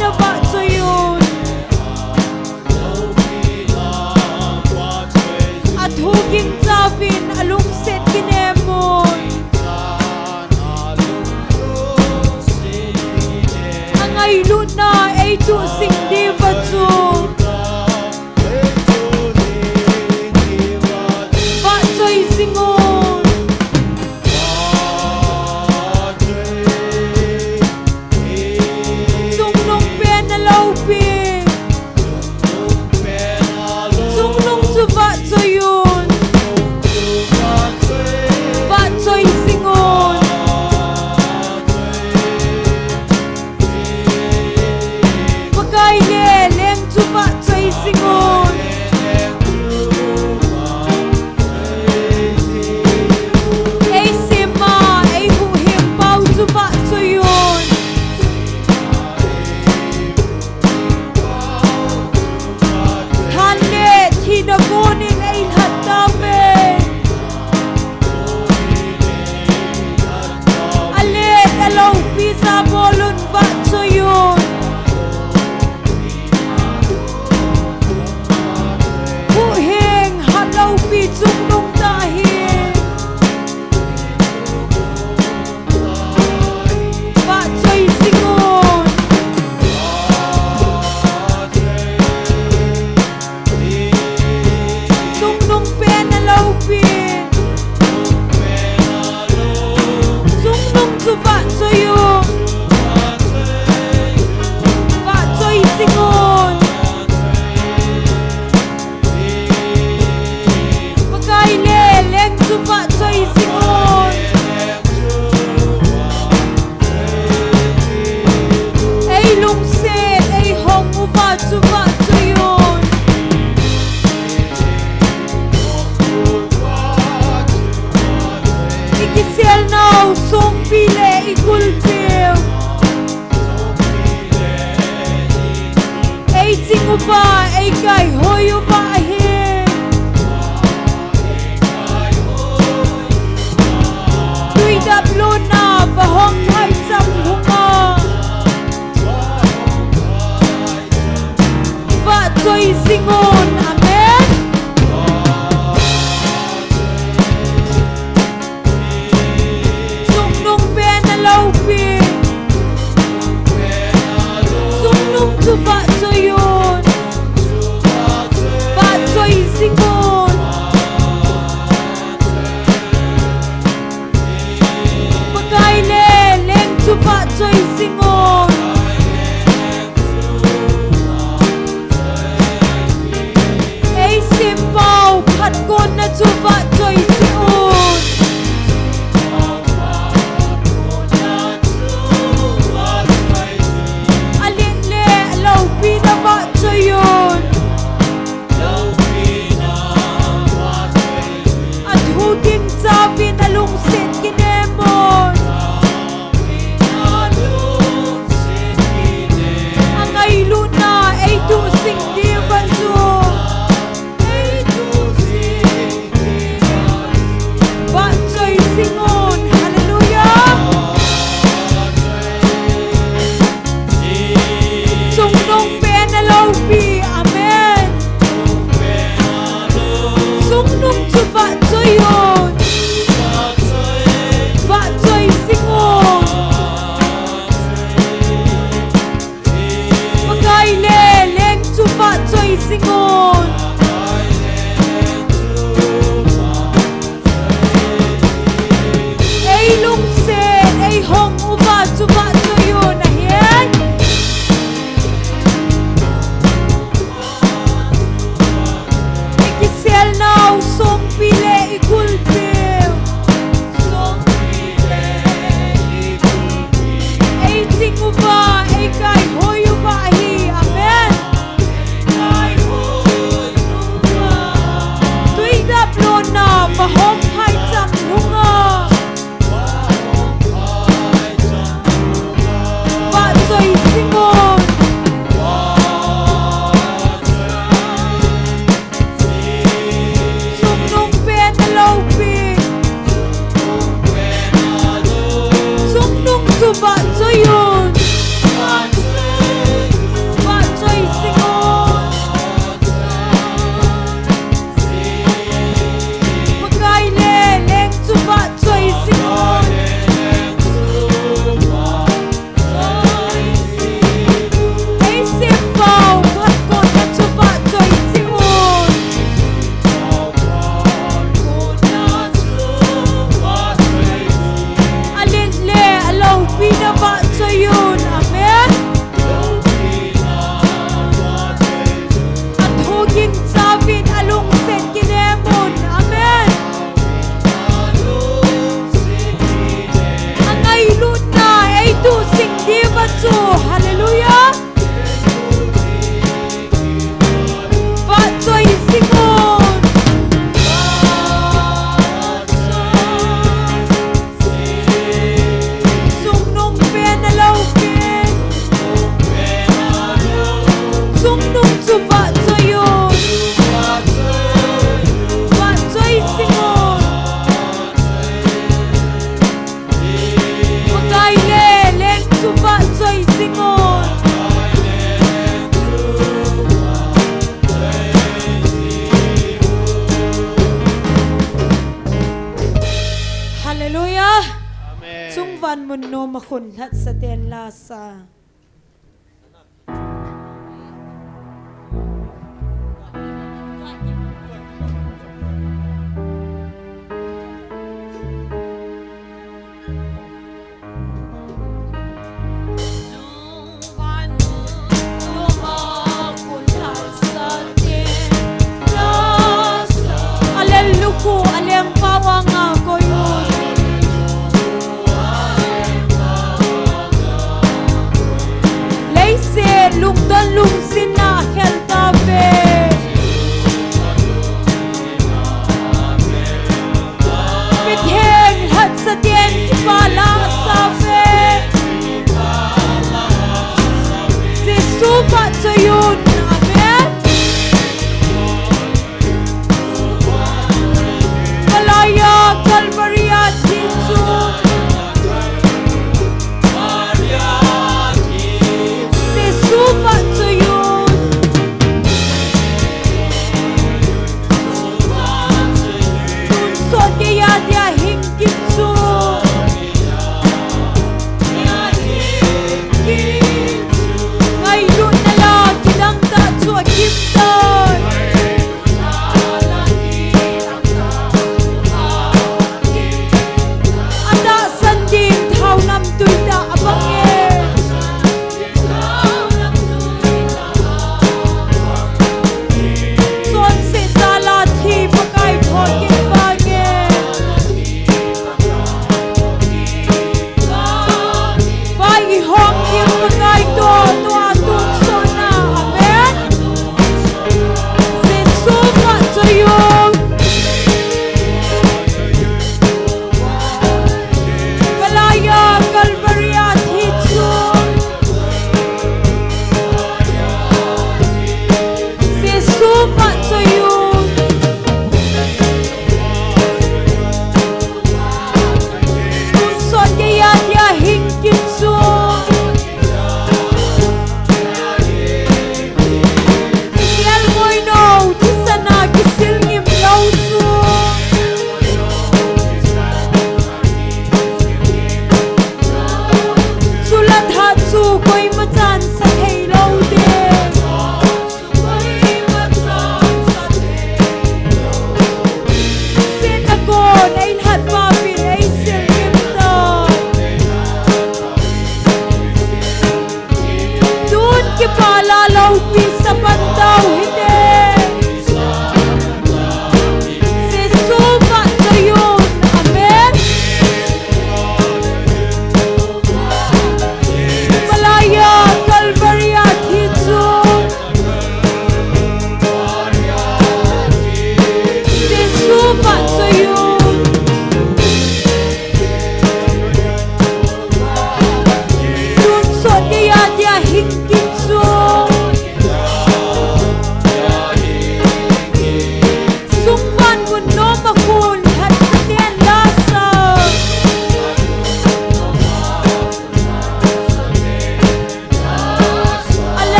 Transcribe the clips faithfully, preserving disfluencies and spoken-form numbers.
Navahchoi un. Athu gingchauvin alungset kinem un. Angailutna eituhsing diuva chu vahchoi jing un. Chungnung pen aloupi. Chungnung chu vahchoi un. Vahchoi jing un. Pakai le leng chu vahchoi jing un. Eisem a eihuhhing pau chu vahchoi un. Than le thina konin eilhat tauve. Alet aloupi jabolun vahchoi un. Huhhing hatloupi chungnung tah hi vahchoi jing un. Chungnung pen aloupi. Chungnung chu vahchoi un. Vahchoi jing un. Pakai le leng chu vahchoi jing un. Eilungset eihong uva chu vahchoi un. Ikiselnau songpi le ikulpiu. Eiching uva, eikaihoi uva ahi. Tui daplutna vahong phaicham hunga vahchoi jing un. Amen. Chungnung pen aloupi. Chungnung chu vahchoi un. Panmun nom a khun lhatsa ten lasa. Aleluku, alem pawanga koyu.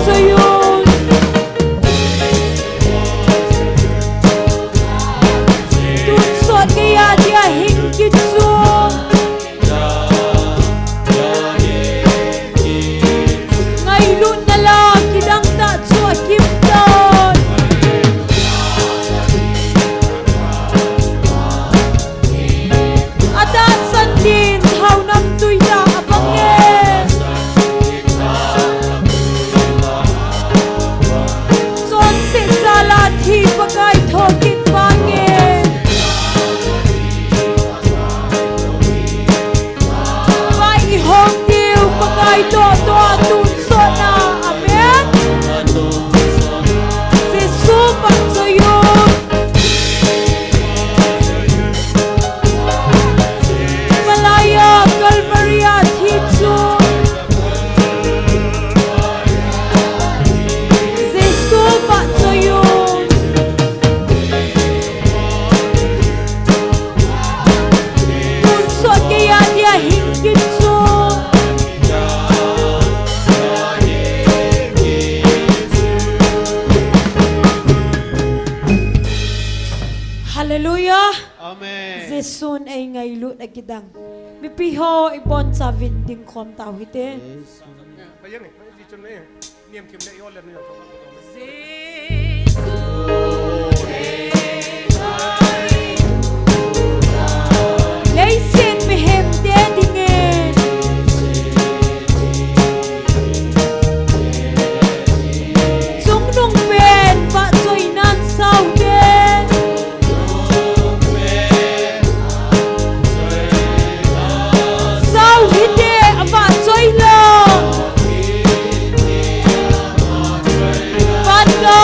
Choi un. Tonsot geiya dia hing kit chun. Ngailutna la kidang tah chu akim tan. Atahsan din thao namtui tah abang e. Chonset jal a thi Pakai thokit vang e. Vai ihong diu Pakai toh toh a tonsot na. Amen. Jesu vahchoi un. Himalaya Calvary a thi chu Jesu vahchoi un. Tonsot geiya dia hing kit chun. Hallelujah. Amen. Jesun eingailut akidang. Mipi ho ibonchauvin dingkhom tau hite. Yes. Leiset mihemte dingin chungnung pen vahchoinan sao te. Sao hite avahchoi lou. Vanga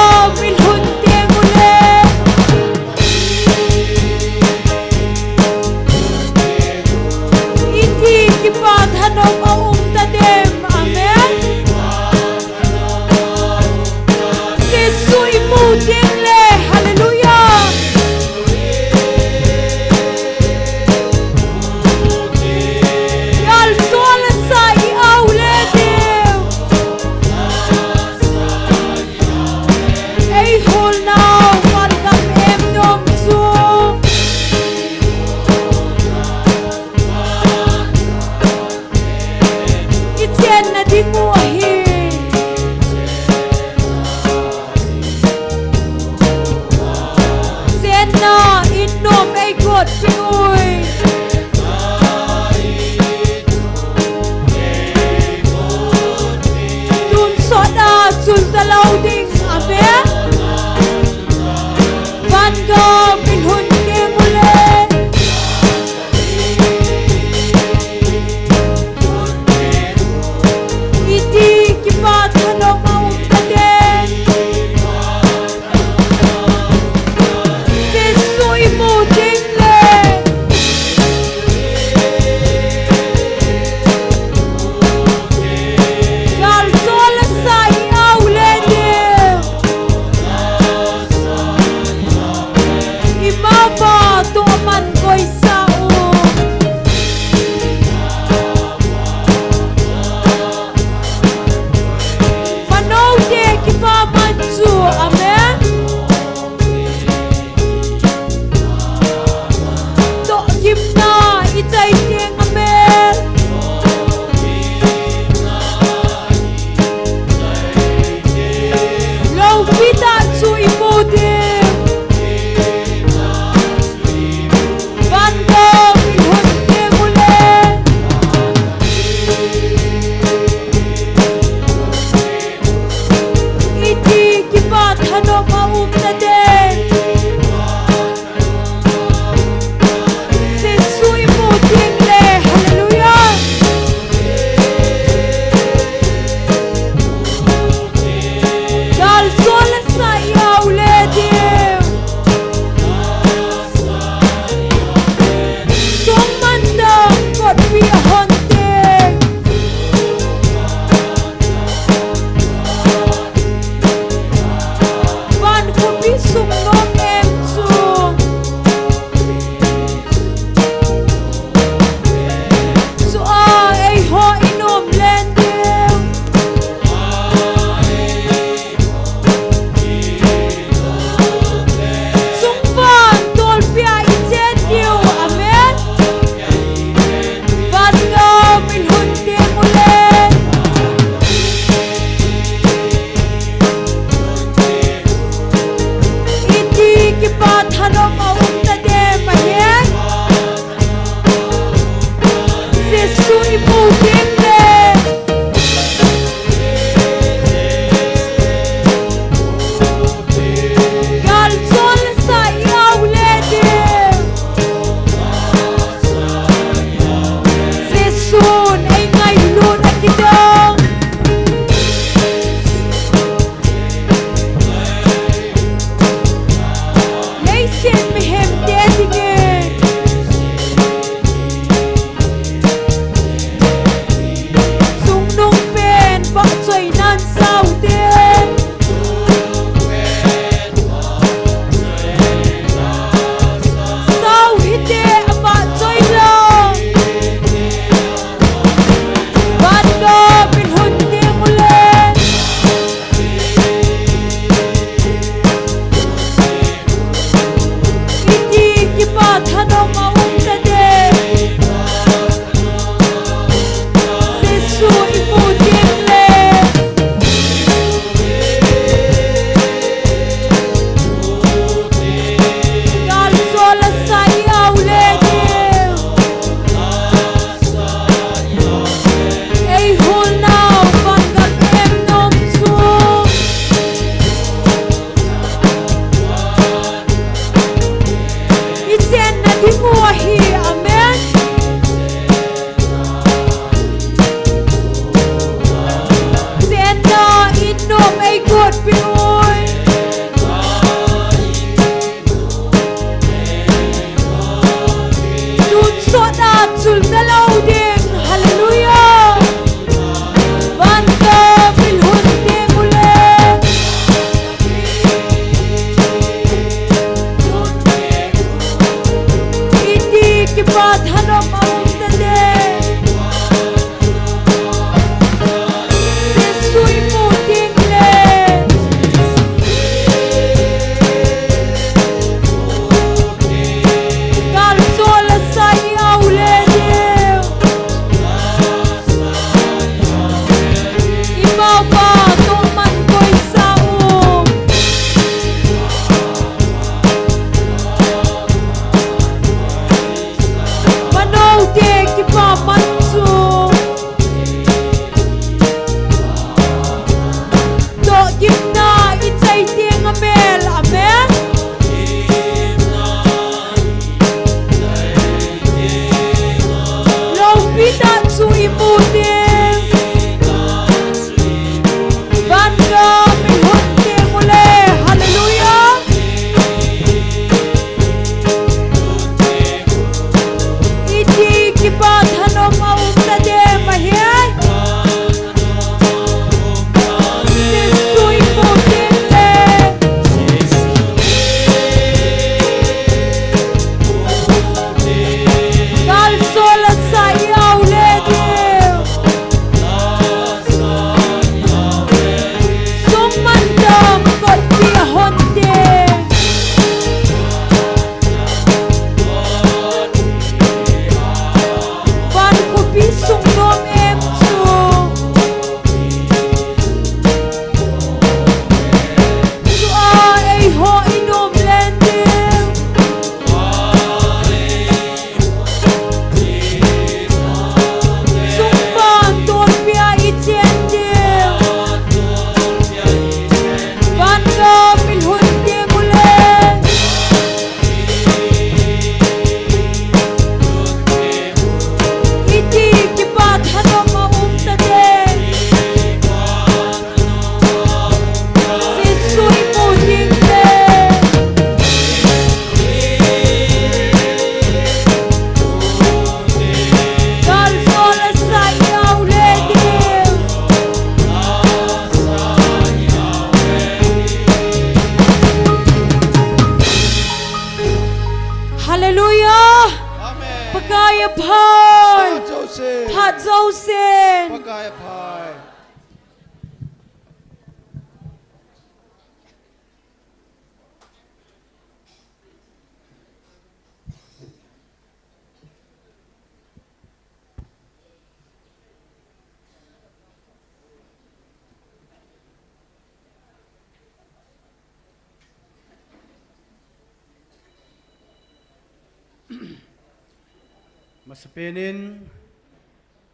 Masapen in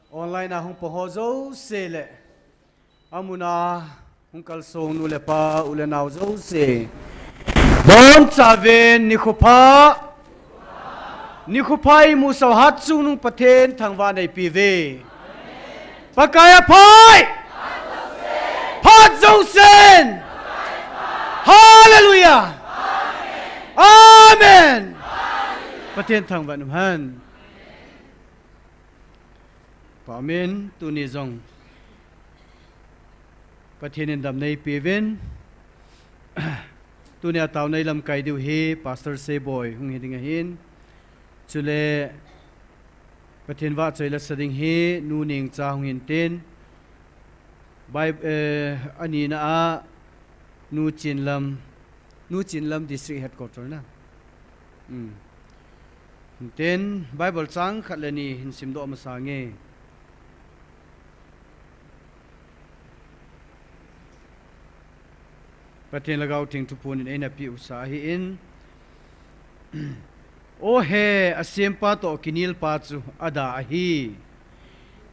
online a hung pang ho jouse le, amun a hung kalsong nu le pa, u le nao jouse, bonchauvin nikho pha, nikho pha imusah u hatchungnung Pathen thangvah in eipe uve. Pakai aphai! Phat jousen! Hallelujah! Amen! Pathen thangvah in umhen. Amen. Tuni jong Pathen in damna eipe uvin. Tunia taona ilamkai diu hi Pastor Seiboi hung hi ding ahin. Chule Pathen vahchoi la sa ding hi Nu Nengcha hung hin tin. Bai-, eh, anina a Nu Chinlam, Nu Chinlam District Headquarter na. Hmm. Tin, Bible chang khat le ni hin simdoh masa inge. Pathen Lhagao Theng thuphon in eina peh u sa ahin. O he, asempa toh kinelpa chu ada ahi.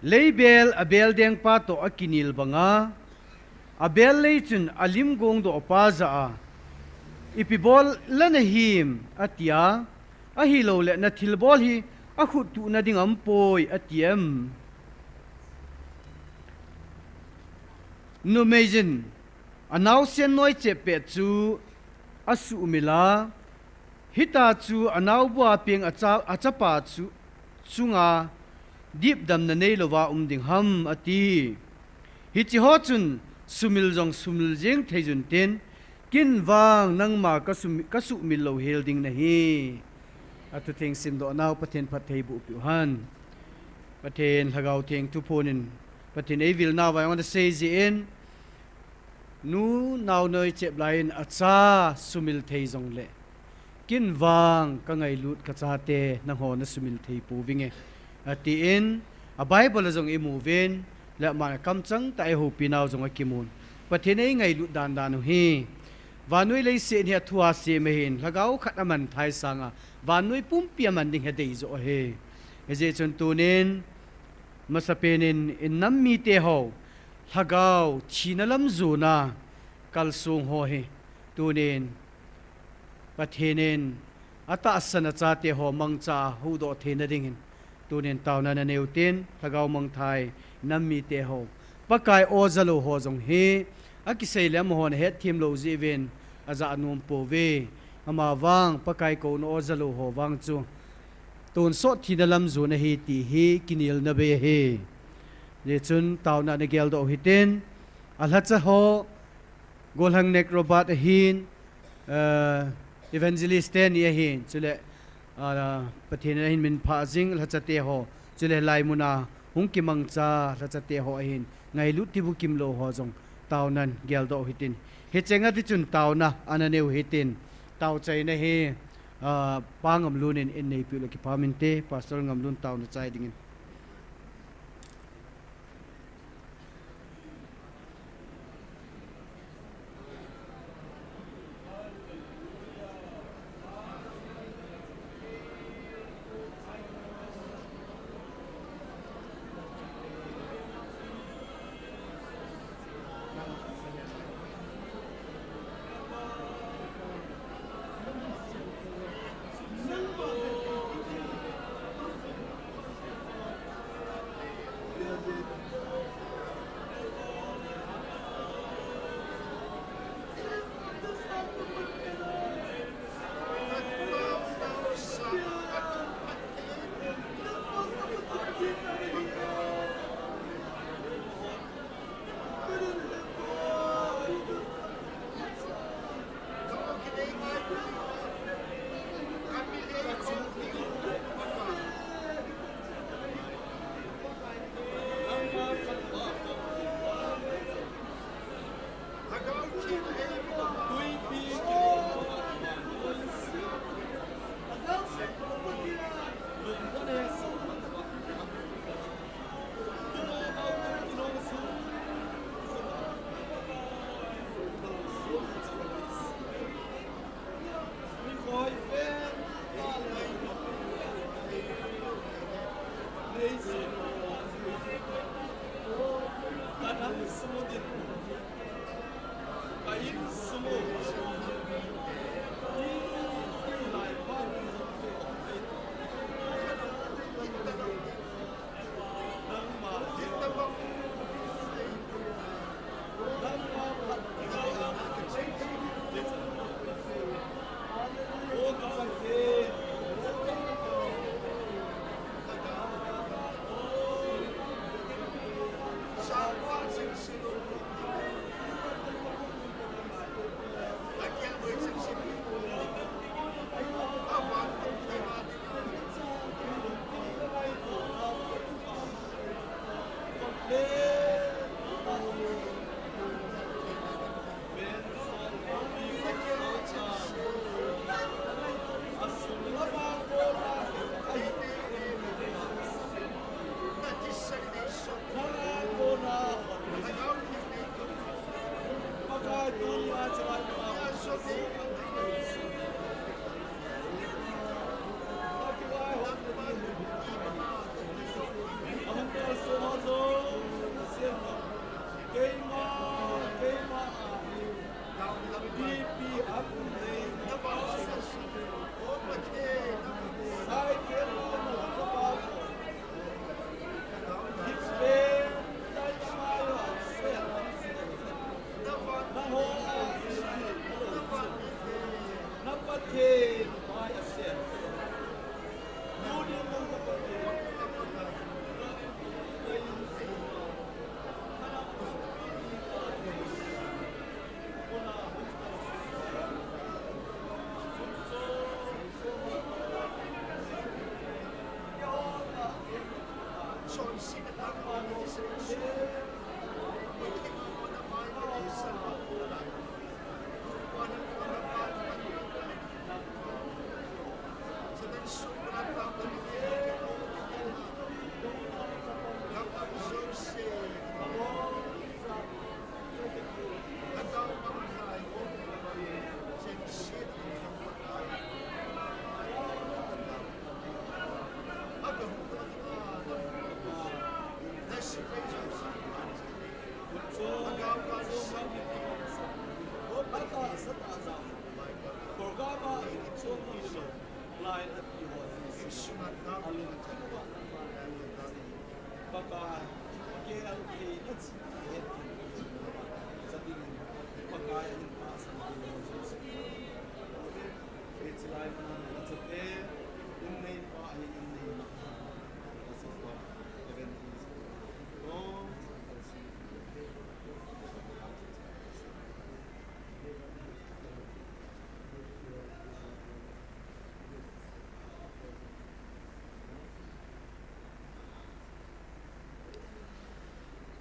Leibel abel dengpa toh akinel banga, abel lei chun alim gongdohpa jah a, ipi bol la nahim, atia, ahilouleh nathilbol hi akhut tuhna ding aumpoi, ati em? Numei jin anaosen noi chep pet chu asuhmil a, hita chu anaobu a peng acha, achapa chu chunga dipdamna neilouva um ding ham, ati. Hiche ho chun sumil jong sumil jeng thei jun tin, ken vang nangma kasum-, kasuhmil louhel ding nahi. Athutheng simdoh nau Pathen phattheiboh peh u hen. Pathen Lhagao Theng thuphon in Pathen eivil nauva jong ana seijin, nu nao noi chep lai in acha sumil thei jongle, ken vang kangailut kachate nangho nasumil thei pouvinge, atin, a Bible a jong imu uvin, le aman akamchang tah a eihoupi nau jong akimun. Pathen eingailut dandan u hi, vannoi leiset hi athu a sem ahin, lhagao khat aman thei sanga, vannoi pumpi aman ding hi adeijoh ahi. Hijeh chun tunin, masapen in, innam mite ho, lhagao thina lam jona kalsong ho hi, tunin, Pathen in atahsan a chate ho mangcha a huhdoh theina dingin, tunin taona nanei utin, lhagao mangthai nam mite ho, Pakai o jalou ho jong hi, akisei le amahon ahetthem lou jeh uvin, ajah nom pouve. Amavang, Pakai kouna o jalou ho vang chu, tonsot thina lam jona ahi ti hi kinelna bei ahi. Hijeh chun taona nageldoh u hitin, alhacha ho, Golhang Nek Robert ahin, eh, Evangelist teni ahin, chule, ah, Pathen in ahin minphah jing lhachate ho, chule hilai muna hung kimangcha lhachate ho ahin, ngailut tibukim lou ho jong taonan geldoh u hitin. Hichenga tichun taona ana nei u hitin, taochaina hi, ah, Pa Ngamlun in, in neipiu le kipah minte, Pastor Ngamlun taona chai dingin.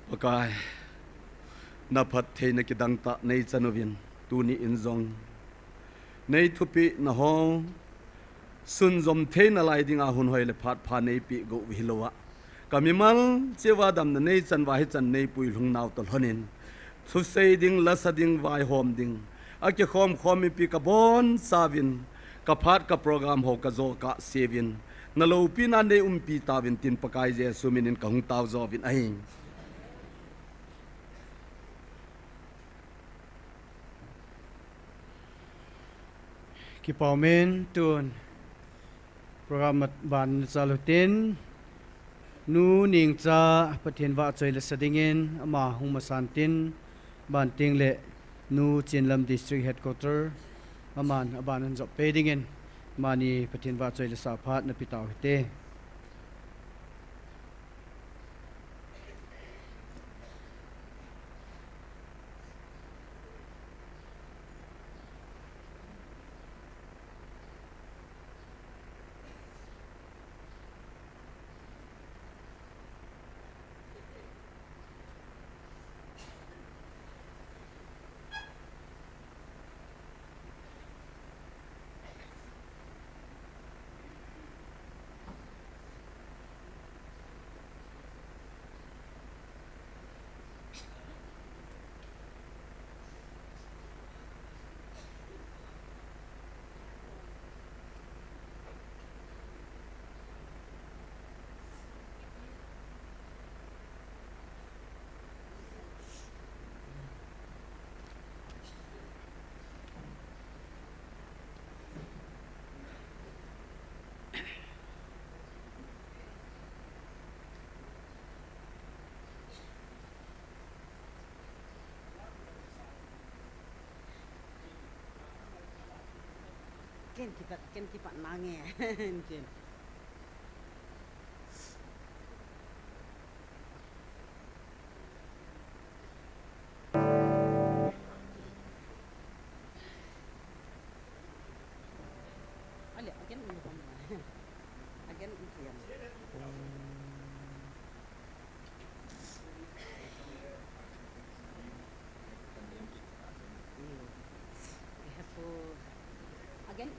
Pakai, na phattheina kidang tah nei chan uvin, tuni in jong nei thupeh na ho sunjom theina lai dinga hun hoi le phat pha nei peh go u hilou a, ka mimal cheh uva damna nei chan uva hichan nei puilhung nau toh lhonin, thusei ding, lasa ding, vaihom ding, akikhom khom mipi ka boncha uvin, ka phat ka program ho ka jo kah se uvin, na loupina nei umpi tauvin tin Pakai Jesu min in ka hung tao jo uvin ahi. Kipa umin, tun program ban chalu tin, Nu Nengcha Pathen vahchoi le sa dingin ama hung masan tin, ban teng le Nu Chinlam District Headquarter, aman aban hung jop pe dingin, amani Pathen vahchoi le sa phat na pe tau hite. Ken kipat, ken kipat nange. Ken. Ale, again, again, again. Again,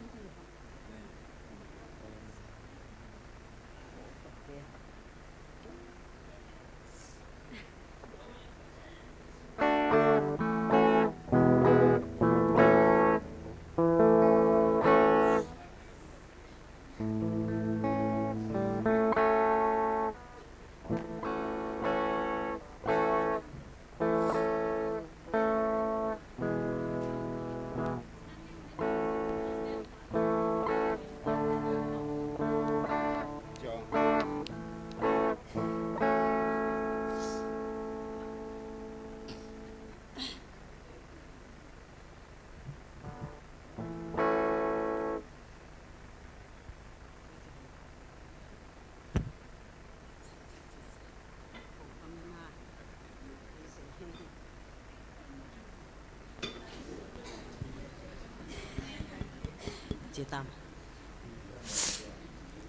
Tam.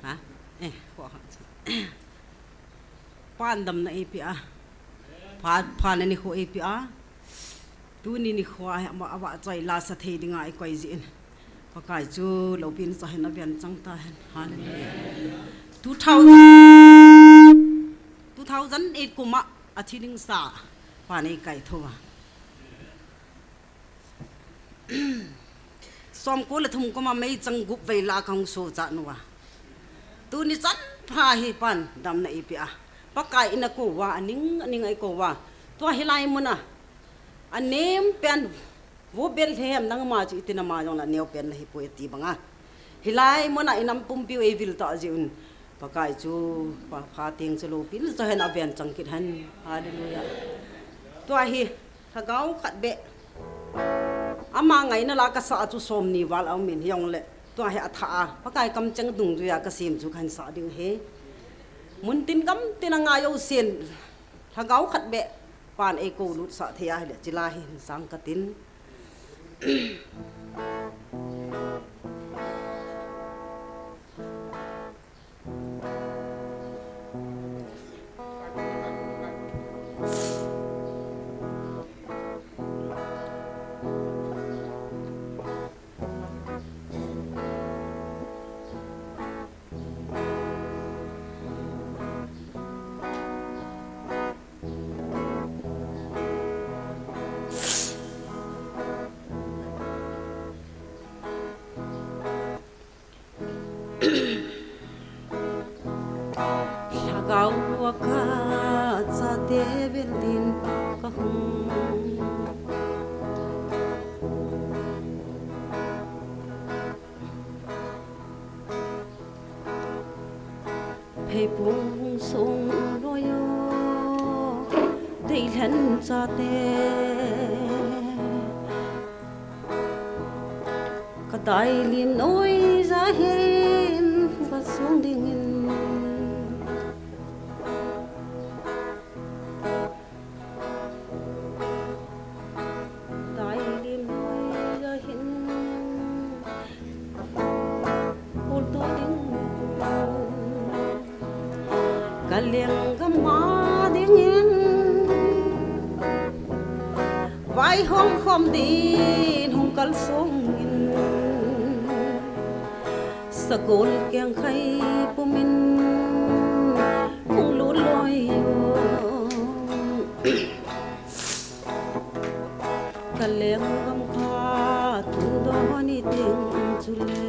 Ha? Eh, ko ha. Pan damna eipeh a. Pha, pha na nikho eipeh a. Tuni nikho a ama, ama chai la sa thei dinga eikoi jin. Pakai chu loupina chahin aven chang tahen. Hallelujah. Two thousand, two thousand eight kuma athi ding sa pan eikaithou a. Somko le thum kuma meichang gup vei la kahung sohcha nauva. Tuni chan pha hi pan damna eipeh a. Pakai in akou va, aning, aning a eikou va. Tua hilai muna. Anem pen, Vo Bethlehem nangma chu iti nama jong la neo pen nahi poi ati banga. Hilai muna inam pumpiu eivil ta jiuvin. Pakai chu, pa, pha teng chu loupina chahin aven chang kit hen. Hallelujah. Tua hi, Lhagao khat beh. Ama ngaina la kasa chu somni val aumin hijongle. Tua hi atha a. Pakai kamcheng dungjuia kasem chu kahin sa ding ahi. Muntin gamtin a ngai jousen. Lhagao khat beh. Pan eikou lutsah thei ahile. Chila hi hin sang katin. Lhagao a kachate vel din kahung. Pheipung sung loiu, deilhen chate. Kadailim noija hin kasung dingin. Dailim noija hin bultu ding. Kalenggam a dingin vaihom khom din hung kalsongin. Sagol kengkhai pumin hung lut loiu. Kalenggam khat tungdoh ni ding chule.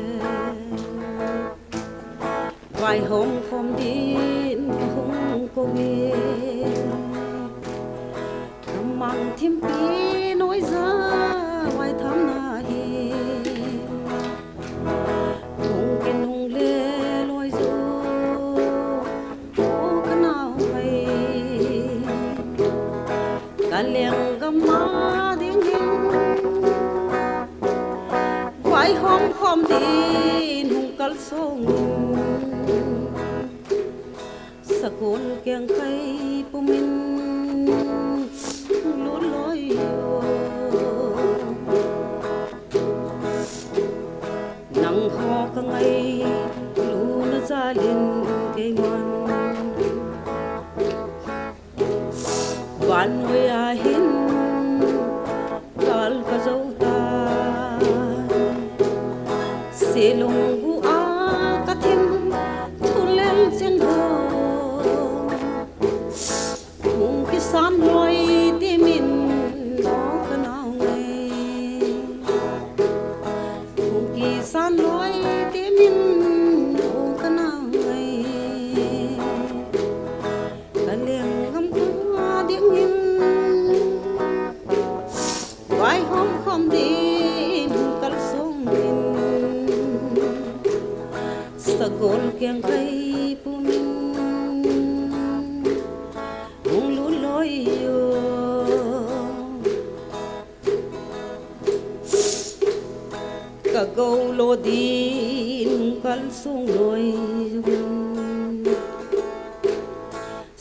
Vaihom khom din kahung kouve. Namang thimpi noija vaitham nahi. Hung kinungle loiu, o kanao ngai. Kalenggam a dingin vaihom khom din hung kalsongin. Sagol kengkhai pumin lut loiu. Nangho kangailuna jalin keiman vannoi a hin kal kajou tai. Selungu a kathim thulel cheng ho. Hung kisan loi timin o kanao ngai. Hung kisan loi timin o kanao ngai. Kalenggam a dingin vaihom khom din kalsongin. Sagol kengkhai pumin hung lut loiu. Kagou lo din kalsong loiu.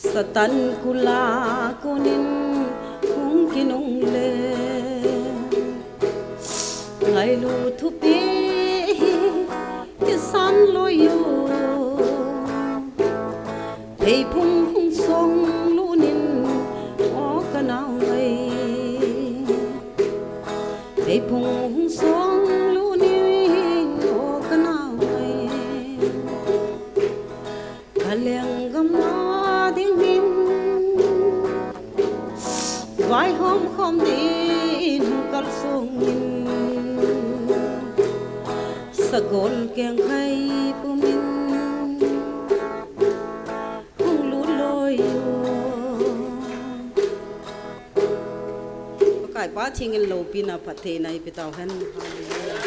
Satan kula konin hung kinungle. Ngailu thupi hi Ei phung hung song lu ni o ka nau mai. Ka lenggam na ding hin vaihom khom din hung kal sung in sagol keng khai pumin hung lut loi o. Pakai pa thingin loupina phattheina ipi tau hen. Hallelujah.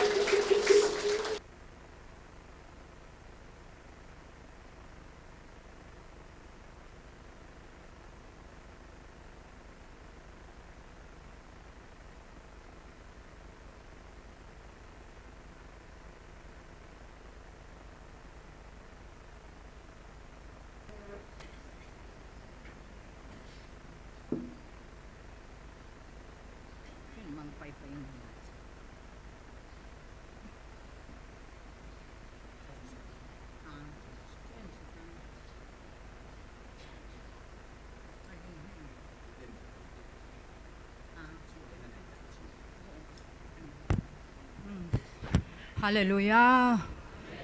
Hallelujah.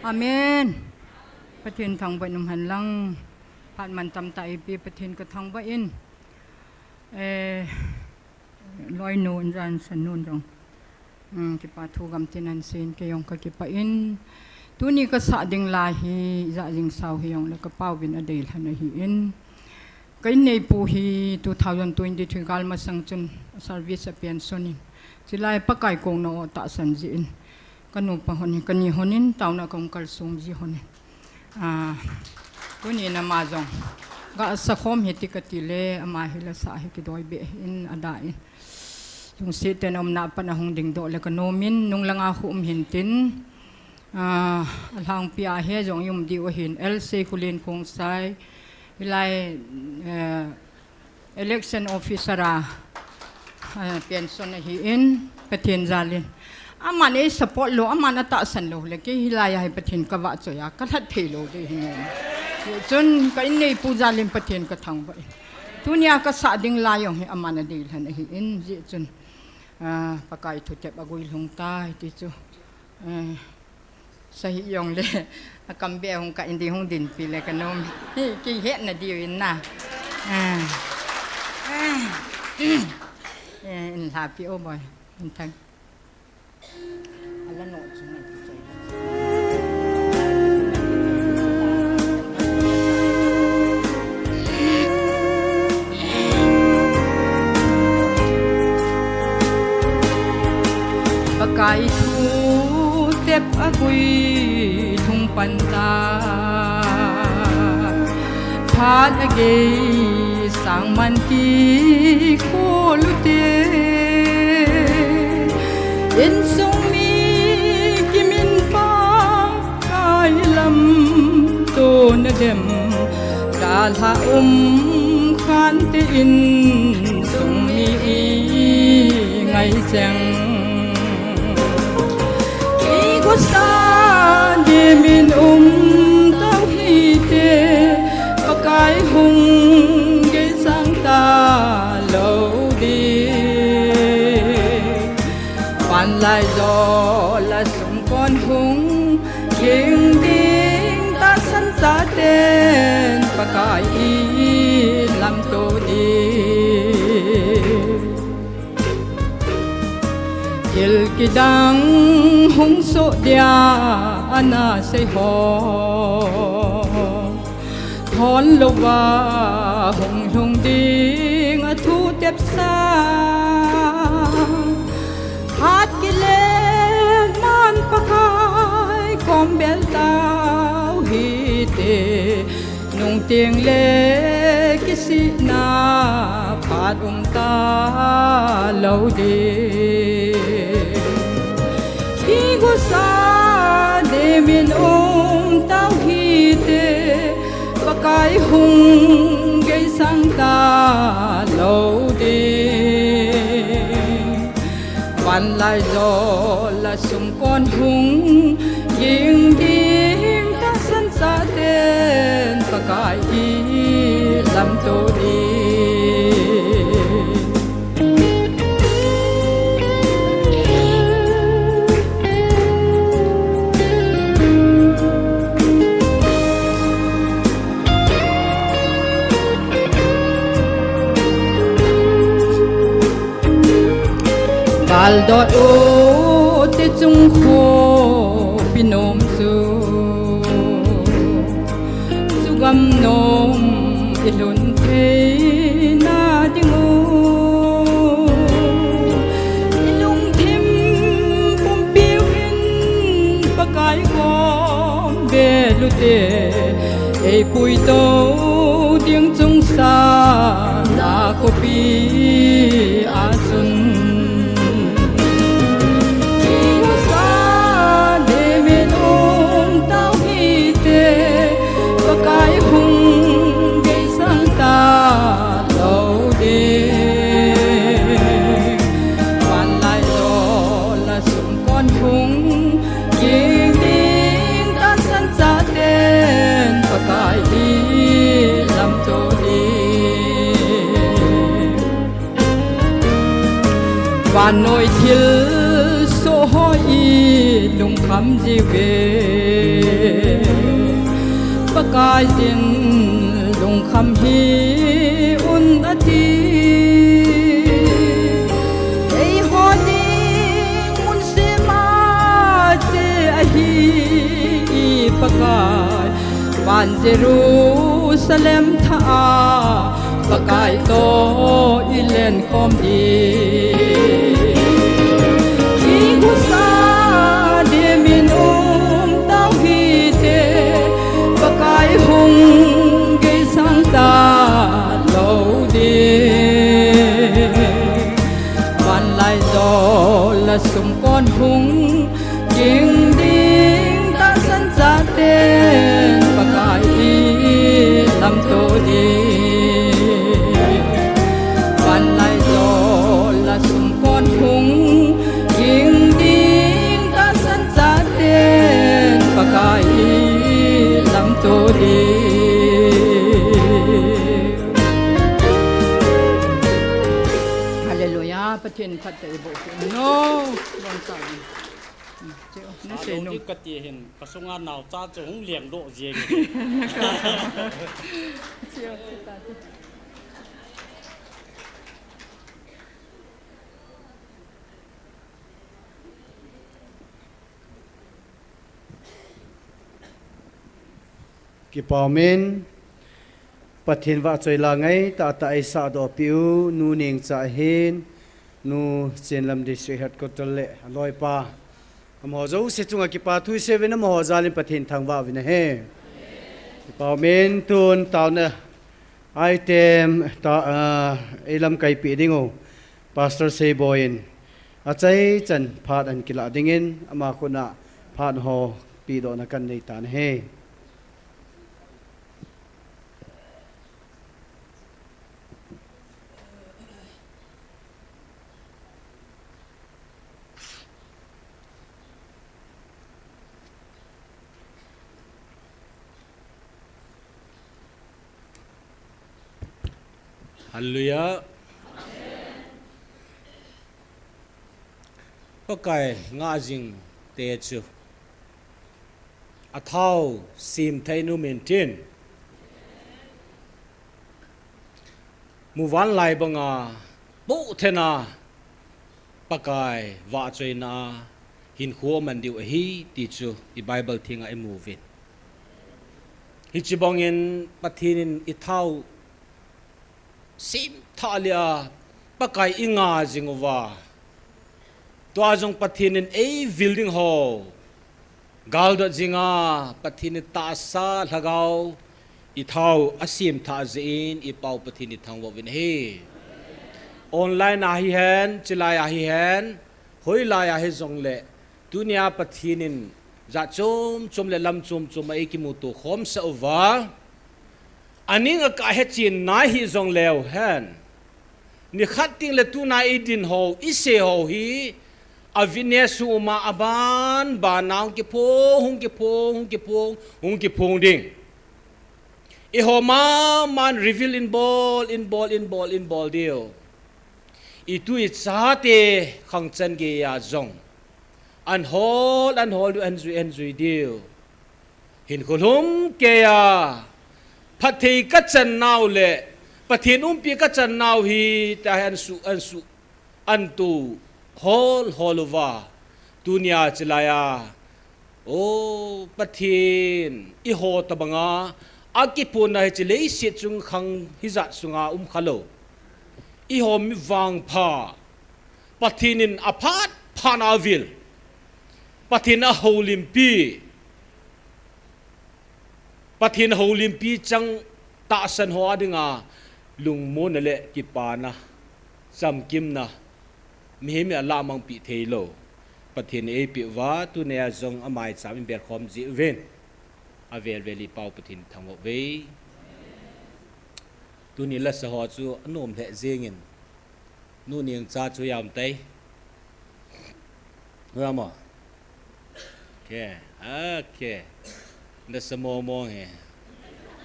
Amen. Pathen thangvah in um hen lang. Phat man tamtah ipi Pathen ka thangvah in. Eh, Loinu, Injan, Sannun jong. Hmm, kipa thu gamtin ahin seiyin, kei jong ka kipah in. Tuni ka sah ding la hi, ijat jing sau hijongle ka pauvin adei lhon ahin. Ka in neipu hi two thousand twenty-three gal masang chun service a pension in. Chulai Pakai kona o tahsan jin. Ka nupa hon in, ka ni hon in, taona kahung kal sung ji hon in. Ah, tuni in ama jong. Ga sa khom hiti kati le, ama hi la sa hi kidoi be hin ada in. Lungset tah in umna pan ahung dingdoh le ka nom in, nung langa khu um hin tin. Ah, alhangpi a hi jong i um diu ahin, L C Kulen Khongsai. Hilai, eh, election officer a, eh, pension ahin, Pathen jal in. Aman ei support lou, aman atahsan lou le, kei hilai a hi Pathen ka vahchoi a, ka lhat thei lou ding hi ngen. Hijeh chun ka in neipu jal in Pathen ka thangvah in. Tunia ka sah ding la jong hi aman adei lhon ahin, hijeh chun, ah, Pakai thutep a guilhung tai ti chu. Eh, Sahi jongle, akam be hung kah in ding hung dinpi le ka nom. Hi, kihetna diu in na. Ah. Ah. Eh, in lhapi o boy. In thang. Ala no chung in. Pakai thutep a guilhung pan ta. Phat a gei sang man kikhol u te. Insung mi kimin Pakai lamto na dem. Dalha um khan te insung mi i ngai cheng. Kigo sa dimin um tau hite, Pakai hung gei sang ta lou ding. Vanlai jol a sungkon hung ging ding tahsan chaten Pakai i lamto ding. Thil kidang hung soh dia ana sei ho. Thon louva hung lhung ding a thutep sa. Hat kile man Pakai kom bel tau hite. Nung teng le kisihna phat um ta lou ding. Kigo sa dimin um tau hite, Pakai hung gei sang ta lou ding. Vanlai jol a sungkon hung ging ding tahsan chaten Pakai i lamto ding. Aldot u te chung khopi nom chu, chu gam nom i lhun theina ding u. I lungthim pumpi u hin Pakai kom bel u te, ei puito ding chungsa na khopi a chun. Husa demin um tau hite, Pakai hung geisang ta lou ding. Vanlai jol a sumkon hung ging ding, tahsan chaten Pakai i lamto ding. Vannoi thilsoh ho i lungkham jiuve, Pakaiyin lungkham hi un ati. Eiho ding mun sema che ahi i Pakai, van Jerusalem thah a Pakai toh i lenkhom ding. Kihusa demin um tau hite, Pakai hung geisang ta lou ding. Vanlai jol a sumkon hung ging ding, tahsan chaten Pakai i lamto ding. Vanlai jol a sumkon hung ging ding, tahsan chaten Pakai i lamto ding. Hallelujah. Pathen phatthei boh. No. Bonsai. Che, na sei no. Kati hin, kasunga naocha chu hung lengdoh jeng. Che, che ta. Kipa umin, Pathen vahchoi la ngaitah tah eisahdoh peh u, Nu Nengcha ahin, Nu Chenlam District Headquarter le aloipa, amaho jouse chunga kipa thu isei uvin, amaho jalin Pathen thangvah uvin ahi. Kipa umin, tun taona item ta, ah, eilamkai peh ding u Pastor Seiboi in achaichan phat ahin kilah dingin, ama khut a phat ho pehdohna kahin nei tan ahi. Hallelujah. Pakai ngah jing te chu athao semthah in um intin, muvanlai banga pohthei a Pakai vahchoina a hinkho aman diu ahi ti chu i Bible theng a imu uvin. Hiche bangin Pathen in ithao semthah leh a Pakai ingah jing uva, tua jong Pathen in eivil ding ho galdot jinga Pathen in tahsa lhagao ithao asemthah jeh in iPau Pathen ithangvah uvin ahi. Online a hihen, chulai a hihen, hoilai a hijongle, tunia Pathen in jat chom chom le lam chom chom a eikimuto khomsah uva, aning akah a hechen nai hijongleu hen, nikhat tengle tuna idin ho, isei ho hi a witness u ma aban ban a hung kiphong, hung kiphong, hung kiphong, hung kiphong ding. Eiho maman reveal in bol, in bol, in bol, in bol diu. Itu ichate khangchan geiya jong ahin hol, ahin hol diu, ahin jui, ahin jui diu. Hinkho lhumkeiya phatthei kachan nau le Pathen umpi kachan nau hi tia hi ahin suh, ahin suh, ahin to hol hol uva, tunia chilaiya, o Pathen, eiho tabanga akiphonna hiche leiset chung khang hijat sunga um khalou, eiho mi vangpha, Pathen in aphat phat na avil, Pathen ahoulimpi, Pathen houlimpi chang tahsan ho adinga lungmonna le kipana, chamkimna, mihem in alamangpeh theilou Pathen eipeh uva, tunia jong amaicham in belkhom jiuvin. Avel vel i Pau Pathen thangvah uve. Tuni lasa ho chu anom lheh jengin. Nu Nengcha chu jam tai. Jam a. Okay. Okay. Nasa mo mo he.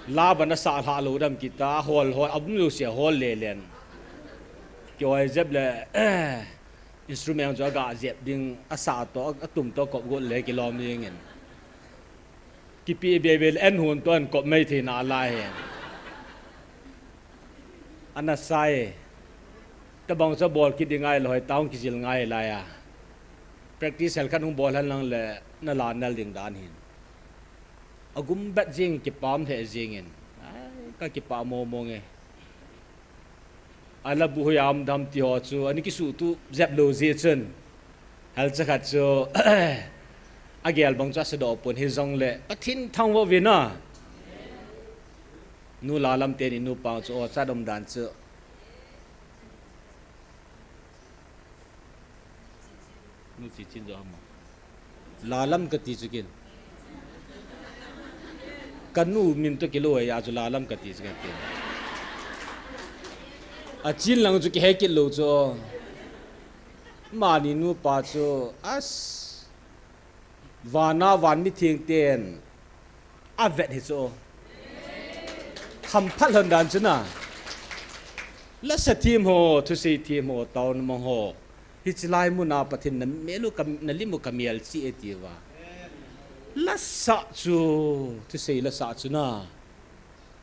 La ba nasa lha lou dam kita, hol hol, abum lou sia hol le len. Kio ai jep le, instrument chu aga jep ding, asa to, atum to kop got le kilom dingin. Kipi be be le en hun to en kop mai thei na lai he. Ana sai. Tabang cha bol kit ding ngai loi, taung kijil ngai lai a. Practice hel khat hung bol hen lang le na la nal ding dan hin. Agum bet jing kipah lheh jingin. Ai, ka kipah mo mo nge. Ala bu hui am dam ti ho chu, ani kisuhtup jep lou jeh chun. Hal cha khat chu, agel bang chu asa doh pon hijongle, Pathen thangvah uvin a. Nu Lalam teni nu pang chu, o, cha dom dan chu. Nu Chichin jo hamo. Lalam kati chu kin. Kanu min to kilou a chu Lalam kati chu kin. Achin lang chu kihe kit lou chu. Mani nu pa chu as. Vana van mitheng ten avet hi chu. Hamphat lhon dan chu na. Lasa them ho, thusei them ho, taona mang ho. Hiche lai muna Pathen na mel u ka, na lim u ka mial chi e ti uva. Lasa chu, thusei lasa chu na.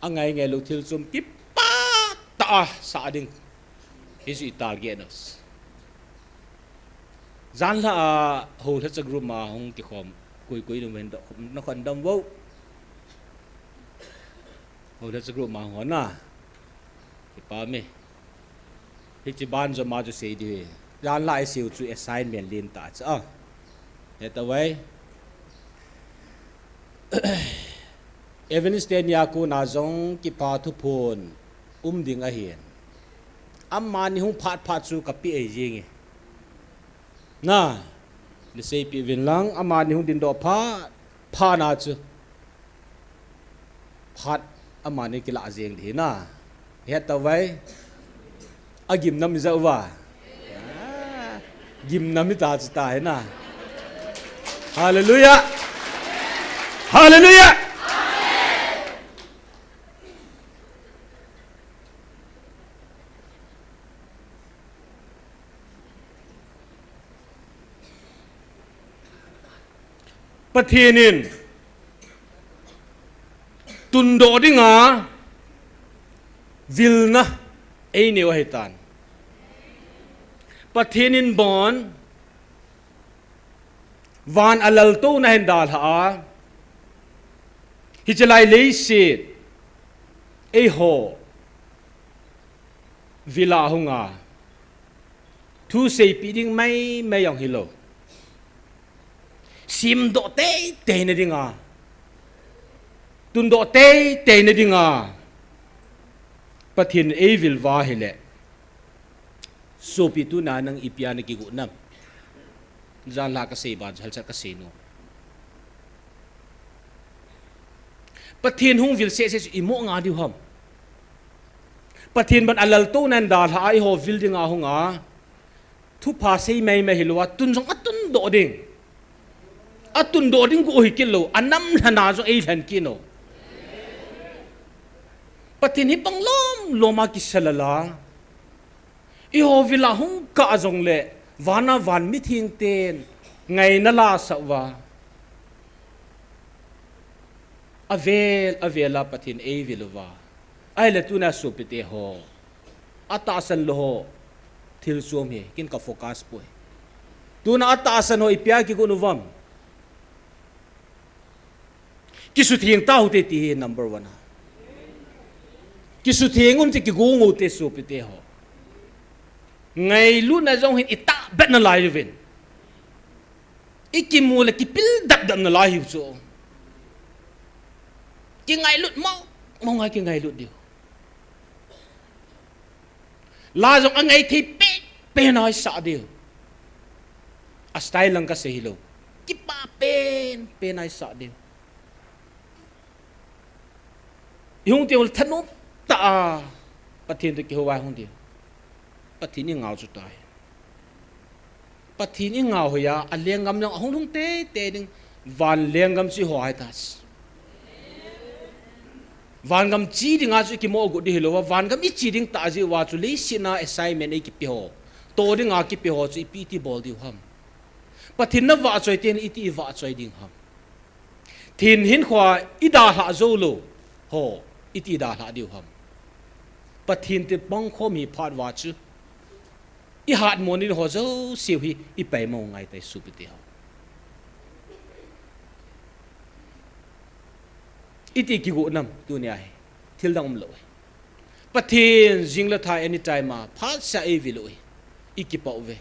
Angai ngai lou thil chom kipah tah a sa ding. Hichu i target na. Jan lha a, ho lha cha group ma hung kikhom, koi koi dum ven do, na khon dam vo. Ho lha cha group ma hung hon na. Kipah me. Hiche ban jo ma chu sei di. Jan lha i sei u chu assignment len tah cha. He ta vai. Evangelist teni a kona jong kipah thuphon um ding ahin. Amani hung phat phat chu ka pe e jing e. Na, ni sei pe vin lang, amani hung din doh phat phat na chu. Phat amani kila jing di na. He ta vai. Agim nam i ja uva. Gim nam i ta chu ta he na. Hallelujah. Hallelujah. Pathen in tundoh dinga vilna einei u ahitan. Pathen in bon van alaltouna hin dalha a, hiche lai leiset eiho vila hunga thu seipeh ding maimai jong hilou. Simdoh teitei na dinga, tundoh teitei na dinga Pathen in eivil uva ahile. Sopi tuna nang ipi a na kigot nam? Janlhah kasei ban chu halchat kasei nom. Pathen hung vil sese chu imo nga diu ham? Pathen ban alaltouna in dalha a eiho vil dinga hunga thupha sei maimai hilou a tun jong atundoh ding. Atundoh ding gu hi kilou, anam lhana jong eilhen kit u. Pathen hi bang lom lom a kisa lala. Eiho vila hung kah jongle, vana van mitheng ten ngaina lasah uva. Avel, avel a Pathen eivil uva. Ahile tuna sopite ho. Atahsan lou ho. Thil chom hi, kin ka focus poi. Tuna atahsan ho ipi a kigon uvam? Kisutheng tau hite ti hi number one a. Kisutheng un ti kigon u te sopite ho. Ngailutna jong hin itahbeh nalai uvin. Ikimu le kipil dapdap nalai hiu chu. Kingailut mo, mo ngai kingailut diu. La jong angai thei pen pen a isah diu. A style lang kasei hilou. Kipah pen pen a isah diu. Ihung teng ule thanom tah a Pathen toh kihou a hung diu. Pathen ingao chu tai. Pathen ingao hoiya, alenggam jong ahung lhung teitei ding, van lenggam chu iho ahitai. Vangam che dinga chu ikimo got ding hilou a, vangam iche ding tah jeh uva chu leiset a assignment eikipe ho, toh dinga kipe ho chu ipi iti bol diu ham? Pathen navahchoi teng iti ivahchoi ding ham? Thin hinkhoa idalhah jou lou ho, iti dalhah diu ham? Pathen toh pangkhom hi phat uva chu ihatmo ding ho jouse hi ipaimo ngai tai sopite ho. Iti kigo nam tunia hi, thil dang umlou hi. Pathen jing le thai anytime a phatseh a eive lou hi, ikipah uve.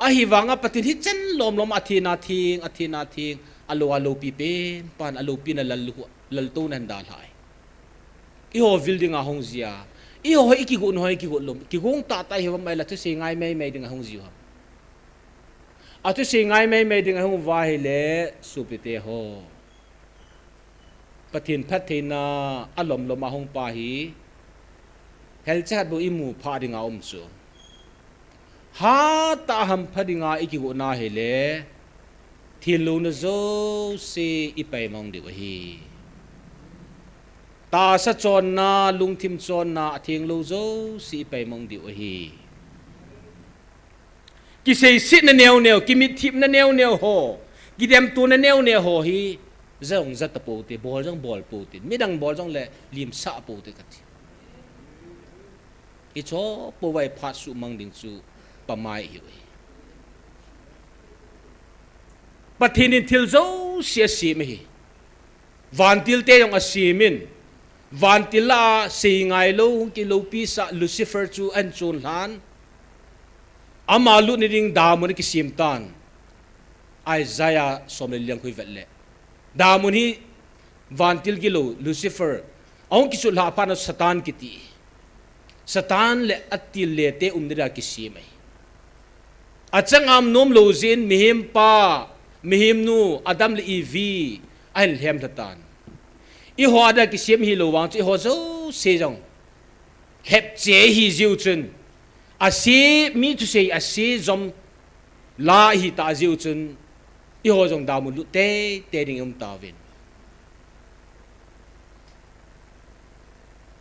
Ahivanga Pathen hichan lomlom a athina theng, athina theng, alou a loupi pen pan, aloupina lal, laltouna hin dalhah hi. Eiho vil dinga hung jia. Eiho hi ikigo nu ho ikigo lou. Kigong tahtah hi uvam ahile thusei ngai maimai dinga hung jiu ham? Athusei ngai maimai dinga hung uva ahile sopite ho, Pathen phattheina alomlom a hung pa hi, helchat bou imu pha dinga um chu. Hatah a hampha dinga ikigo na ahile, thil louna jouse ipaimo diu ahi. Tahsa chonna, lungthim chonna, atheng lou jouse ipaimo diu ahi. Kiseisetna neo neo, kimitthipna neo neo ho, kidemtona neo neo ho hi, ja jong ja tapou te, bol jong bol pou te, midang bol jong le limsah pou te kati. Icho pouva iphat suhmang ding chu pamai ihiu ahi. Pathen in thil jouse asem ahi. Vantil te jong asem in, vantil a sei ngai lou, hung kiloupi sah Lucifer chu ahin chon lhan. Ama lutna ding damun akisem tan. Isaiah som le li lang khu ivet le, damun hi vantil gilou Lucifer, ahung kisutlhah phat na Satan kiti. Satan le atil le te umna dia kisem ahi. Achang a um nom lou jeh in mihem pa, mihem nu, Adam le Evi ahin lhem lha tan. Eiho a dia kisem hilou vang chu eiho jouse jong lhepche ihi jiu chun, ase, mi thusei ase jom la ihi ta jiu chun, eiho jong damun lut teitei ding i um tauvin.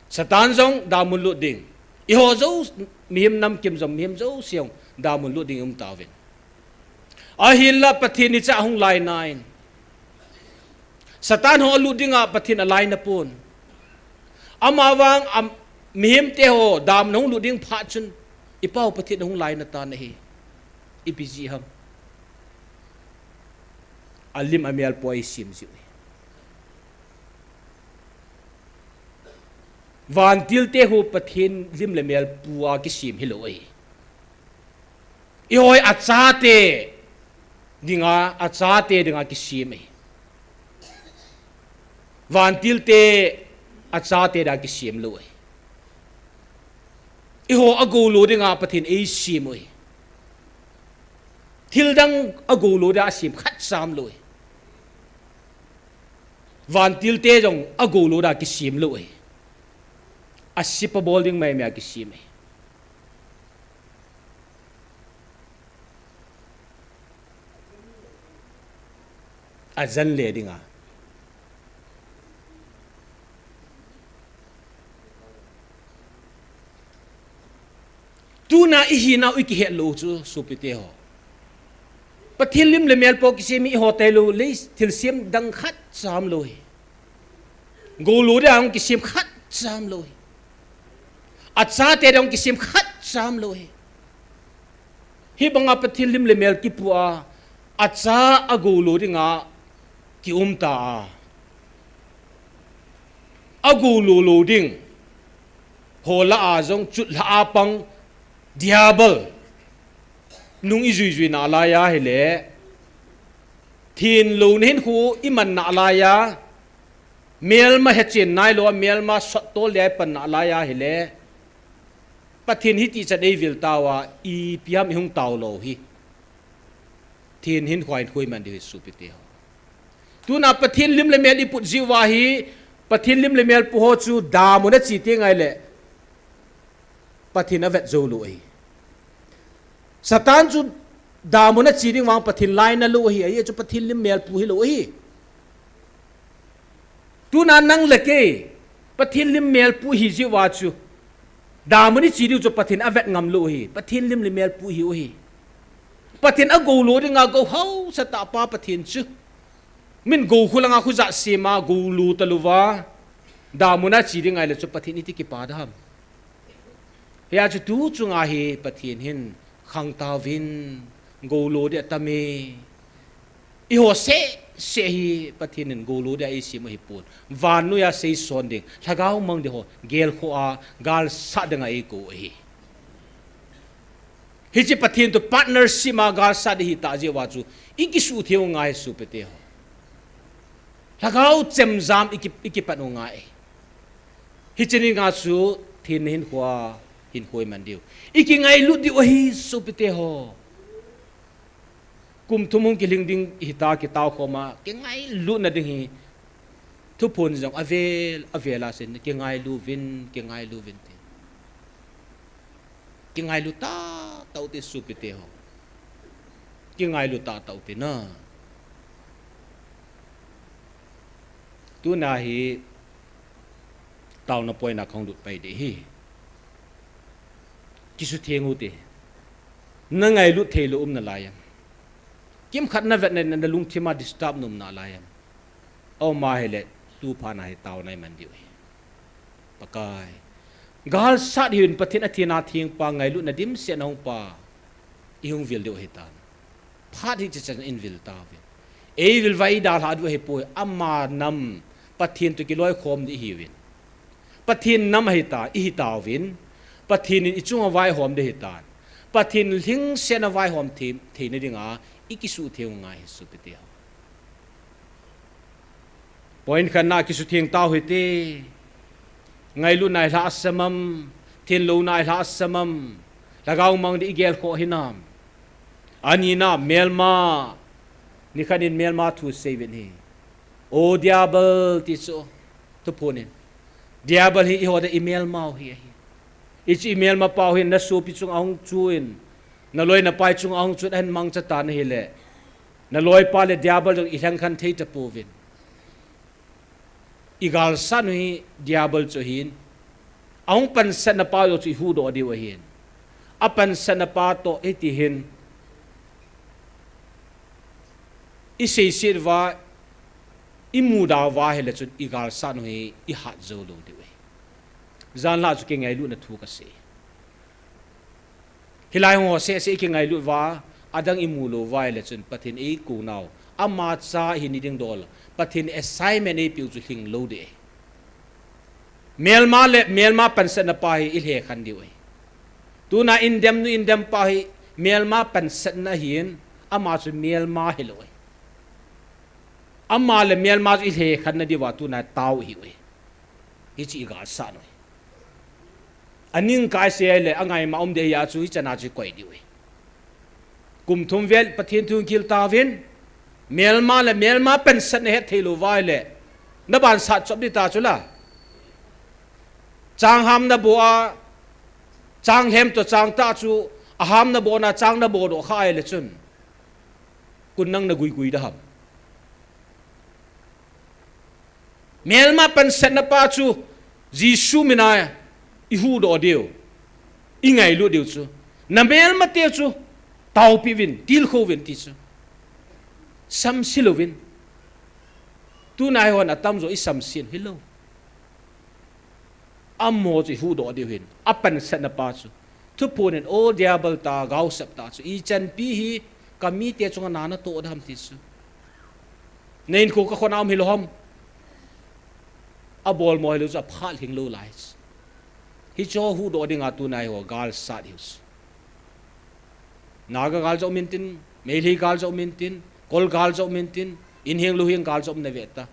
Satan jong damun lut ding. Eiho jou, mihem namkim jong, mihem jouse jong damun lut ding i um tauvin. Ahinla Pathen icha hung laina in, Satan ho alut dinga Pathen alaina pon. Amavang a, mihem te ho damun hung lut ding phat chun, i Pau Pathen ahung laina tan ahi. Ipi jeh ham? Alim amel po a eisem jiu ahi. Vantil te ho Pathen lim le mel po a kisem hilou ahi. Eiho hi achate dinga, achate dinga kisem ahi. Vantil te achate dinga kisem lou ahi. Eiho agoulou dinga Pathen eisem u ahi. Thil dang agoulou dinga asem khatcha umlou ahi. Vantil te jong agoulou dinga kisem lou ahi. Asep a bol ding maimai a kisem ahi. Ajan le dinga. Tuna ihinau ikihet lou chu sopite ho. Pathen lim le mel po kisem hi eiho tailou le thilsem dang khatcha umlou ahi. Goulou dinga hung kisem khatcha umlou ahi. Achate dinga hung kisem khatcha umlou ahi. Hibanga Pathen lim le mel kipu a, acha agou lou dinga kium ta a, agou lou lou ding ho lah a jong chutlah a pang Diabol nung ijui jui nalai ahile, thenlouna hinkho iman nalai a, melma hechen nailou a, melma sottol dia ipan nalai ahile, Pathen hiti chan eivil tauva, ipi ham ihung tao lou hi. Then hinkho a hinkho iman diu hi sopite ho. Tuna Pathen lim le mel iput jiuva hi, Pathen lim le mel pu ho chu damun ache teng ahile, Pathen avet jou lou ahi. Satan chu damun ache ding vang Pathen lainat lou ahi, ahi chu Pathen lim mel pu hilou ahi. Tuna nang le kei, Pathen lim mel pu ihi jiuva chu, damun iche diu chu Pathen avet ngam lou ahi, Pathen lim le mel pu ihiu ahi. Pathen agou lou dinga gou hausa tah pa Pathen chu, min gou khu langa khu jah sema gou lou talouva, damun ache ding ahile chu Pathen iti kipa da ham. Hia chu tu chunga hi Pathen hin khang tauvin, gou lou ding atame. Eiho seh seh hi Pathen in gou lou dia eisem ahipon, vannoiya seison ding, lhagao mang ding ho gelkhoh a galsat dinga eikou ahi. Hiche Pathen toh partnership a galsat ding ahitah jeh uva chu, ikisuhtheng u ngai sopite ho. Lhagao chemjam iki, ikipan u ngai. Hiche dinga chu thenna hinkho a hinkho iman diu, ikingailut diu ahi sopite ho. Kum thum hung kilhing ding hita kitao khoma, kingailutna ding hi. Thuphon jong avel, avel a sin, kingailu vin, kingailu vin ti. Kingailu tahtah u te sopite ho. Kingailu tahtah u te na. Tuna hi taona point a kahung lut pai ding ahi. Kisutheng u te. Nangailut theilou um nalai am? Kimkhat navet na, na, nalungthim a disturb na um nalai am? Aum ahile, tu phat na hi taona iman diu ahi. Pakai. Galsat hiuvin Pathen athina thengpa ngailutna dimset na hungpa ihung vil diu ahitan. Phat hiche chan in vil tauvin. Eivil uva eidalhah diu ahipoi, ama nam Pathen toh kiloikhom ding ihiuvin. Pathen nam ahita, ihitauvin. Pathen in ichunga vaihom ding ahitan. Pathen lhingsetna vaihom thei, theina dinga ikisuhtheng u ngai hi sopite ho. Point khatna kisutheng tau hite. Ngailutna ilhahsam am, thenlouna ilhahsam am, lhagao mang ding igelkhoh hinam? Anina, melma, nikhat in melma thu seiyuvin ahi. O Diabol ti chu, thuphon in. Diabol hi eiho dia imelmau hi ahi. Hiche imelma pau hi nasopi chunga hung chun, naloi napai chunga hung chun ahin mangcha tan ahile, naloipa le Diabol jong ilhengkhen thei tapouvin. Igalsat u hi Diabol chu ahin, ahung pansatna pa jong chu ihuhdoh diu ahin. Apansatna pa toh hiti hin iseiset uva, imuda uva ahile chun igalsat u hi ihat jou lou diu ahi. Janlhah chu kingailutna thu kasei. Hilai ho seh seh ikingailut uva, adang imu lou uva ahile chun Pathen eikou nau, ama cha ihi nading dol, Pathen assignment eipeu chu lhinglou ding ahi. Melma le melma pansatna pa hi ilhekhen diu ahi. Tuna indemnu indempa hi melma pansatna ahin, ama chu melma hilou ahi. Ama le melma chu ilhekhenna diuva tuna tao ihiu ahi. Hiche igalsat u ahi. Aning kai sei ahile angaima um ding ahia chu hichan a chu ikoi diu ahi. Kum thum vel Pathen thu hung kihil tauvin, melma le melma pansatna het theilou uva ahile, nabansat chop ding ta chu la. Chang ham nabo a, chang lhem toh chang tah chu, aham nabona chang nabodoh kha ahile chun, kon nang nagui gui da ham? Melma pansatna pa chu Jesu mina ihuhdoh diu, ingailut diu chu, namelmate chu taopeh uvin, tilkhou uvin ti chu, samse louvin. Tuna eihon atamjo isamsen hilou. Amaho chu ihuhdoh diu ahin, apansatna pa chu. Thuphon in, O diabol, ta gaosap ta chu, ichan pi hi kamite chunga nana toh dam ti chu. Nahinkho kakhona um hilou ham. Abolmo hilou chu, aphat lhinglou lai chu. Hicho huhdoh dinga tuna eiho galsat hiu chu. Naga gal jong um intin, Meitei gal jong um intin, Kol gal jong um intin, inheng louheng gal jong um nave ta.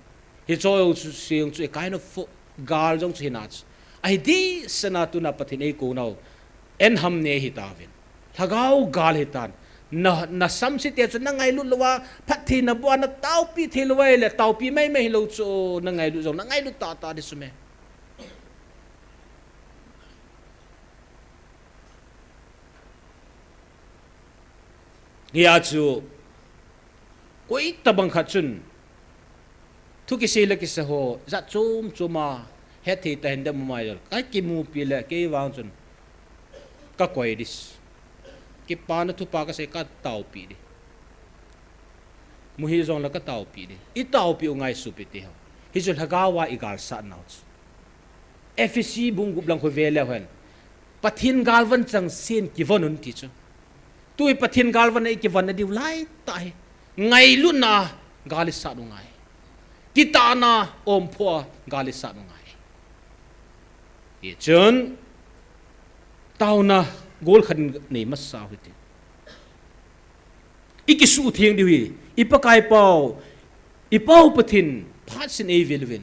Hicho chu seng chu a kind of fo-, gal jong chu hina chu. Ahi dihsana tuna Pathen eikou nau. Enham ne hitauvin. Lhagao gal hitan. Na, na samsite chu nangailut louva, phattheina boh a nataopi thei louva ahile, taopi maimai hilou chu, nangailut jong, nangailut tahtah ding chu me. Hia chu, koitabang khat chun, thu kisei le kisei ho, jat chom chom a, hetthei tah in dem umai jol. Kakimupi le, kei vang chun, kakoi ding. Kipana thupha kasei, kataopi ding. Muhi jongle kataopi ding. Itaopi u ngai sopite ho. Hichu lhagao a igalsat nau chu. Ephesi bung gup lang khu veleu hen. Pathen galvan chengse in kivon un ti chu. Tui Pathen galvan a ikivon nadiu laitah hi. Ngailutna a gal isat u ngai. Kitahna omphoh a gal isat u ngai. Hichun taona gol khat in nei masa u hite. Ikisuhtheng diu hi, i Pakaipa u, i Pa u Pathen, phat sin eivil uvin.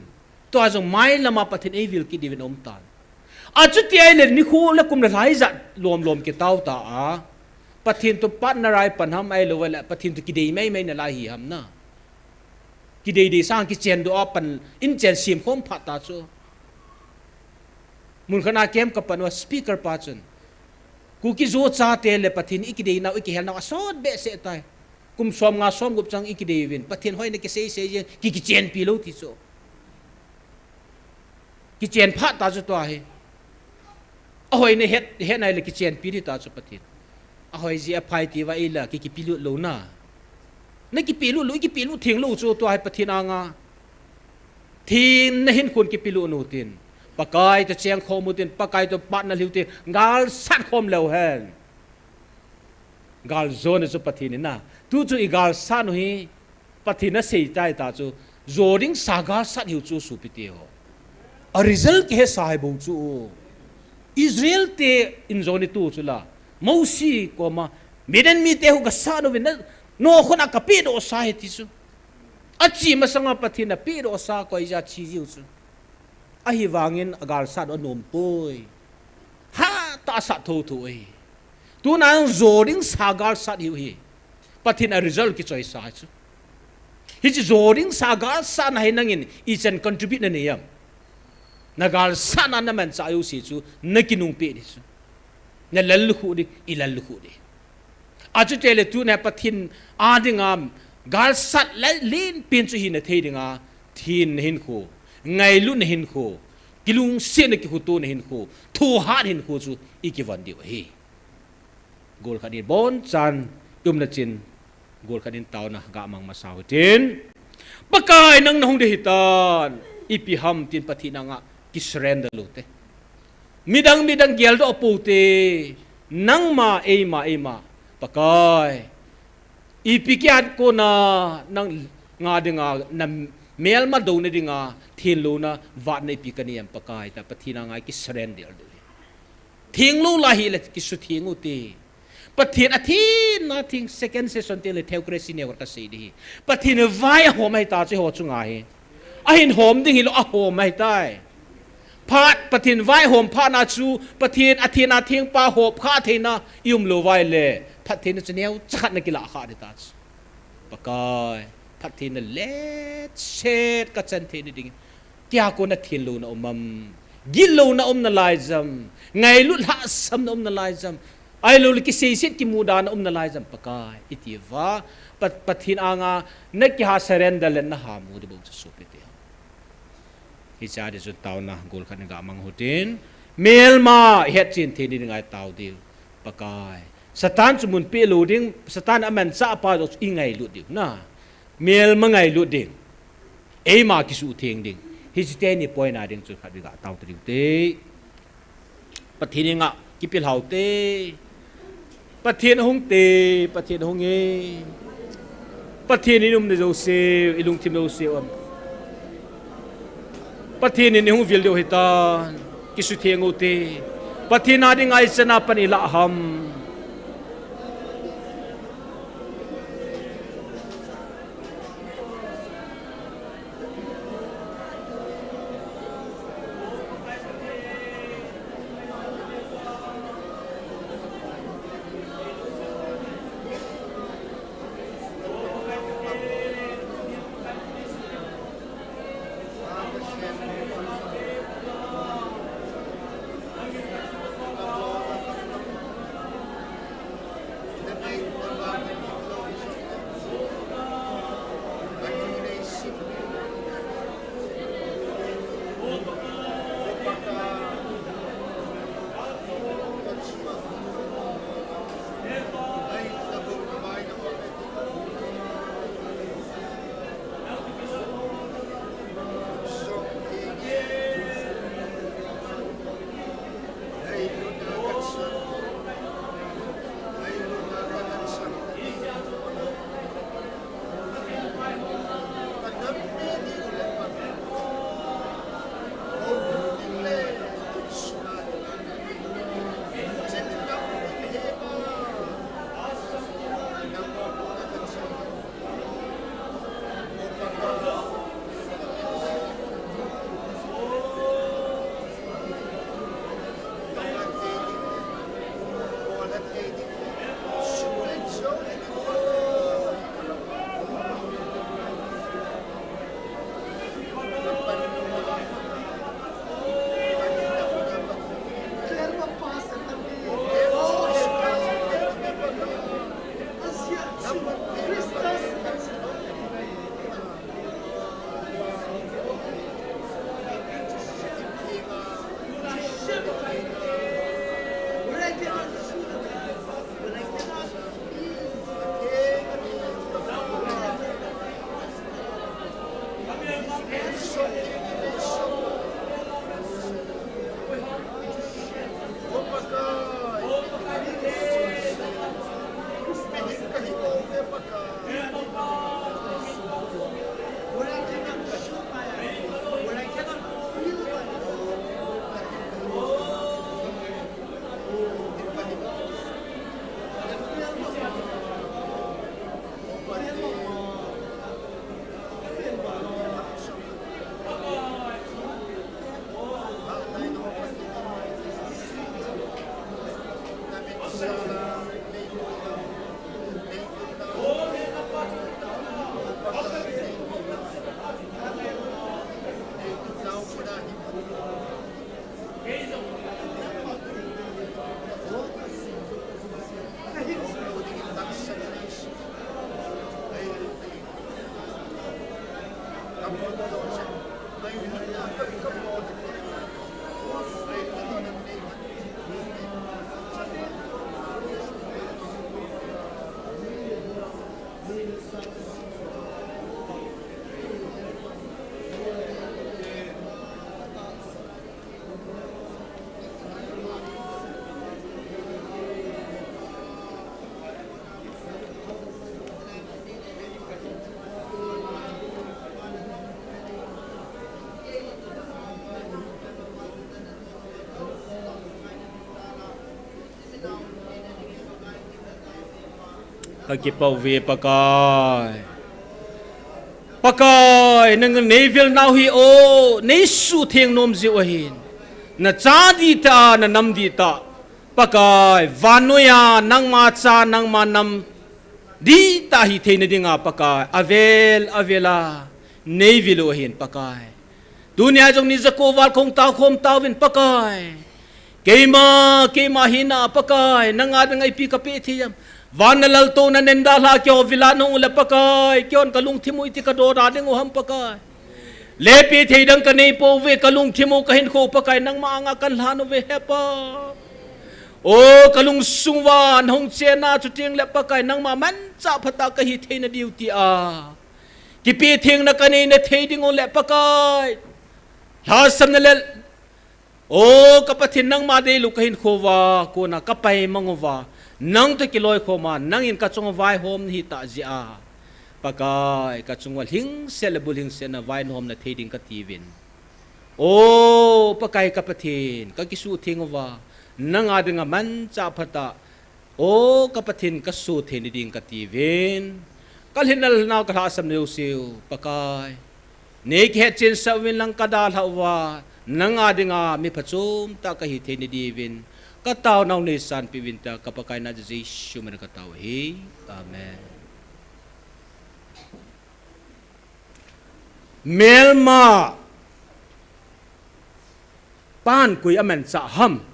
Tua jong mailam a Pathen eivil kit diuvin aum tan. Achuti ahile nikho le kum le lha ijat lom lom kitao ta a, Pathen toh partner a ipan ham ahilou le Pathen toh kidei maimai nalai hi ham na. Kidei dei sang kichendoh a pan, inchen semkhom phat ta chu. Mun khat a camp kapan uva speaker pa chun, Kuki Zo chate le Pathen ikidei nau, ikihel nau asot behseh tai. Kum som nga som gup chang ikidei uvin, Pathen hoina kisei sei jeng, ki, kichenpi lou ti chu. Kichen phat ta chu tua hi. Ahoina het, het nai le kichenpi ding ta chu Pathen. Ahoi ji aphai ti uva ila ki, kipelut lou na. Nakipelut lou, ikipelut theng lou chu tua hi Pathen anga. Theng nahin khun kipelut u tin. Pakai toh chengkhom u tin, Pakai toh partner hiu tin, galsat khom leu hen. Galjona chu Pathen in na. Tu chu igalsat u hi, Pathen in asei tai ta chu, jo ding sa galsat hiu chu sopite ho. A result kihesa hi bou chu. Israel te in jo ni tu chu la. Mosi koma, Midian mite hu gasat uvin na, nokhon a kapehdoh sa hi ti chu. Achi masanga Pathen in apehdoh sa koi ja chi jiu chu. Ahivangin agalsat u anom poi. Hatah a sat thotho ahi. Tuna jong jo ding sa galsat hiu hi. Pathen a result kichoisa chu. Hiche jo ding sa galsatna hi nangin ichan contribute nanei am. Nagalsatna namanchah u si chu nakinungpeh ding chu. Nalallukhuh ding, ilallukhuh ding. Achuti le tuna Pathen a dinga galsat le lenpen chu hina thei dinga, thenna hinkho, ngailutna hinkho, kilungsetna kihotona hinkho, thohhatna hinkho chu ikivon diu ahi. Gol khat in bonchan, umna chin, gol khat in taona gamang masa u hitin. Pakai nang nahung ding ahitan, ipi ham tin Pathen anga kisurrender lou te. Midang, midang geldoh pou te, nangma, eima, eima, Pakai. Ipi kiat kona nang nga dinga, namelma douna dinga, thenlouna, vatna ipi kanei em Pakai, ta Pathen anga kisurrender lou. Thenglou lai hile kisutheng u te. Pathen athenna theng second session teng le theocracy neo khat kasei ding ahi. Pathen vai ahom ahi ta chu eiho chunga hi. Ahin hom ding hilou ahom ahitai. Phat Pathen vai hom phatna chu Pathen athenna thengpa hop kha theina i um lou vai le. Phattheina chu neocha khat nakilah kha ding ta chu. Pakai, phattheina letset kachan theina ding. Keiya kona thenlouna um am, gitlouna um nalai jam, ngailut lhahsamna um nalai jam, ahilouleh kiseiset kimudahna um nalai jam, Pakai, iti uva, Pa-, Pathen anga nakiha surrender le naha mu ding bou chu sopite. Hiche a ding chun taona gol khat in gamang u hitin, melma ihet chen thei ding ngai tao diu, Pakai. Satan chu mun peh lou ding, Satan amanchah pa joh chu ingailut diu na. Melma ngailut ding. Eima kisuhtheng ding. Hiche teni poina ding chu khat vei gatao ta diu te. Pathen inga Kipilhau te. Pathen ahung te, Pathen ahung e. Pathen in umna jouse, i lungthim jouse um. Pathen in i hung vil diu hitan, kisutheng u te. Pathen a ding ngaichat a pan i lah ham. Ka kipah uve Pakai. Pakai, nang nei vil nau hi o, nei sutheng nom jiu ahin. Na cha ding tah, na nam ding tah. Pakai, vannoi a nangma cha, nangma nam ding tah hi theina dinga Pakai. Avel, avel a nei vil u ahin Pakai. Tunia jong ni jako val kong tao khom tauvin Pakai. Keima, keima hina Pakai, nanga dinga ipi kapeh thei ham. Van na laltouna nenda lha keiho vil a nahung ule Pakai, keihon kalungthim u iti kadoda ding u ham Pakai. Lepeh thei dang kanei pouve, kalungthim u kahinkho u Pakai, nangma anga kalhan uve Hepa. O kalungsung uva nahung chenna chuteng le Pakai, nangma manchah phatah kahi theina diu tia. Kipeh thengna kanei na thei ding u le Pakai. Lhasamna le O ka Pathen, nangma deilou kahin khouva kona kapai mang uva, nang toh kiloikhoma nangin kachunga vaihom nahi tah jeh a, Pakai, kachunga lhingset le bulhingsetna vaihom nathei ding katiuvin. O Pakai ka Pathen, kakisuhtheng uva, nanga dinga manchah phatah, O ka Pathen, kasuhtheng ding katiuvin. Kalhinna le lhanau kalhahsamna jouseu, Pakai, neikihetchensah uvin lang kadalhah uva, nanga dinga mi phachom tah kahi thei nadiuvin, kataonau neisanpeh uvin tia ka Pakai na Jesu mina katao ahi. Amen. Melma pan koi amanchah ham?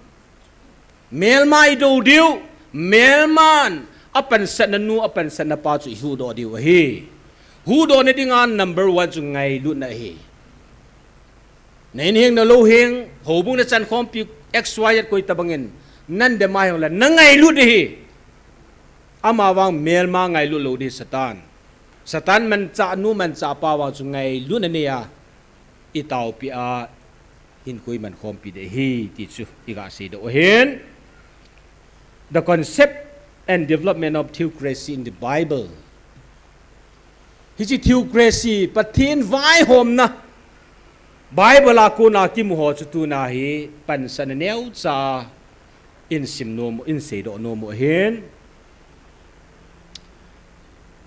Melma idou diu, melman apansatna nu, apansatna pa chu ihuhdoh diu ahi. Huhdohna dinga number one chu ngailutna ahi. Nahin heng nalou heng, houbung nachan khompi X Y Z koi tobangin nadem a hijongle nangailut ahi. Amavang melma ngailut lou ding Satan. Satan manchah nu manchah pa vang chu ngailutna neiya itaopeh a hinkho iman khompi ding ahi ti chu iga seidoh u ahin. The concept and development of theocracy in the Bible. Hiche theocracy, Pathen vaihomna, Bible a kona kimu ho chu tuna hi pansatna neocha in sim nom u, in seidoh nom u ahin.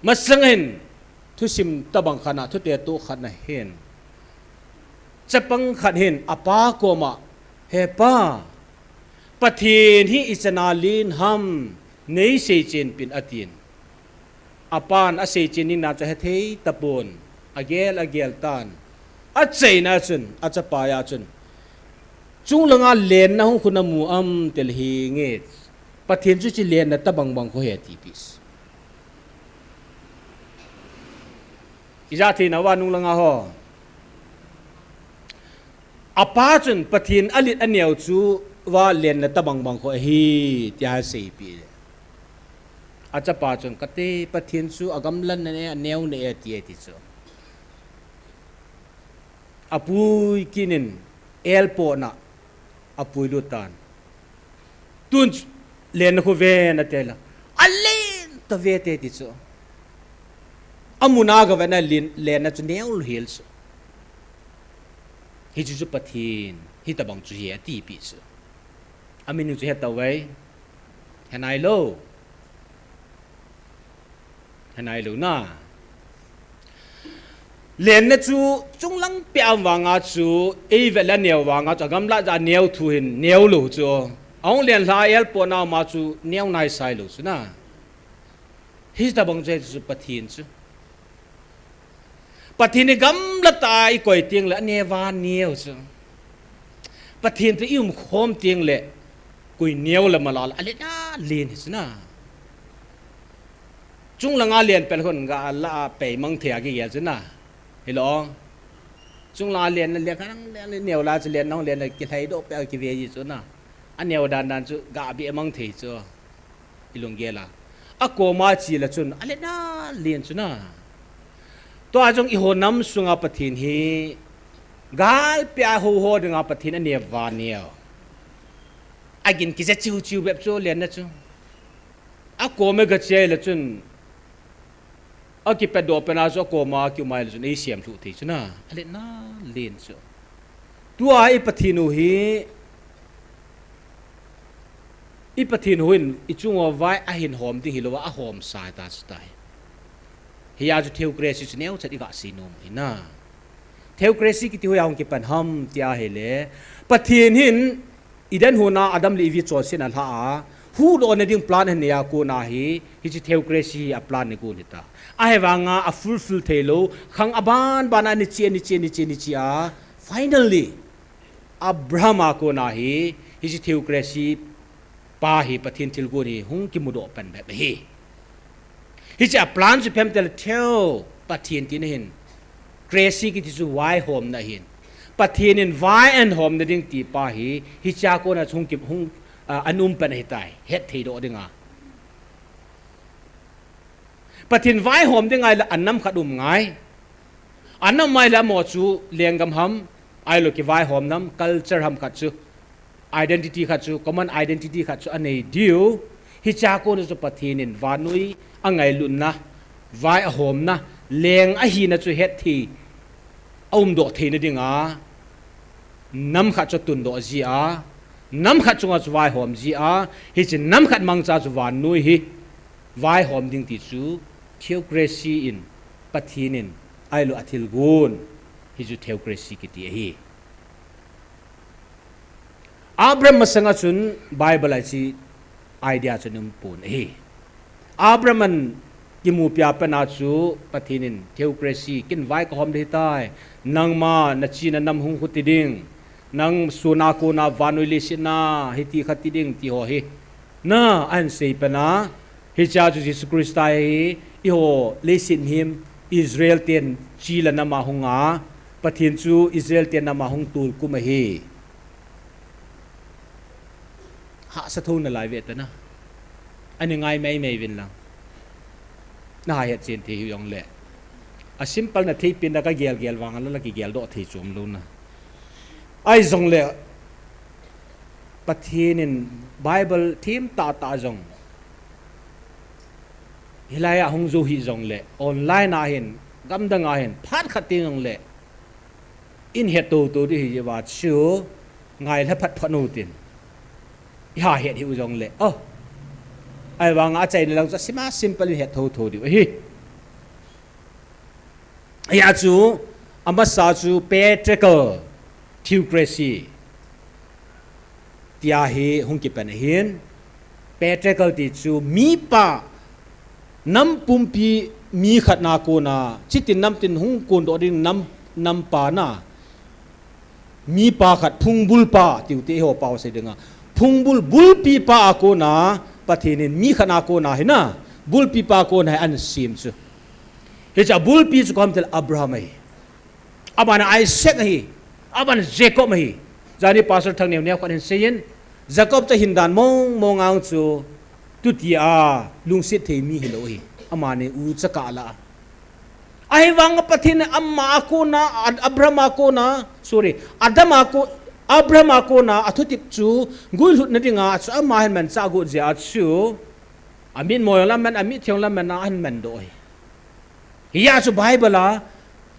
Masang hin, thusim tobang khat a, thutetoh khat na hin, chapang khat hin apa koma, He pa, Pathen hi ichan a len ham, neiseichen pin, atin. Apan aseichen ding na chu hethei tapon, agel agel tan. Achaina chun, achapa a chun, Chunglanga lenna hung khu namu am, tile, Henge, Pathen chu hiche lenna tobang bang khu ahi, atipeh. Ija thei nauva nunglanga ho? Apa chun Pathen alet aneo chu va lenna tobang bang khu ahi, tia aseipeh. Achapa chun, Kati, Pathen chu agamlatna e, aneona e, ati e, ti chu. Apui kit in, elpohna apuilut tan. Tun lenna khu ven, atile, alen tave te, ti chu. Amuna gavet na len, lenna chu neolou hel chu. Hichu chu Pathen hitobang chu ahi, atipeh chu. Ameaning chu hetauve. Henailou. Henailou na. Lenna chu chunglang peh a um vanga chu, eivet le aneo vanga chu, agamlat jeh a neo thu hin neolou chu. Ahung lenlha a elpohna a um a chu neo naisailou chu na. Hitobang chu ahi chu Pathen chu. Pathen hi gamla tah a ikoi tengle aneo va neo chu. Pathen toh iumkhom tengle koi neo le malal a alen a len hi chu na. Chunglanga len pet khun gala a peimang thei a kigel chu na. Hilou. Chunglanga lenna le khanang le neo la chu lenna hung lenna kilhaidoh peh a kive ji chu na. Aneo dan dan chu gabeh mang thei chu. Ilunggel a. Akoma chele chun alen a len chu na. Tua jong eiho nam sunga Pathen hi galpi a houho dinga Pathen aneo va neo. Agin kija chiu chiu bep chu lenna chu. Akoma gache le chun, akipatdoh pena chu akoma kium a ile chun eisem lhuh thei chu na. Alen a len chu. Tua i Pathen u hi, i Pathen u hin ichung uva vai ahin hom ding hilouva ahomsa ta chu tai. Hia chu theocracy chu neocha iga seinom u ahi na. Theocracy kiti hoiya hung kipan ham ti ahile, Pathen hin Eden hon a Adam le Evi chonsetna lhah a, huhdohna ding plan ahin nei a kona hi, hiche theocracy hi aplan ni kon hita. Ahivanga afulfill theilou, khang aban ban a aniche, aniche, aniche, aniche a, finally, Abraham a kona hi, hiche theocracy pa hi Pathen thilgon hi hung kimudoh pan bep ahi. Hiche aplan chu ipi ham itile theo Pathen tina hin, cracy kiti chu vaihomna ahin. Pathen in vai ahin homna ding ti pa hi, hichea kona chu hung ki, hung, ah, ahin um pan ahitai, hettheidoh dinga. Pathen vaihom ding ahile anam khat um ngai. Anam ahile amaho chu lenggam ham, ahilou kivaihom nam, culture ham khat chu identity khat chu, common identity khat chu anei diu. Hichea kona chu Pathen in vannoi angailutna, vai ahomna, leng ahina chu hetthei aumdoh theina dinga nam khat chu atundoh jia, nam khat chunga chu vaihom jia, hiche nam khat mangcha chu vannoi hi vaihom ding ti chu theocracy in, Pathen in, ahilou a thilgon, hichu theocracy kiti ahi. Abraham masanga chun Bible a hiche idea chu aumpon ahi. Abraham in kimupi a pat a chu Pathen in theocracy, ken vai kahom ding ahitai, nangma nachena nam hung khuti ding, nang suna kona vannoi leiset a hiti khat ti ding ti ho hi, na, ahin sei pat a, hichea chu Jesu Christa hi eiho leiset mihem Israel ten che le nam a hunga, Pathen chu Israel ten nam a hung tolkhum ahi. Hahsa thou nalai ve tana. Ani ngai maimai uvin lang. Naha hetchen thei hijongle, a simple na theipen a kagelgel vang a la kigeldoh thei chom louna. Ahijongle, Pathen in Bible themtah tah jong, hilai a hung jou hijongle, online a hin, gamdang a hin, phat khat teng jongle, ihin hettoh toh ding ahi jeh uva chu, ngailha phatphat utin, iha het hih u jongle, o, ahivanga achaina lang chu asima simple in het thotho diu ahi. Hia chu, amasa chu patriarchal theocracy tia hi hung kipan ahin, patriarchal ti chu mipa, nam pumpi mi khat na kona, chutin namtin hung kondoh ding nam, nampa na, mipa khat phungbulpa tiu te eiho pao sei dinga, phungbul, bulpipa a kona, Pathen in mi khat na kona hi na, bulpipa a kona hi ahin sem chu. Hiche a bulpi chu koiham itile Abraham ahi. Abana Isaac ahi. Abana Jacob ahi. Jani Pastor Thangneo neo khat hin seiyin, Jacob chu ahin dan mong mong a chu, tuti a lungset thei mi hilou ahi. Amani ucha kah lah a. Ahivanga Pathen in ama a kona, Ad-, Abraham a kona, sorry, Adam a ko-, Abraham a kona athutep chu guilhutna dinga chu ama ahin manchah got jeh a chu, amitmo jong le aman, amitlhi jong le aman a ahin mandoh ahi. Hia chu Bible a,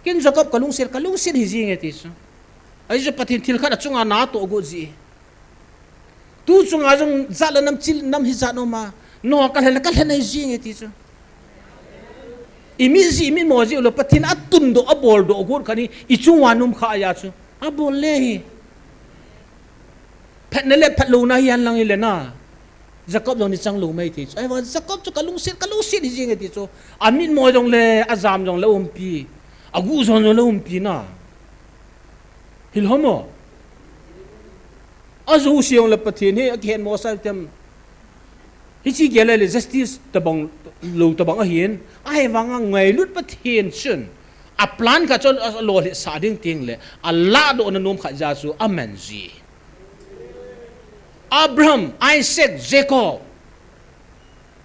ken Jacob kalungset, kalungset hijenge ti chu. Ajeh chu Pathen thil khat achunga natoh got jeh. Tu chunga jong jat le nam, chil nam hijat um a, nangho kalhen le kalhen hijenge ti chu. Imit jeh, imitmo jeh uleh Pathen in atundoh, aboldoh got khat hi ichung uva um kha ahi chu. Abol le hi. Phatna le phatlouna hi henlang hile na, Jacob jong ni chang lou mai thei chu. Ahivang Jacob chu kalungset, kalungset hijenge ti chu. Amitmo jongle, ajam jongle umpi, aguhjon jongle umpi na. Hilou ham o. Ajouse jongle Pathen hi akihetmo sa tem. Hiche gel le justice tabang lou tabang ahin, ahivanga ngailut Pathen chun, aplan khat chu alolhit sah ding tengle, alahdohna nom khat jeh chu aman ji. Abraham, Isaac, Jacob,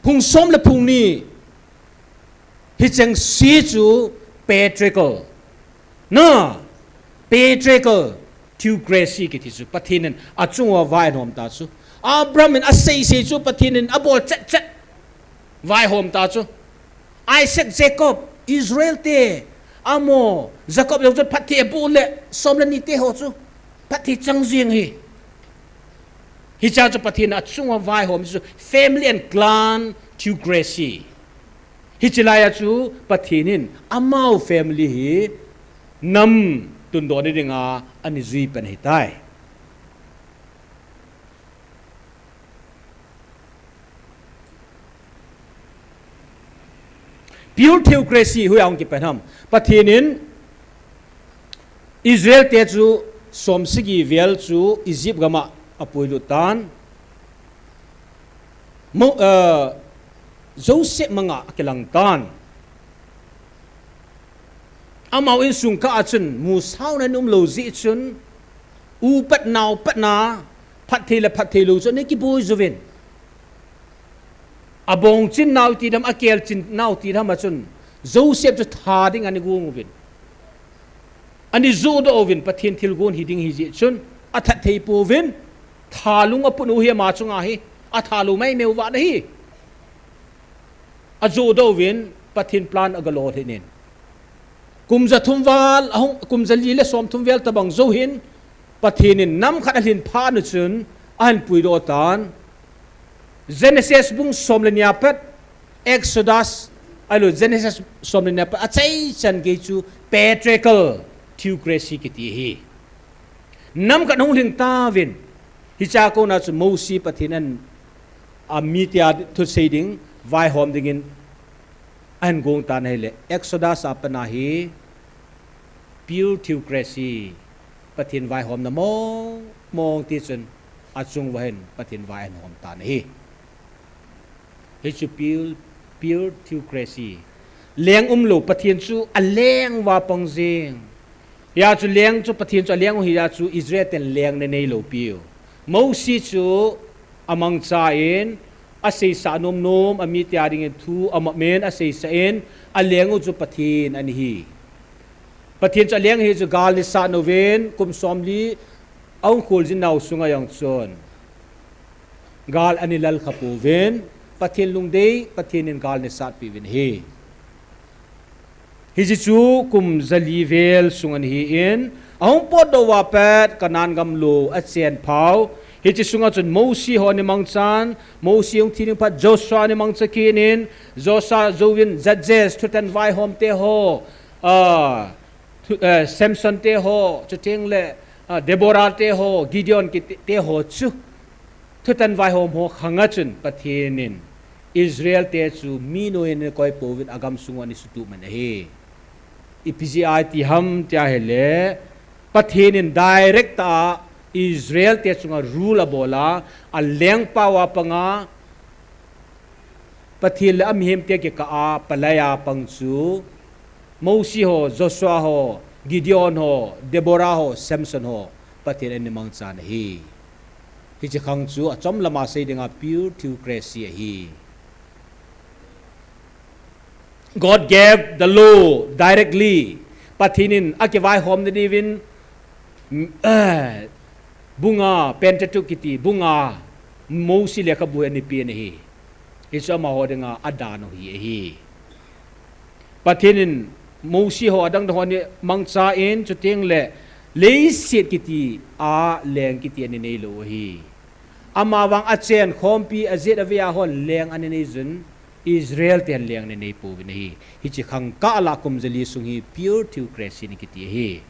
phung som le phung ni, hicheng se chu patriarchal, na, patriarchal theocracy kiti chu, Pathen in achung uva vaihom ta chu. Abraham in aseisei chu Pathen in abol chetchet, vaihom ta chu. Isaac, Jacob, Israel te, amaho, Jacob jong chu phatthei aboh le, som le ni te ho chu phatthei chang jeng hi. Hichea chu Pathen in achung uva vaihom chu family and clan theocracy. Hiche laiya chu Pathen in amau family hi nam tundoh ni dinga ana jui pan ahitai. Pure theocracy hoiya hung kipan ham? Pathen in Israel te chu som sagi vel chu Egypt gam a apuilut tan. Mo-, eh, Joseph manga akilang tan. Amau insung kah a chun musaona aum lou jeh chun, upat naopat na, phatthei le phatthei lou chu ana kiboi jouvin. Abongchin nau ti dam, akelchin nau ti dam a chun, Joseph chu that ding ana gong uvin. Ana johdoh uvin, Pathen thilgon hiding hijeh chun, athat thei pouvin, Thalung aput u hi ama chunga hi. Athalou maimai u vang ahi. Ajo doh uvin Pathen plan agalolhing in. Kum ja thum val, ahung, kum ja li le som thum vel tabang jou hin, Pathen in nam khat alhin phat u chun, ahin puidoh tan. Genesis bung som le ni a pat, Exodus, ahilou Genesis som le ni a pat, achaichan gei chu patriarchal theocracy kiti ahi. Nam khat hung lhing tauvin, hichea kona chu Mosi Pathen in amite a thusei ding, vaihom dingin, ahin gong tan ahile, Exodus a pat a hi pure theocracy, Pathen vaihomna mong mong ti chun achung uva hin Pathen vai ahin hom tan ahi. Hichu pure, pure theocracy. Leng umlou, Pathen chu aleng uva pang jing. Hia chu leng chu Pathen chu aleng u hia chu Israel ten leng ana neilou piu. Mosi chu amangcha in, aseisah nom nom, amite a dingin thu amap in, aseisah in, aleng u chu Pathen ana hi. Pathen chu aleng hi chu gal ana sat uvin, kum som li, ahung khol jing nau sunga jong chun. Gal ana lal kha pouvin, Pathen lungdei, Pathen in gal ana satpeh uvin ahi. Hiche chu kum ja li vel sung ana hi in, ahung potdoh uva pat, Canaan gam lou achen phat. Hiche sunga chun Mosi ho ana mangchan, Mosi hung thi ding phat, Joshua ana mangcha kit in, Joshua jouvin Judges, thutan vaihom te ho, ah, thu, eh, Samson te ho, chuteng le, ah, Deborah te ho, Gideon kiti te ho chu. Thutan vaihom ho khang a chun Pathen in Israel te chu mi noiya ana koi pouvin agam sung uva ana sutup man ahi. Ipi jeh a iti ham tia ahile, Pathen in direct a Israel te chunga rule abol a, alengpa uva panga, Pathen le amihem te kikah a palai a pang chu, Mosi ho, Joshua ho, Gideon ho, Deborah ho, Samson ho, Pathen in ana mangchan ahi. Hiche khang chu achom lama sei dinga pure theocracy ahi. God gave the law directly. Pathen in akivaihom na diuvin, mm, eh, bung a Pentateuch kiti, bung a Mosi lekhabu hi ana pe ahi. Hichu amaho dinga adan u hi ahi. Pathen in Mosi ho adang dang ho ana mangcha in, chuteng le leiset kiti a leng kiti ana neilou ahi. Amavang achen khompi ajet avei a hon leng ana nei jun, Israel ten leng ana nei pouvin ahi. Hiche khang kah lah kum ja li sung hi pure theocracy ana kiti ahi.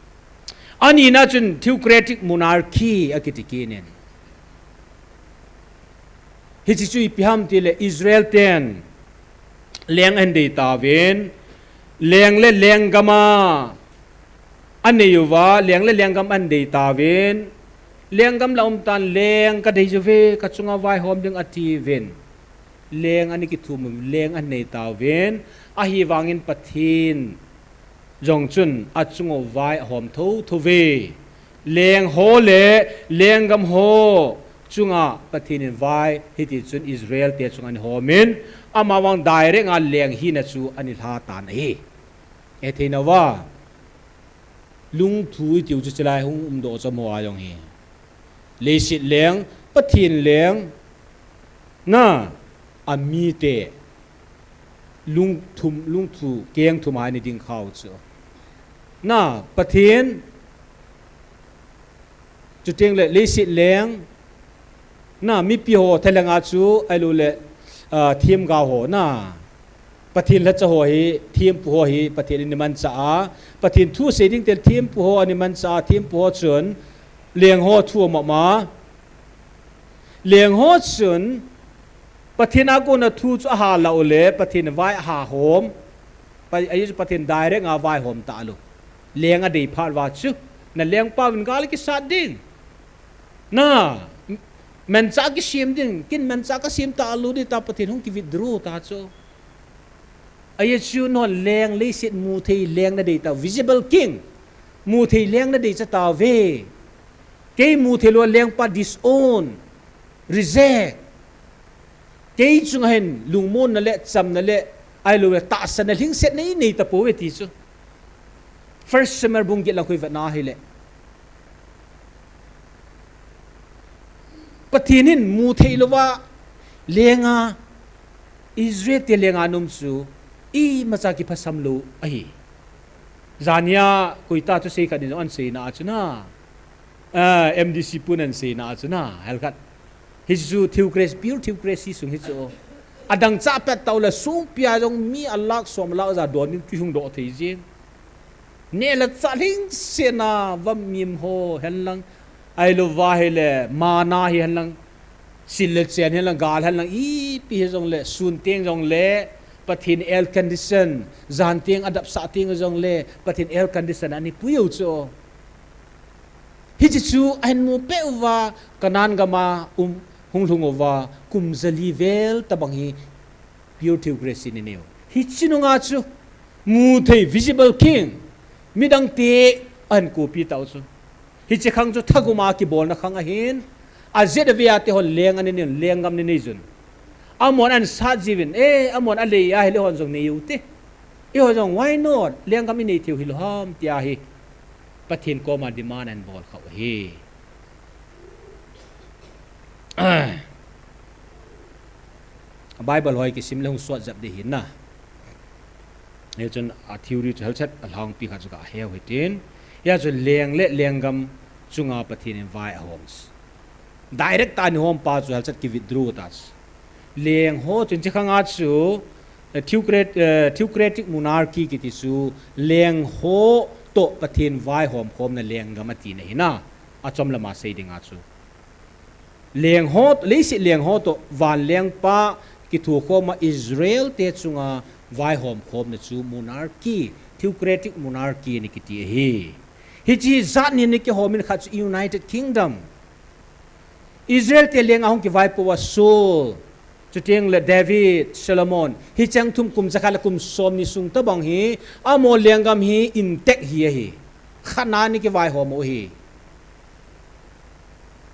Ani na chun theocratic monarchy akiti kit in. Hiche chu ipi ham tile Israel ten leng ana dei tauvin, leng le lenggam a anei uva, leng le lenggam ana dei tauvin, lenggam la um tan leng kadei uve, kachunga vaihom ding atiuvin. Leng ana kithum, leng ana nei tauvin, ahivangin Pathen jong chun achunga vai ahom thotho uve. Leng ho le lenggam ho chunga Pathen in vai hiti chun Israel te chunga ana hom in, amavang direct a leng hina chu ana lha tan ahi. Hethei nauva. Lungthu itiu chu chulai hung umdoh chom ho a jong hi. Leiset leng, Pathen leng, na, amite, lungthum, lungthu, kengthum a ana ding khau chu. Na, Pathen, chuteng le leiset leng, na, mipi ho thalheng a chu, ahilou le, ah, themgao ho, na, Pathen lhacha ho hi, thempu ho hi, Pathen in ana manchah a, Pathen thu sei ding tel thempu ho ana manchah a, thempu ho chun, leng ho thu amama. Leng ho chun, Pathen a kona thu chu ahal a ule, Pathen vai ahahom. Pa, ahi chu Pathen direct a vaihom talou. Leng adei phat uva chu, na lengpa uvin gal kisat ding. Na, manchah kisem ding, ken manchah kasem talou ding tia Pathen hung ki withdraw ta chu. Ahi chu non leng leiset mu thei leng nadei ta, visible king. Mu thei leng nadei cha tauve. Kei mu thei lou lengpa disown, reject. Kei chunga hin lungmonna le chamna le ahilou le tahsanna lhingsetna inei tapouve ti chu. First Samuel bung get lang khu ivet na hile. Pathen in mu thei louva lenga, Israel te lenga nom chu imacha kiphasam lou ahi. Jania koita thusei khat in jong ahin seina a chu na, ah, M D C pun ahin seina a chu na, hel khat. Hichu theocracy, pure theocracy sung hi chu. Adang chah pet tah le songpi a jong mi alakh som alakh ja don in tui hung doh thei jing. Neh le chah lhingsetna, vamim ho hen lang, ahilouva ahile mana hi hen lang, sil le chen hen lang, gal hen lang, ipi hi jongle, sun teng jongle Pathen air condition, jan teng adap sah teng jongle Pathen air condition ana pui u chu. Hiche chu ahin mu peh uva, Canaan gam a um, hung lhung uva, kum jali vel tabang hi pure theocracy ni neu. Hiche nunga chu, mu thei visible king, midang te ahin kopi tau chu. Hiche khang chu thagum a kibolna khang ahin, ajet avei a te hon leng ani nei, lenggam ani nei jun. Amon ahin sat jiuvin, eh, amon alei a hile hon jong nei u te. Eiho jong, why not? Lenggam inei thei u hilou ham, tia hi Pathen koma demand ahin bol khah u ahi. Bible ho kisim le hung sot jep ding ahi na. Hichun a theory chu helchet a lhangpi khat chu kahe u hitin. Hia chu leng le lenggam chunga Pathen in vai ahom. Direct tah a eihom pa chu helchet ki withdraw ta chu. Leng ho chun hiche khang a chu, eh, theocrat-, eh, theocratic monarchy kiti chu leng ho toh Pathen vaihom khomna lenggam ati na ahi na. Achom lama sei ding a chu. Leng ho, leiset leng ho toh van lengpa kithokhom a Israel te chunga vaihom khomna chu monarchy, theocratic monarchy ana kiti ahi. Hiche jat ni ana kihom in khat chu United Kingdom. Israel te leng a hung kivaipo uva Saul, chuteng le David, Solomon, hicheng thum kum jakhat le kum somni sung tabang hi, amaho lenggam hi intact hi ahi. Khat na ana kivaihom u ahi.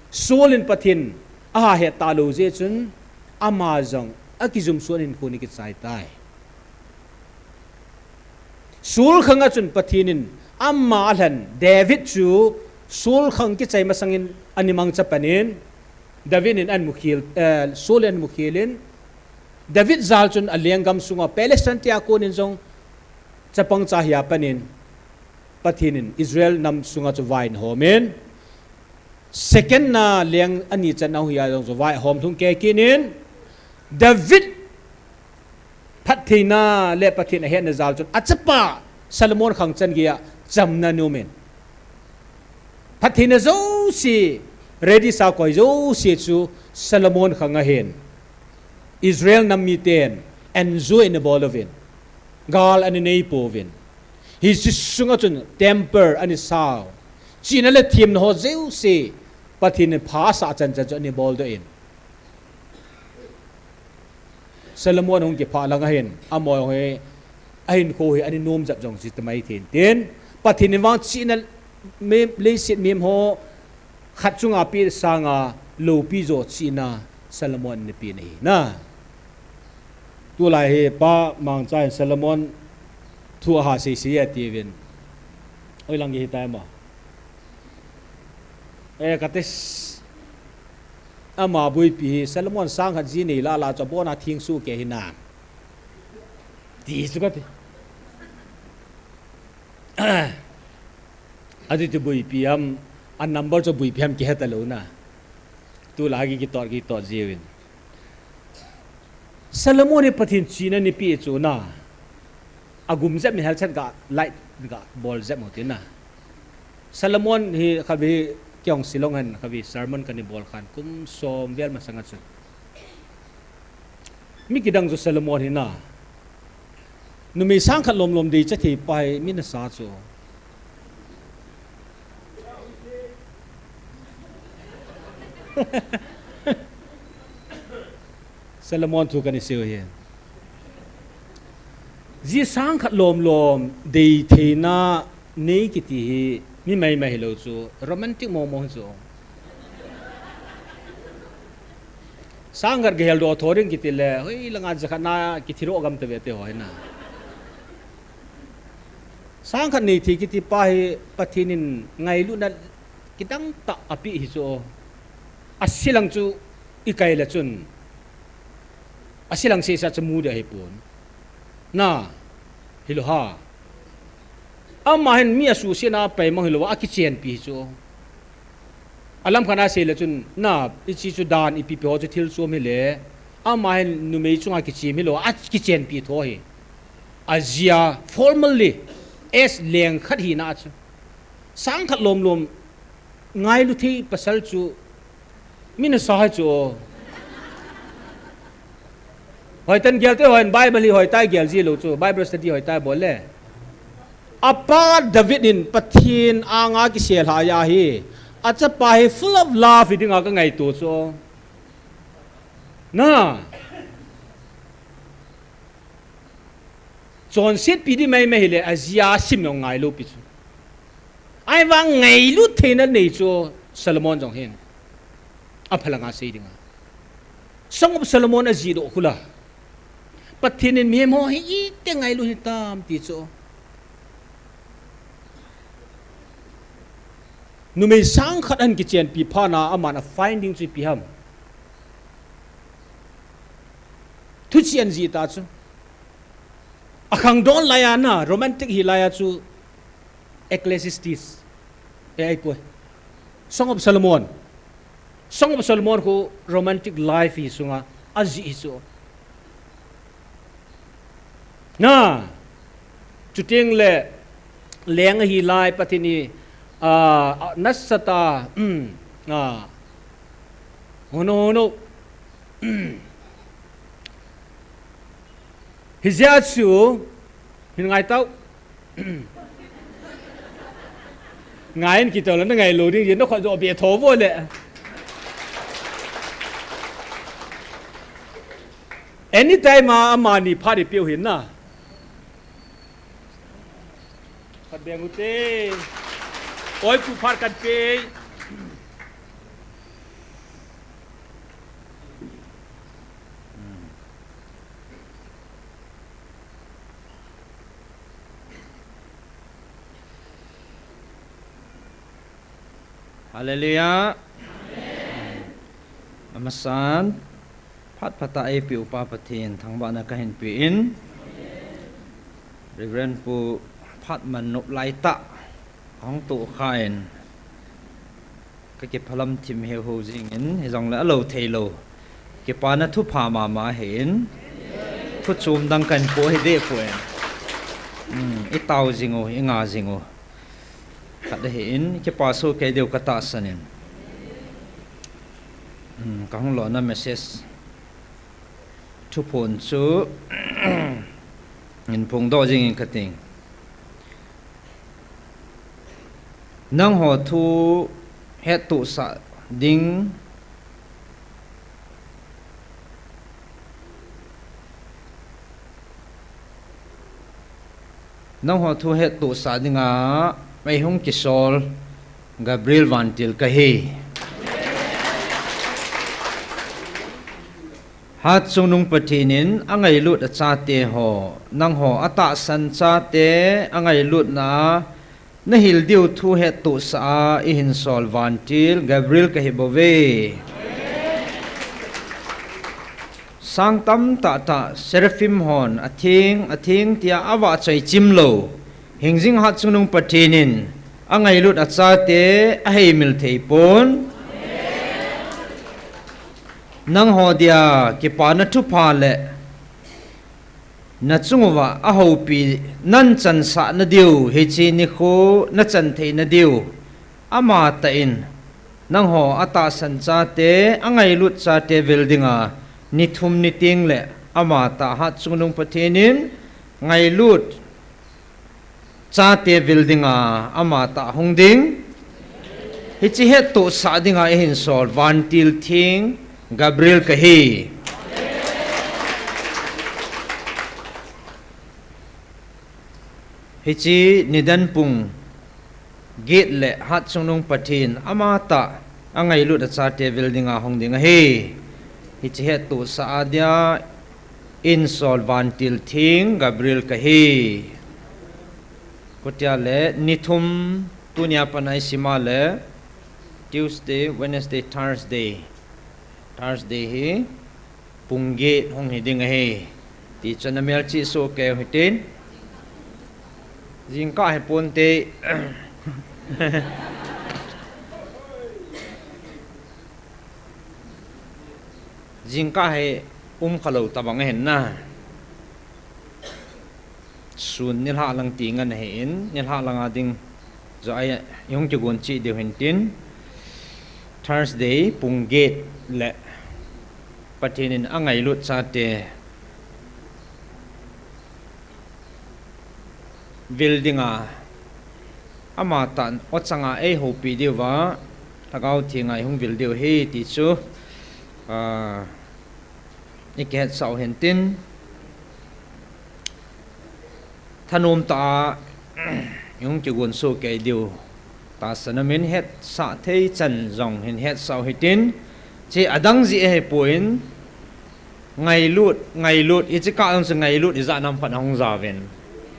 Saul in Pathen aha het talou jeh chun, ama jong akijumsuh in hinkho ana kichai tai. Saul khang a chun Pathen in ama alhen David chu Saul khang kichai masang in ana mangcha pan in, David in ana mukhel, eh, Saul in ana mukhel in, David jal chun alenggam sunga Palestine tia kon in jong chapang cha hia pan in, Pathen in Israel nam sunga chu vai ana hom in, second na leng ani channa hia jong chu vai ahom lhung kei kit in, David phattheina le Pathen ahetna jal chun achapa Solomon khang chan geiya chamna ana um in. Phattheina jouse, ready sa koi jouse chu Solomon khang ahin. Israel nam miten enjoy ana bol uvin. Gal ana nei pouvin. Hiche sunga chun temple ana sao. Chihna le themna ho jouse Pathen in pha asah chan chan chu ana bol doh in. Solomon hung kiphah lang ahin, amaho hi, ahinkho hi ana nom jep jong chu tamai thei in tin. Pathen in vang chihna mem, leiset mem ho khat chunga peh sanga loupi jo chihna Solomon in ana pe na ahi na. Tulai hi Pa Mangcha in Solomon thu aha sei sei e atiuvin. Oi lang hi tai ma. Eh, kati s-, ama boipi hi, Solomon sang khat ji nei lala chu abon a theng soh kei ahi na. Ti chu kati. Ati chu boipi ham, a number chu boipi ham kihe talou na. Tulai hi kitot, kitot jiuvin. Solomon hi Pathen chihna ana pe chu na. Agum jep in helchet ga light ga bol jep u tin na. Solomon hi khatvei kei jong Shillong hin khatvei sermon kana bol khan kum som vel masang a chun. Mi kidang chu Solomon hi na. Numei sang khat lom lom dei cha thei pa hi mi nasa chu. Solomon thu kana sei u hi. Ji sang khat lom lom dei theina nei kiti hi mi mai mai hilou chu romantic mong mong chu. Sang khat gahel doh tho ding kiti le, hoi langa jakhat na kithi ro gam ta ve te ho hi na. Sang khat nei thei kiti pa hi Pathen in ngailutna kidang tah apeh hi chu. Asilang chu ikai le chun, asilang sesa chu mu ding ahipon. Na, hilou ha. Ama hin mi asuhsetna a pai mang hilou, akichenpi chu. Alam khat a seile chun, na, hiche chu dan ipi ipi ho chu thil chom hile. Ama hin numei chunga kichem hilou, akichenpi tho hi. Ajia formally, as leng khat hina chu. Sang khat lom lom, ngailu thei pasal chu, mi nasa hai chu. Hoitah in gel te, hoi Bible hi hoitah in gel ji lou chu, Bible study hoitah in bol le. Apa David in Pathen anga kisel lhah ahi. Achapa hi full of love hi dinga kangaito chu. Na. Chonsetpi ding maimai hile, ajia sim jong ngailu pi chu. Ahivang ngailut theina nei chu Solomon jong hin. Aphalanga sei dinga. Song of Solomon ajih doh khu la. Pathen in mihem ho hi iti ngailu hitam ti chu. Numei sang khat ahin kichenpi phat na aman a finding chu ipi ham. Thuchih ahin jih ta chu. Akhangdon laiya na, romantic hi laiya chu Ecclesiastes. E ai koi. Song of Solomon. Song of Solomon khu romantic life hi sunga ajih hi chu. Na, chuteng le leng ahi lai Pathen hi, ah, ah, nasatah, um, ah, hono, hono. Hijeh chun, hin ngai tau. Ngai in kiti le, na ngailou ding, na khut jo be tho vo le. Anytime a, amani phat ipi u hin na. Phat beng ute. Oi pu phat kan pe. Hallelujah. Amasan, phat phatah eipeh u Pa Pathen thangvahna kahin pe in. Reverend Pu phat man nop lai tah, hung tohkha in. Ka kiphalam thim heuheu jingin, hijongle alou theilou. Kipana thupha mama ahin. Thuchom dang kahin po hi deh poi. Hmm, i tao jing u, i nga jing u. Khat ahin, kipa soh kei diu ka tahsan in. Hmm, ka hung lona message. Thuphon chu, in phongdoh jingin kating. Nangho thu hettohsah ding, nangho thu hettohsah dinga, eihung kisol, Gabriel vantil kahi. Hatchungnung Pathen in angailut achate ho, nangho atahsan chate angailutna a, nahil diu thu hettohsah a, eihin sol vantil Gabriel kahi bouve. Sang tamtah tah, seraphim hon, atheng, atheng tia avahchoi chim lou. Hingjing Hatchungnung Pathen in, angailut achate, aheimil thei pon. Nangho dia, kipana thupha le, nachung uva, ahoupi, nahin chansah nadiu, hiche nikho, nachan thei nadiu. Amatah in, nangho atahsan chate, angailut chate vil dinga, nithum niteng le, amatah Hatchungnung Pathen in, ngailut, chate vil dinga, amatah hung ding. Hiche hettohsah dinga eihin sol, vantil theng, Gabriel kahi. Hiche nidan pung get le Hatchungnung Pathen amatah angailut achate vil dinga hung ding ahi. Hiche hettohsah a dia eihin sol vantil theng Gabriel kahi. Chutia le nithum tunia pat a isim a le Tuesday, Wednesday, Thursday. Thursday hi pung get hung hi ding ahi. Ti chu na melchih soh kei u hitin. Jingkah hi ponte. Jingkah hi um khalou tabang ahin na. Sun nilhah lang ti ngen ahin, nilhah lang a ding. Joh a i hung kigon chih diu hintin. Thursday, pung get le Pathen in angailut chate vil dinga, ama tan o changa eihoupi diuva, Lhagao Thenga i hung vil diu ahi ti chu, ah, i kihetsah u hintin. Thanom tah a i hung kigon soh kei diu. Tahsan a min hetsah thei chan jong hin hetsah u hitin. Hiche adang jeh ahipon, ngailut, ngailut, hiche kah jong chu ngailut ijat nam khat ahung jauvin.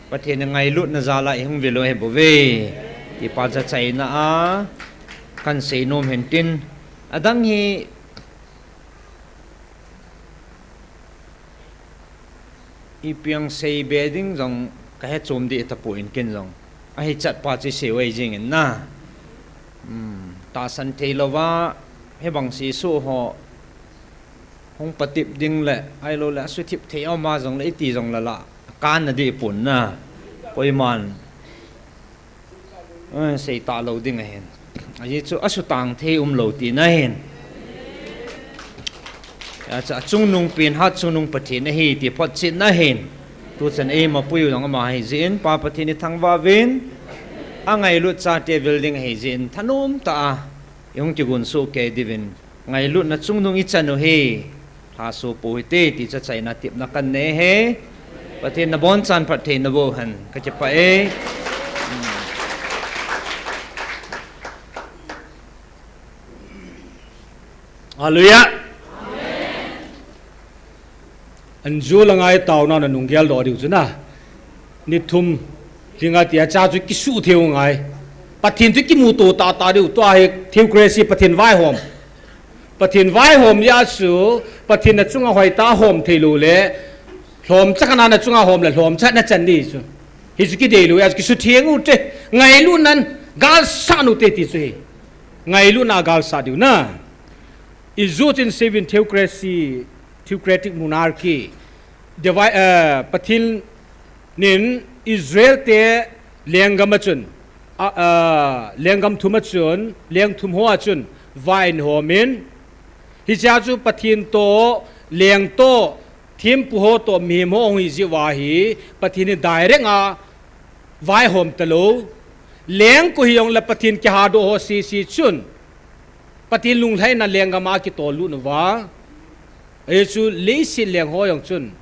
Pathen in ngailutna jal a i hung vil u ahibouve. Ti pa chu achaina a kahin seinom hintin. Adang hi ipi hung seibe ding jong kahe chom deh tapon ken jong. Ahichat pa chu isei u ahi jengin na. Hmm, tahsan theilouva, hibang sesu ho hung patep ding le, ahilouleh asuthip thei aum a jongle iti jongle la, akanna deh pon na. Koiman, eh, sei talou ding ahin. Ajeh chu asutang thei umlou tina ahin. Hijeh chun achungnung pen hat chungnung Pathen ahi ti photchetna ahin. Tuchan eima puiu jong ama ahi jeh in, Pa Pathen ithangvah uvin, angailut chate vil ding ahi jeh in, thanom tah a i hung kigon soh kei diuvin, ngailutna chungnung ichan u hi, lhaso pou hite ti chu achaina tepna kahin nei ahi. Pathen in abonchan phatthei naboh hen, kakipah e. Hallelujah. Anjo langa itaona nanung geldoh diu chu na. Ni thum lhinga tia cha chu kisuh thei u ngai. Pathen chu kimuto tahtah diu, tua hi theocracy, Pathen vaihom. Pathen vaihom jeh a chu, Pathen nachunga hoitah a hom theilou le, lhomcha khat a nachunga hom le lhomcha nachan ding chu. Hichu kideilou jeh a chu kisutheng ute, ngailutnan galsat ute ti chu hi. Ngailutna galsat diu na. Ijo chun seven theocracy, theocratic monarchy. Devi, eh, Pathen in Israel te lenggam a chun, a, a, lenggam thum a chun, leng thum ho a chun vai ahin hom in. Hichea chu Pathen toh, leng toh, thempu ho toh, mihem ho ahung hi jeh uva hi, Pathen in direct a vaihom talou. Leng koi hijongle Pathen kihadoh ho sese chun, Pathen lunglhaina lenggam a kitol lut uva. Ajeh chu leiset leng ho jong chun,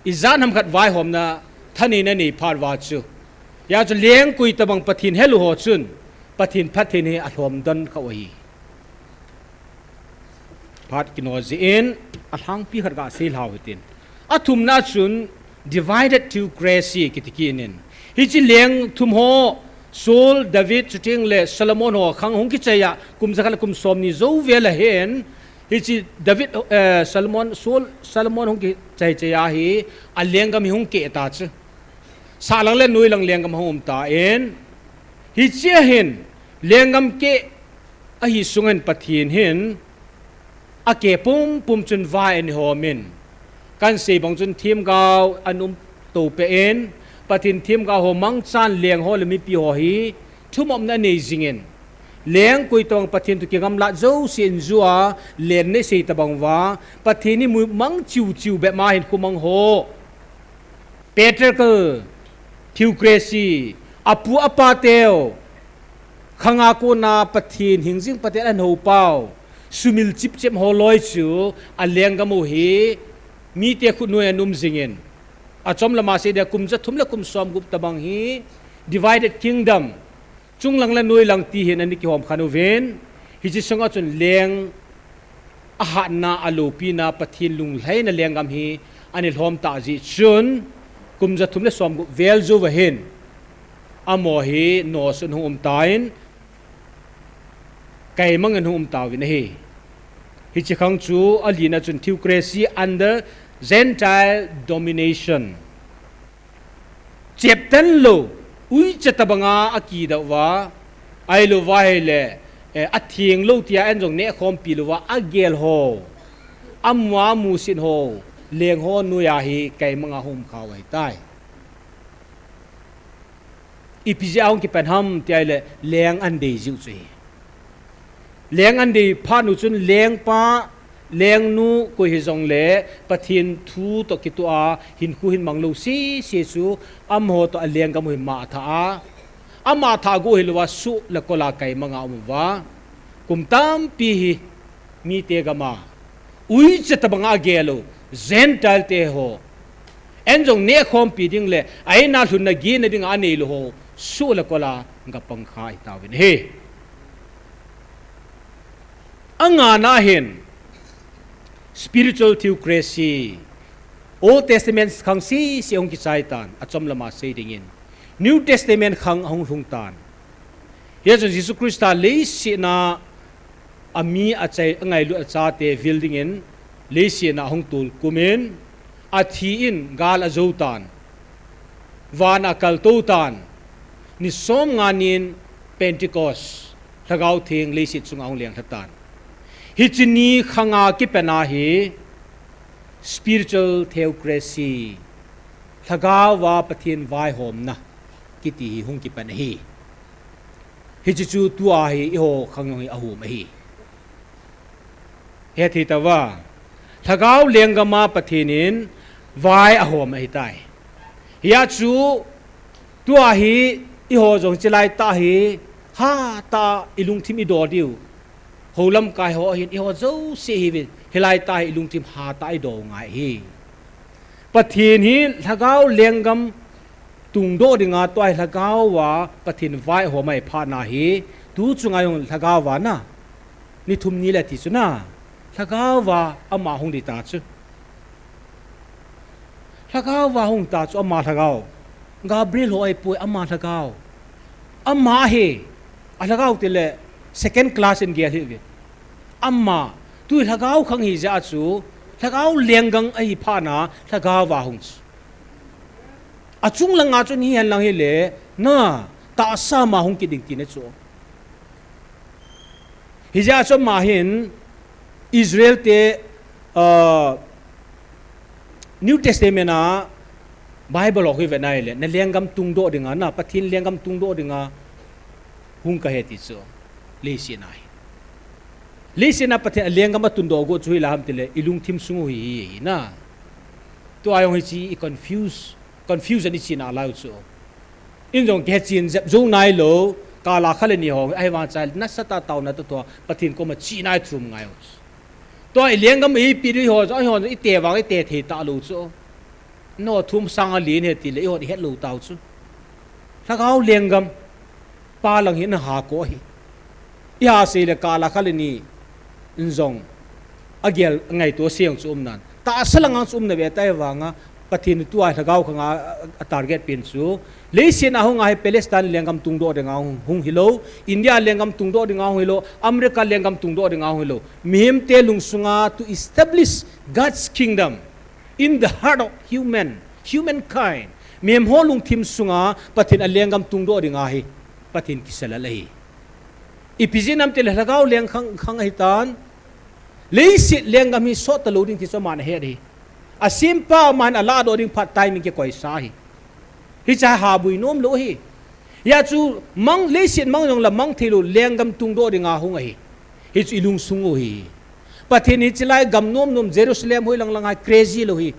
ijat ham khat vaihomna thaneina anei phat uva chu. Hijeh chun leng koi tabang Pathen helu ho chun, Pathen phatthei hi alhom don kha u ahi. Phat kino jeh in, alhangpi khat gasei lhau hitin. Athumna chun, divided theocracy kiti kit in. Hiche leng thum ho, Saul, David, chuteng le Solomon ho khang hung kichai a, kum jakhat le kum somni jou vel ahin. Hiche David, eh, Solomon, Saul, Solomon hung kichai chai a hi, alenggam hi hung keh ta chu. Sahlang le noilang lenggam ahung um tan. Hichea hin, lenggam keh ahi sunga hin Pathen hin, akeh pumpum chun vai ahin hom in. Kahin sei bang chun themgao ahin um to peh in, Pathen themgao ho mangchan leng ho le mipi ho hi, thumopna anei jingin. Leng koi tabang Pathen toh kigamlat jouse in jua, lenna isei tabang uva, Pathen hi mu mang chiu chiu bep ma hin khomang ho. Patriarchal theocracy, apu apa teu, khanga kona Pathen hing jing Pathen ahin houpau, sumil chipchep ho loi chu, alenggam u hi, mite khut noi a ahin um jingin. Achom lama sei dia kum jathum le kum somgup tabang hi, divided kingdom, chunglang le noilang ti hin ana kihom khen uvin, hiche sunga chun leng ahatna, aloupina, Pathen lunglhaina lenggam hi ana lhom ta jeh chun, kum jathum le somgup vel jou uva hin, amaho hi nosun hung um tan, kaimang in hung um tauvin ahi. Hiche khang chu alina chun theocracy under Gentile domination. Cheptan lou, uicha tabanga akidah uva, ahilouva ahile, eh, atheng lou tia en jong nehkhompi louva agel ho, amu a musit ho, leng ho noiya hi kaimanga hung um khau ahitai. Ipi jeh a hung kipan ham tia ahile leng ahin dei jiu chu ahi. Leng ahin dei phat u chun lengpa, lengnu koi hijongle Pathen thu toh kitoh a hinkho hin mang lou sese chu amaho toh alenggam u hi mangthah a, amangthah go hilouva soh le kol a kaimanga um uva, kum tampi hi mite gam a uicha tabanga agel u, Gentile te ho, en jong nehkhompi ding le a-in a lhunna gina dinga aneilou ho, soh le kol a gapang kha ahitauvin ahi. Angana hin spiritual theocracy, Old Testament khang sese hung kichai tan, achom lama sei dingin New Testament khang ahung lhung tan. Hia chun Jesu Christa leiset a ami achai, angailut achate vil dingin leiset a ahung tolkhum in, athi in gal ajou tan, van a akaltou tan, ni somnga nin Pentecost, Lhagao Theng leiset chunga ahung lenglha tan. Hiche ni khanga kipan a hi spiritual theocracy, Lhagao a Pathen vaihomna kiti hi hung kipan ahi. Hiche chu tua hi eiho khang jong hi ahom ahi. Hethei tauva, Lhagao lenggam a Pathen in vai ahom ahitai. Hia chu tua hi eiho jong hiche laitah hi hatah a ilungthim idoh diu, hou lamkai ho hin eiho jouse hiuvin, hilaitah hi ilungthim hatah a idoh u ngai ahi. Pathen hi Lhagao lenggam tungdoh dinga tua hi Lhagao a Pathen vai ahom ahi phat na hi, tu chunga jong Lhagao a na, ni thum ni le ti chu na, Lhagao a ama hung ding ta chu. Lhagao a hung ta chu ama Lhagao. Gabriel ho ahipoi, ama Lhagao. Ama hi, a Lhagao tile second class in gel hiuve. Ama, tu Lhagao khang hijeh a chu, Lhagao lenggam ahi phat na, Lhagao a hung chu. Achung langa chun hihen lang hile, na, tahsa ma hung kit ding tina chu. Hijeh a chu ama hin Israel te, ah, New Testament a Bible ho hi vet na hile, na lenggam tungdoh dinga, na Pathen lenggam tungdoh dinga hung kahi ti chu. Leiset a hi. Leiset a Pathen a lenggam atundoh go chu hoilai ham tile, ilungthim sung u hi, hi, hi na. Tua jong hiche i confuse, confusion ichi nalai u chu. In jong kichen jep jou nailou, kal a kha le ni ho, ahivang chule nasatah a taona toh tua, Pathen koma chihna ithum ngai u chu. Tua i lenggam eipeh diu ho, jong, ho, ite vang, ite thei talou chu. No thum sang a lin ahi tile, eiho ihet lou tau chu. Lhagao lenggam, pa lang hi na ha ko hi. Iha sei le kal a kha le ni in jong agel ngaito sei jong chu um nan. Tahsa langa chu um na ve tai vanga, Pathen tua Lhagao khanga a target pen chu. Leiset a hung a hi Palestine lenggam tungdoh dinga hung, hung hilou, India lenggam tungdoh dinga hung hilou, America lenggam tungdoh dinga hung hilou. Mihem te lungsunga to establish God's kingdom in the heart of human, humankind. Mihem ho lungthim sunga Pathen a lenggam tungdoh dinga hi Pathen kisalal ahi. Ipi jeh ham tile Lhagao leng khang, khang ahi tan. Leiset lenggam hi sot talou ding ti chu aman ahet ahi. Asempa aman aladoh ding phat timing kikoisa ahi. Hiche hi haboi nom lou ahi. Hia chu mang, leiset mang jong la mang thei lou, lenggam tungdoh dinga hung ahi. Hichu ilungsung u hi. Pathen hiche lai gam nom nom Jerusalem hoi lang lang a hi crazy lou hi.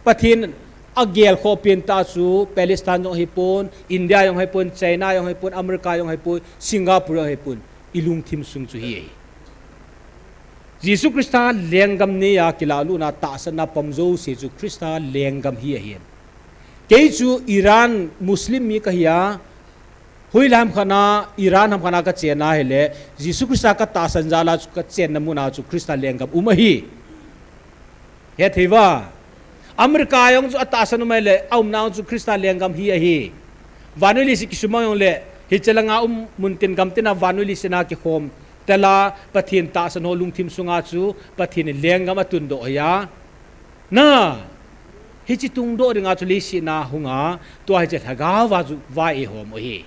Pathen agel khoh pen tah chu Palestine jong ahipon, India jong ahipon, China jong ahipon, America jong ahipon, Singapore jong ahipon, ilungthim sung chu hi ahi. Jesu Christa lenggam neiya kilah lutna tahsanna pom jouse chu Christa lenggam hi ahi. Kei chu Iran Muslim mi kahi a, hoilai ham khat a, Iran ham khat a kachen a hile, Jesu Christa katahsan jal a chu kachenna mun a chu Christa lenggam um ahi. Hethei uva. America jong chu atahsan um ahile, aumna jong chu Christa lenggam hi ahi. Vannoi leiset kisumang jongle, hiche langa um mun tin gam tin a vannoi leiset a kikhom Tela Pathen tahsan ho lungthim sunga chu Pathen in lenggam atundoh hi a. Na, hiche tungdoh dinga chu leiset a hunga, tua hiche lhagao va chu vai eihom u ahi.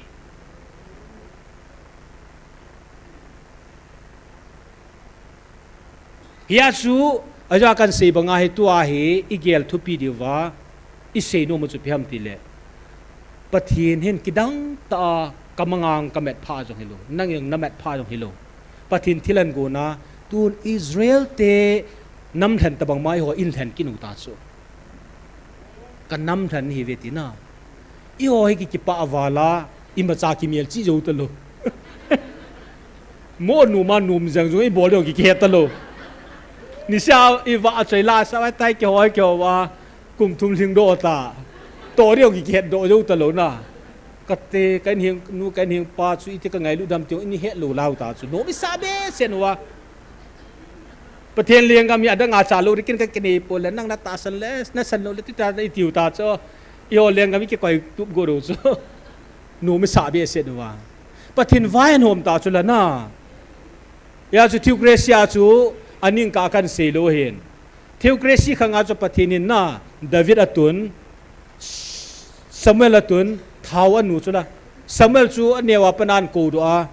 Hia chu, aja kahin sei banga hi tua hi, igel thupi diuva, isei nom u chu ipi ham tile. Pathen hin kidang tah a, ka mangang ka met pha jong hilou, nang jong na met pha jong hilou. Pathen thilhan gona, tun Israel te namlhen tabang ma eiho inlhen kit u ta chu. Ka namlhen hi ve tina. Eiho hi ki, kipah vala, imacha kimelchih jou talou. Mo numa num jeng jong ibol ding kihe talou. Nisa iva achoi la sa vai tai kihoi kiho va. Kum thum lhing doh ta. To ding kihet doh jou talou na. Kate, ka inheng nu, ka inheng pa chu iti ka ngailut dam ti jong ini hetlou lau ta chu. Nom isa behseh uva. Pathen lenggam hi adang a cha lou ding kin ka kinei poi le, nang na tahsan le, na san lou le, tuta na itiu ta chu. Eiho lenggam hi kikoi tup go lou chu. Nom isa behseh uva. Pathen vai eihom ta chu la na. Hia chu theocracy a chu aning kah kahin sei lou hin. Theocracy khanga chu Pathen in na, David atun, Samuel atun, thao anu chu la. Samuel chu aneo a pat a ahin kou doh a,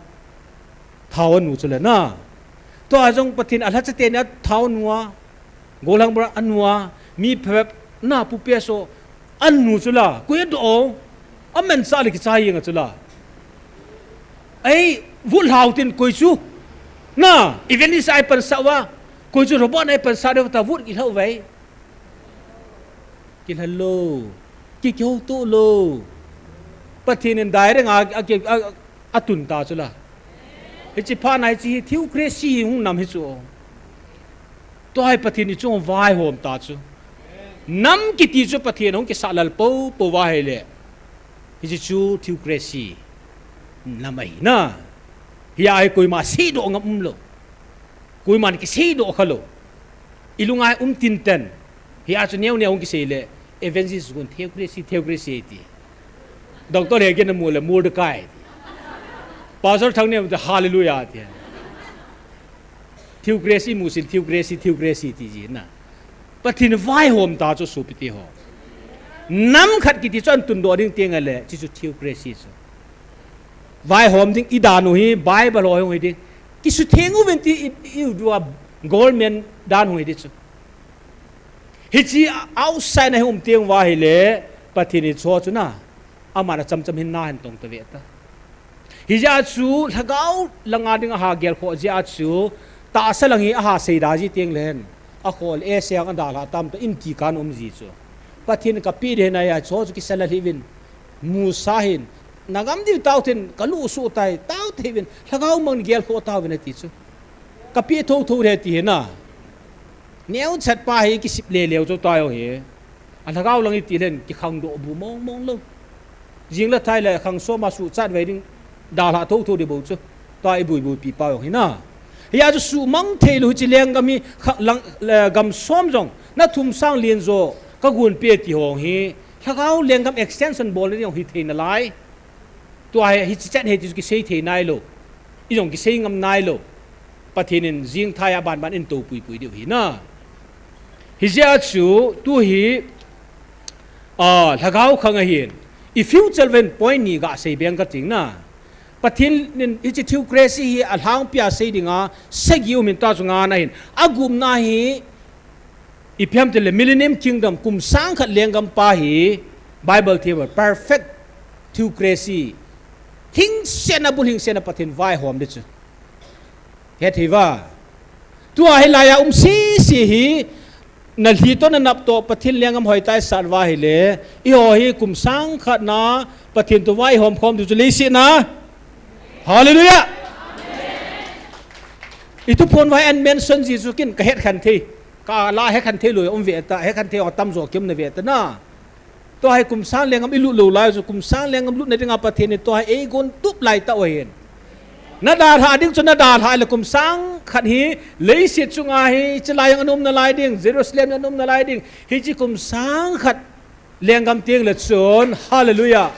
thao anu chu la na. Tua jong Pathen alhacha teni a thao anu a, gollhang bar anu a, mi phabep na pu pe so, anu chu la, koi adoh o, amanchah le kichai jeng a chu la. Ei, vut lhau tin koi chu. Na, evangelist a ipansah uva, koi chu robot a ipansah diu ta vut kilhau vai. Kilha lou. Ki, kihouto lou. Pathen in direct a, a, a, a, atun ta chu la. Hiche phat na hiche hi theocracy hi hung nam hi chu. Tua hi Pathen in ichung vaihom ta chu. Nam kiti chu Pathen hung kisah lal popo va hile. Hiche chu theocracy nam ahi na. Hia hi koima seidoh ngam umlou. Koiman kiseidoh khalou. Ilunga um tinten. Hia chu neo neo hung kisei le. Evangelist gun theocracy, theocracy ti. Doctor Hegin amu le Mordecai ti. Pastor Thangneo te hallelujah ti. Theocracy musil, theocracy, theocracy ti ji na. Pathen vaihom ta chu sopite ho. Nam khat kiti chu ahin tundoh ding teng ale, hiche chu theocracy chu. Vaihom ding idan u hi, Bible ho hung hi ding. Kisutheng uvin ti i, i, i, government dan hung hi ding chu. Hiche outside na hi um teng uva hile, Pathen in hiche chu na, aman achamcham hin na hin tong ta ve ta. Hijeh a chu lhagao langa ding aha gelkhoh jeh a chu, tahsa lang hi aha seida ji teng le hen, akhol e seng adalha tam ta in ti kan um ji chu. Pathen kapeh ding ahi a chu, chu kisa lha hih uvin, musa hin, nagam diu tao thin, kalu su tai, tao thei uvin, lhagao mang gelkhoh tao uvin ati chu. Kapeh thotho ding ti hi na. Neocha pa hi kisip leleu chu tai o hi. A lhagao lang iti len kikhangdoh bu mong mong lou. Jing le thai le khang soma suhchat vei ding dalha thotho ding bou chu. Tua ibuibuipi pa jong hi na. Hia chu suhmang thei lou hiche lenggam hi kha, lang, le, gam som jong na thum sang lien jo kagonpeh ti hong hi. Lhagao lenggam extension bolna ding jong hithei nalai. Tua hi, hiche chan hi ti chu kisei thei nailou. Ijong kisei ngam nailou. Pathen in jing thai a banban in tou puipui diu hi na. Hijeh a chu tu hi, a, lhagao khang ahin. I future ven point ni gasei beng kating na. Pathen in hiche theocracy hi alhangpia sei dinga, sagi um in ta chu nga na hin. Agupna hi, ipi ham tile Millennium Kingdom kum sang khat lenggam pa hi Bible thei uva perfect theocracy. Hingsetna bul hingsetna Pathen vaihom ding chu. Hethei uva. Tua hilai a um sese hi nalhi toh nanap toh Pathen lenggam hoitah a isat uva hile. Eiho hi kum sang khat na Pathen toh vaihom khom diu chu leiset na. Hallelujah. Ithuphon uva hin mention ji chu kin kahet khen thei. Kala het khen thei lou um ve ta, het khen thei atam jo kium na ve ta na. Tua hi kum sang lenggam ilut lou lai chu, kum sang lenggam lutna dinga Pathen in tua hi eigon tup lai tah u ahin. Nadalha ding chu nadalha le kum sang khat hi leiset chunga hi, hiche lai jong ana um nalai ding, Jerusalem jong ana um nalai ding. Hiche kum sang khat lenggam teng le chun, hallelujah.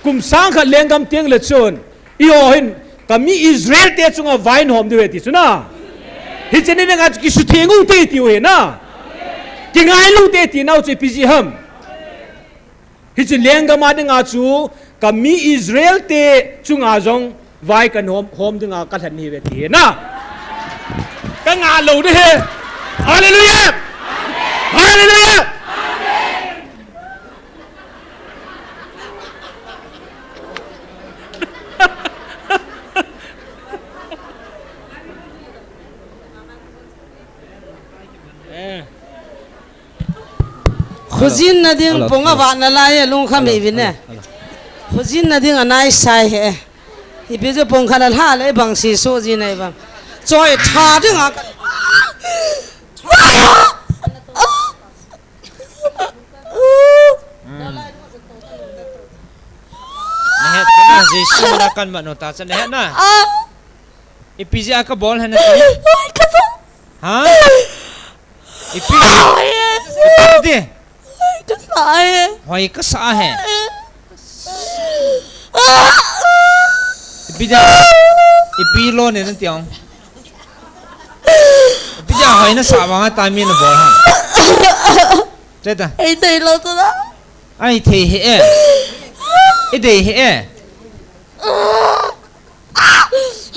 Kum sang khat lenggam teng le chun, eiho hin, Kami Israel te chunga vai nahom diu ahi ti chu na. Hiche ni dinga chu kisutheng u hite tiu ahi na. Kingai lou hite tina u chu ipi jeh ham. Hiche lenggam a dinga chu kami Israel te chunga jong vai kanahom, hom dinga kalhen ahi ve ti ahi na. Kangah lou ding ahi. Hallelujah! Hallelujah! Eh. Khojin na ding pong a vatna lai e, lungkham hih uvin e. Khojin na ding anai sai e. Ipi chu pong khat a lha le bang si so ji nai bang. Choi tha ding a. Hmm. Nahet na, Jesu na kan mano ta cha nahet na. Ipi jeh a kabol hen na ti. Ha? Ipi? Ipi ti? Hoi kasa he. Ipi dia? Ipi lo ne na ti ong. Ipi dia hoi nasa vang a ta mi nabol ha. Cheta. Ei dei lou chu la. Ai thei he e. I dei he e.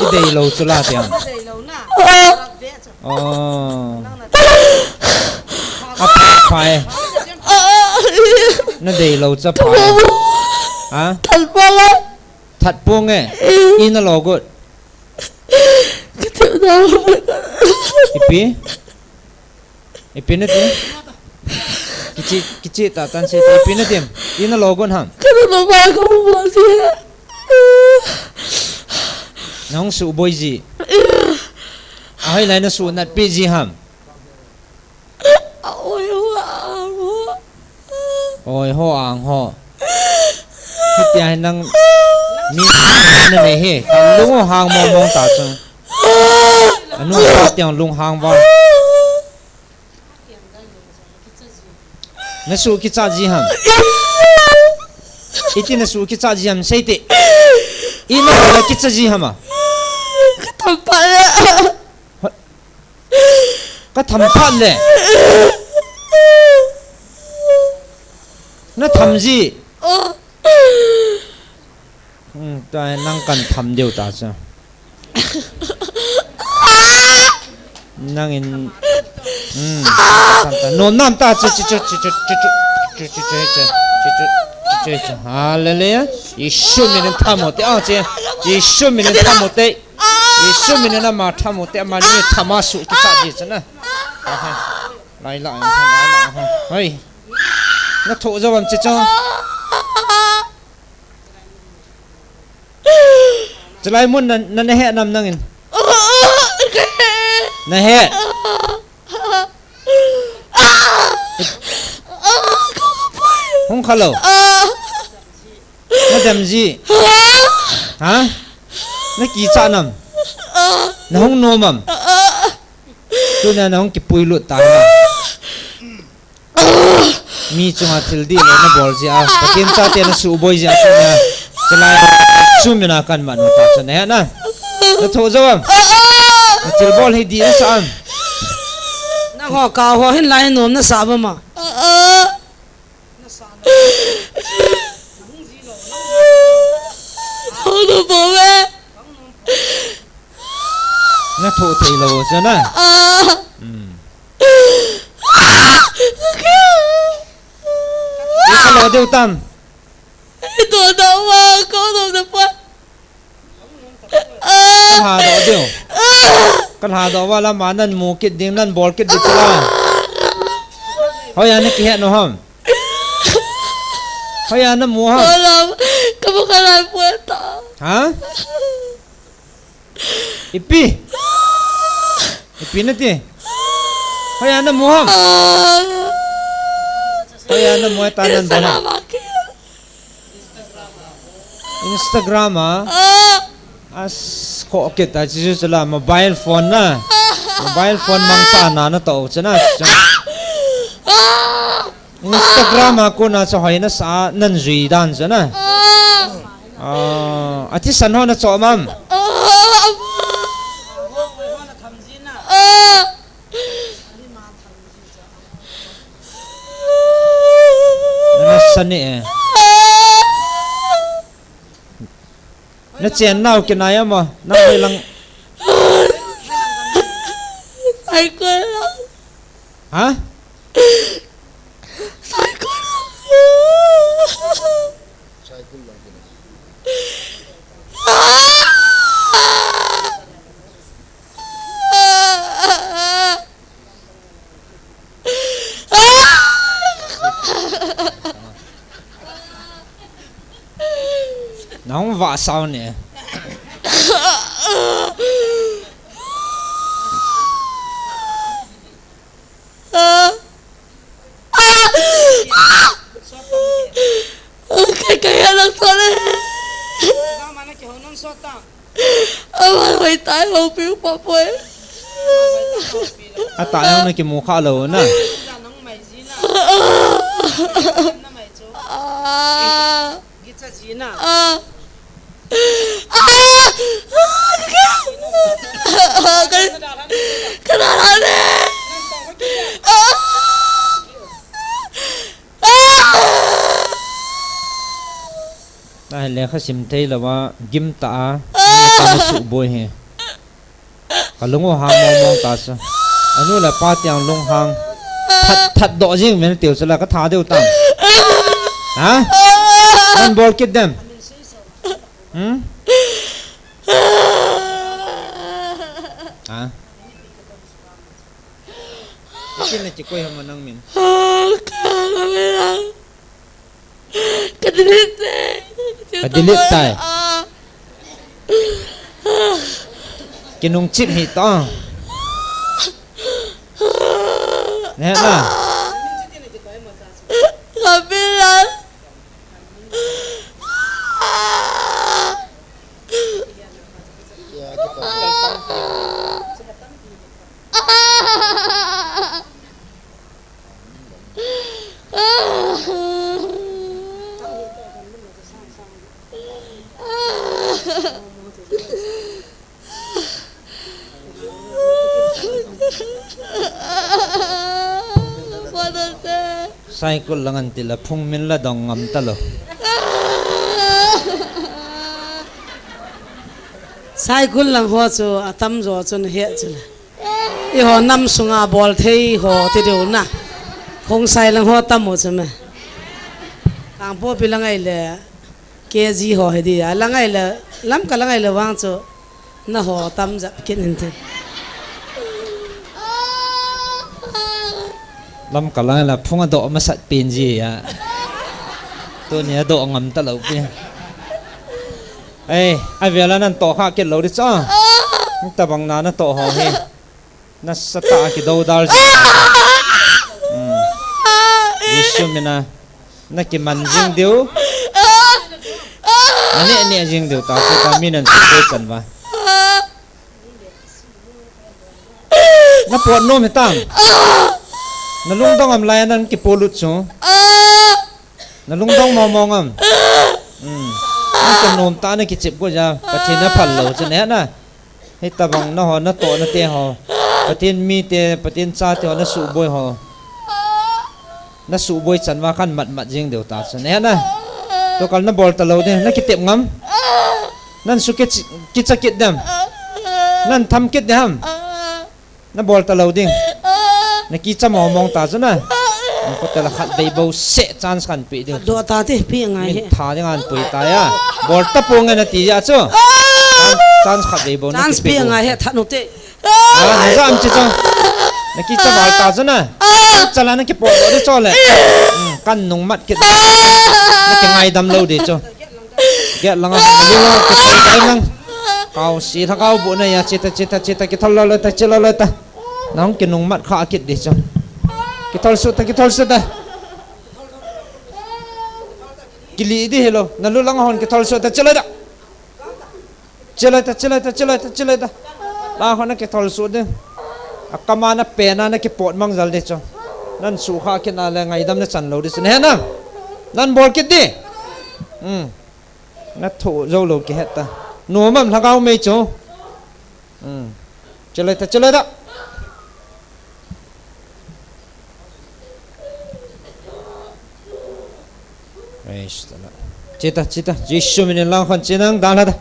I dei lou chu la ti ong. Oh. Apa pai. Na dei lou cha pai. Ha? That pong e. I na lo got. Ipi? Ipi na ti? Kichi, kichi ta tan se ipi na ti. I na lo got ham. Nahung suboi ji. Ahoi lai na sunat pi ji ham. Oi ho ang ho. Oi ho ang ho. Hitia hi nang mi na nei hi. Lung hang mong mong ta chu. Anu pa tiang lung hang va. Na su kicha ji ham. Iti na su kicha ji ham sei te. I na kicha ji ham a. Ka tham phat le. Ka tham phat le. Na tham ji. Hmm, ta nang kan tham diu ta cha. Nang in, hmm, tham ta. Nom nam ta cha, cha, cha. Hallelujah. Jesu min in tham u te, ah, cha. Jesu min in tham u te. Jesu min in ama tham u te, ama ni tham a su kicha ji cha na. Aha. Lai la, aha, lai la, aha. Hoi. Na tho jo am chi cho. Chulai mun na, na, na he nam nang in. Na he. Hung kha lo. Na dem ji. Ha? Na kicha nam. Na hung nom am. Tuna na hung kipui lut ta na. Mi chunga thil dih le na bol ji a. Pathen chate na suboi ji a tuna. Chulai chu mina kan manu ta chu na he na. Na tho jo am. Na thil bol hi dih na sa am. Na ho ka ho hin lai nom na sa ba ma. Hung du bo ve. Na tho thei lo cha na. Ah. Hmm. Ka lo deu tam. Ito da wa ko do da pa. Ka lha doh diu. Ka lha doh va lama nan mu kit ding, nan bol kit ding chu la. Hoiya na kihet u ham? Hoiya na mu ham? Ka mu kha lai poi ta. Ha? Ipi? Ipi na ti? Hoiya na mu ham? Hoiya na mu ta nan bol ham? Instagram a. Ah. As ko kit a chu chu la mobile phone na. Mobile phone mangcha na na to chu na. Ah. Instagram a kona chu hoina sa nan jui dan chu na. Ah. Ah, athisan ho na chom am? Ah. Chani e. Na chen nau kinai amo. Nang hoi lang. Cycle lang. Ha? Cycle lang. Nang va sao ne. Kai, kai, alang sot le. Ama hoi tai ho piu pa poi. Ata yang na kimu kha lou na. Ah. Ah. Ah. Ah. Ka, ka, ka, ah. Ah. Na lekha sim thei lou a, gim ta a, ni ta na suboi hi. Ka lung u hang mong mong ta sa. Anu le pa tiang lung hang. That, that doh jing men tiu sa la ka tha deu tam. Ha? Nang bol kit dem. Hmm? Ha? Ikin na kikoi hama nang min. Ka delete tai. Ka delete tai. Ah. Kinung chip hi ta. Ne na. Ka bilang. Cycle lang an ti la phung min la dong ngam ta lou. Cycle lang ho chu atam jo chu na he chu la. Eiho nam sunga bol thei ho ti deu na. Khongsai lang ho tam u chu me. Kangpokpi lang ai le K G ho hi di a lang ai le, Lamka lang ai le vang chu na ho tam jap kin in tin. Lamka lang ai le phung a doh masat pin ji a. Tuni a doh ngam ta lou pi. Ei, a vela nan toh kha kit lou di chu. Tabang na na toh ho hi. Nasatah a kidodal jing. Hmm. Jesu mina. Na kiman jing diu. Na neh neh jing diu ta, ta mi nan suboi chan va. Na pot nom hitam. Na lungdong am lai nan kipolut chu. Na lungdong mong mong am. Hmm. Na kinom ta na kichep go ja. Pathen na phal lou chu ne na. Hitabang na ho, na toh na te ho. Pathen mite, Pathen chate ho, na suboi ho. Na suboi chan va kan mat mat jing deu ta chu. Ne na. Tukal na bol ta lou ding, na kitep ngam. Nan su ki, kicha kit dem. Nan tham kit dem. Na bol ta lou ding. Na kicha mong mong ta chu na. Na ko te la khat vei bou se chance kan pe ding. Doh ta te, pe ngai he. Min tha ding an pui ta ya. Bol ta pu ngai na ti ya chu. Chance, chance khat vei bou na. Chance pe ngai he, that nu te. Ah, na jam chi chu. Na kicha val ta chu na. Chala na kipot lou di chu le. Hmm, kan nung mat kit. Na kingaidam lou di chu. Get lang a, na lung lang, kithol tai lang. Kau si tha kau bu na ya, chita, chita, chita, kithol lou lou ta, chilo lou ta. Nang kinung mat kha kit di chu. Kithol su ta, kithol su ta. Kili di hilo, na lu lang hon kithol su ta, chilo da. Chilo ta, chilo ta, chilo ta, chilo ta. La hon na kithol su di. A kama na pe na na kipot mang jal di chu. Nan su kha kit na le ngaidam na chan lou di chu. Ne na. Nan bol kit di. Hmm. Na thu jou lou kihet ta. Nom am lhagao mei chu. Hmm. Chelai ta, chelai ta. Chita, chita. Jesu minin lang khon chinang dan hata.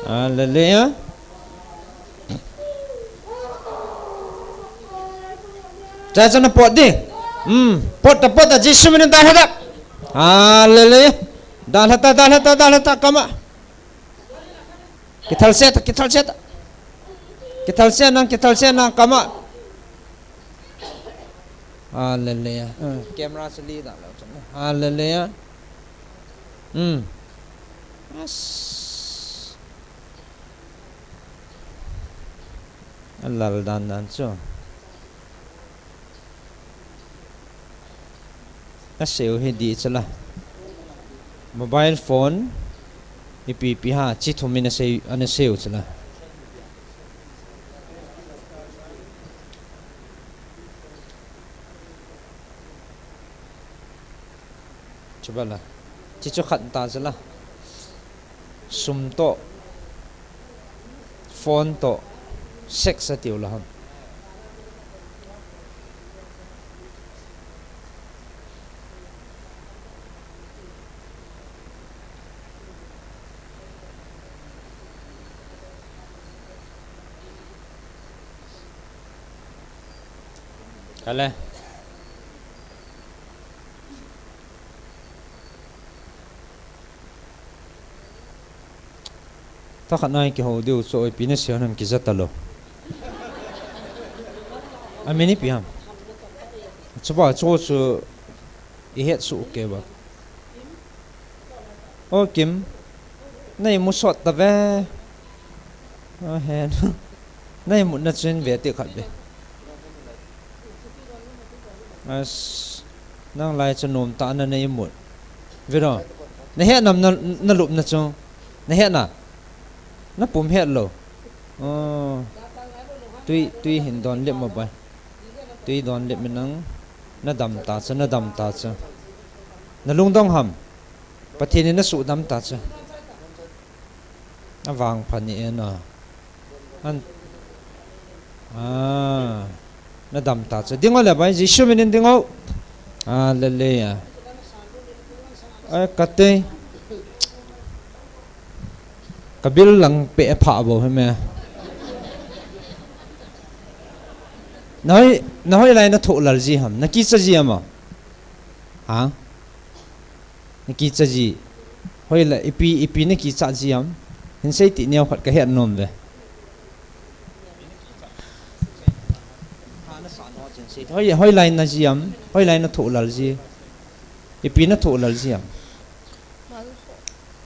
Hallelujah. Cha cha na pot di. Hmm. Pot ta, pot ta, Jesu minin dan hata. Hallelujah. Dan hata, dan hata, dan hata, kama. Kithal seta, kithal seta. Kithal seta nang, kithal seta nang, kama. Hallelujah. Hmm. Camera seli da lo. Hallelujah. Hmm. Yes. Alal dan dan chu. Aseu hi di chala. Mobile phone ipi ipi ha chi thum in aseu, ana seu chala. Chubala. Chi chu khat ta chala. Sum to, phone to, sex atiu la ham. Kale. Thakhat nai kihou diu chu ipi na sia nam kija talou. Amin ipi ham. Chuba chu chu ihet su ke ba. O Kim. Nei mu sot ta ve. O hen. Na imut na chun ve ti khat ve. As, nang lai chu nom ta na na imut. Ve ro. Na het nam na, na lup na chu. Na het na. Na pum het lo. Oh. Tui, tui hin don lep ma bai. Tui don lep mi nang. Na dam ta chu, na dam ta chu. Na lungdong ham. Pathen in na su dam ta chu. Avang pha ni e na. An. Ah. Na dam ta chu. Ding o le bai, Jesu minin ding o. Ah, le le ya. Ai, kate. Ka bil lang pe pha bo he me. Na hoi, na hoi lai na tho lal ji ham. Na kicha ji ham a. Ha? Na kicha ji. Hoi la, ipi, ipi na kicha ji ham. Hin sei ti neo khat ka het nom ve. Hoi, hoi lai na ji ham. Hoi lai na tho lal ji. Ipi na tho lal ji ham.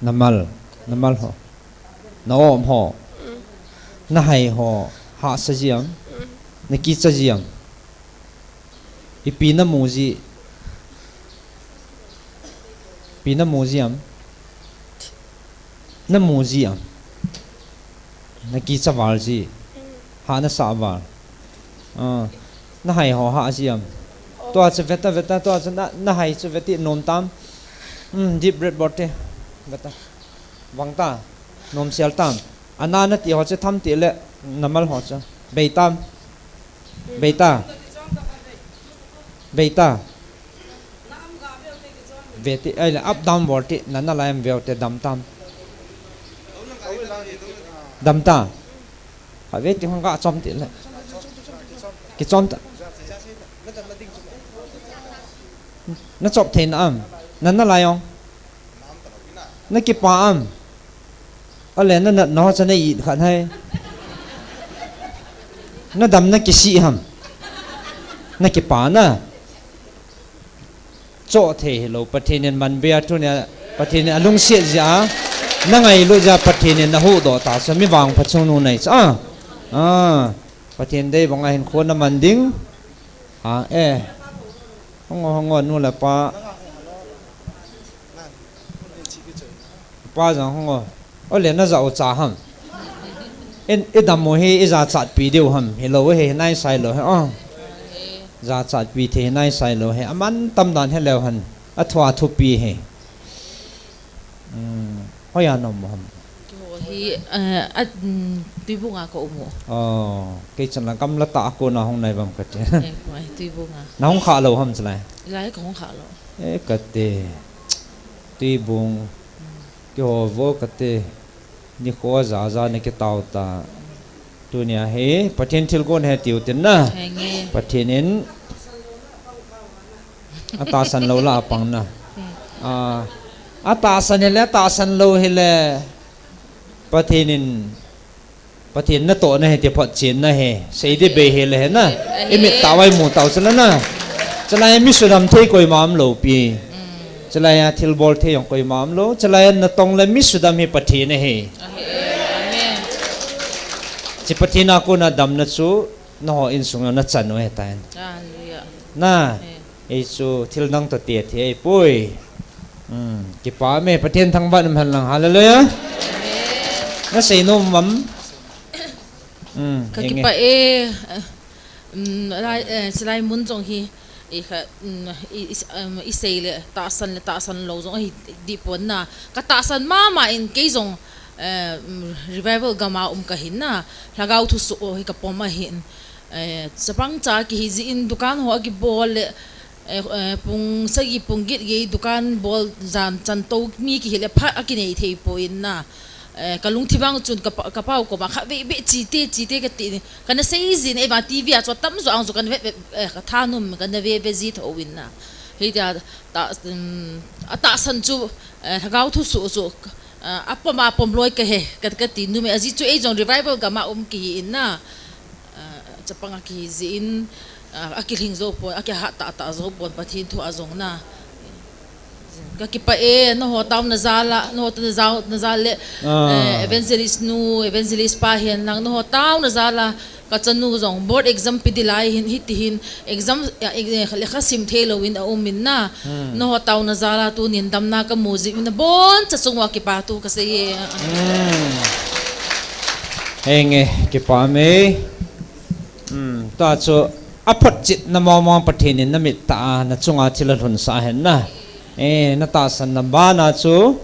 Na mal. Na mal ho. Na om ho. Na hai ho. Hahsa ji ham. Na kicha ji ham. Ipi na mu ji. Ipi na mu ji ham. Na mu ji ham. Na kicha val ji. Ha na sa val. Ah. Na hai ho ha ji ham. Tua chu ve ta, ve ta, tua chu na, na hai chu ve ti nom tam. Hmm, deep breath bol te. Ve ta. Vang ta. Nom sial tam. Ana na ti ho chu tham ti le na mal ho chu. Bei tam. Bei ta. Bei ta. Ve ti, ai le up down bol ti, na na lai em veu te dam tam. Dam ta. Ha ve ti hong ka chom ti le. Ki chom ta. Na chop thei na am. Na na lai ong. Na kipa am. Ale na nat na ho cha na it khat hai. Na dam na kisi ham. Na kipa na. Cho thei hi lo Pathen in man bia thu nia Pathen in alungsiat jia. Na ngailut jia Pathen in ahuhdoh ta cha mi vangpha chungnung nei cha. Ah. Pathen dei banga hin khon na man ding. Ha, eh. Hong o, hong o, nu le pa. Pa jang hong o. O le na ja o cha ham. In, i dam u hi, i jachat pi diu ham. Hi lo hi, nai sai lo hi. Oh. Jachat pi the, nai sai lo hi. Aman tam dan hi leu han. A thua thu pi hi. Hmm. Hoi a nom u ham. Keiho hi, eh, a, mm, Tuibung a ka um u. Oh, kei chan la gamla tah a kona hung nai bam kati. Eh, koi, Tuibung a. Na hung kha lo ham chalai? Lai ka hung kha lo. Eh, kati. Tuibung. Ho vo kate, nikho jaja na kitao ta. Tunia hi, Pathen thilgon he tiu tin na. Henge. Pathen in, atahsan lou la apang na. Hmm. A, atahsan hile, atahsan lou hile. Pathen in, Pathen natoh nahi ti photchen nahi. Seidi bei hile hi na. Ahi. Imit tah uva imu tau chula na. Chulai mi sudam thei koima umlou pi. Mm. Chulai a thilbol thei jong koima umlou. Chulai natong le mi sudam hi Pathen ahi. Ahi. Amen. Chi Pathen a kona damna chu nangho insung a nachan u ahitan. Hallelujah. Na. Amen. Ei chu thil dang toh ti ahi poi. Hmm, kipah e, Pathen thangvah in umhen lang. Hallelujah. Amen. Nasei nom am? Hmm, ka henge. Kipah e, um, lai, eh, chulai mun jong hi, i kha, um, i, i, um, isei le, tahsan le, tahsan lou jong ahi dih pon na. Ka tahsan mama in kei jong, eh, um, revival gam a um kahin na. Lhagao thu soh hi ka pom ahin. Eh, chapang cha kihi jeh in dukan ho akibol le, eh, eh, pung sagi pung get gei dukan bol jan chan to mi kihi le phat akinei thei poi na. Eh, ka lungthim a chun ka pa, ka pau koma khatvei vei chite, chite kati. Kana sei jin, eh, va T V a chu atamjo ang chu kana ve, ve, eh, ka thanom, kana ve, ve ji tho in na. Hitia, ta, um, atahsan chu, eh, lhagao thu soh chu, eh, apom, apom loi kahe, ka, kati nom e, ajeh chu ei jong revival gam a um kihi in na. Ah, chapang a kihi jeh in, ah, akilhing jou pon, akihat tah tah jou pon, Pathen thu a jong na. Ka kipah e, nangho taona jal a, nangho taona jal, na jal le, ah, eh, evangelist nu, evangelist pa hihen lang, nangho taona jal a, ka chanu jong board exam pe ding lai hin, hiti hin, exam, eh, eh, lekha sim thei lou in aum in na. Hmm. Nangho taona jal a tunin damna kamu jeh in abonchan chung uva kipa thu kasei e. Hmm. Henge, kipah e. Hmm, tua chu aphotchetna mong mong Pathen in namit tah a nachung a thil alhunsah hen na. Eh, natahsan na bana chu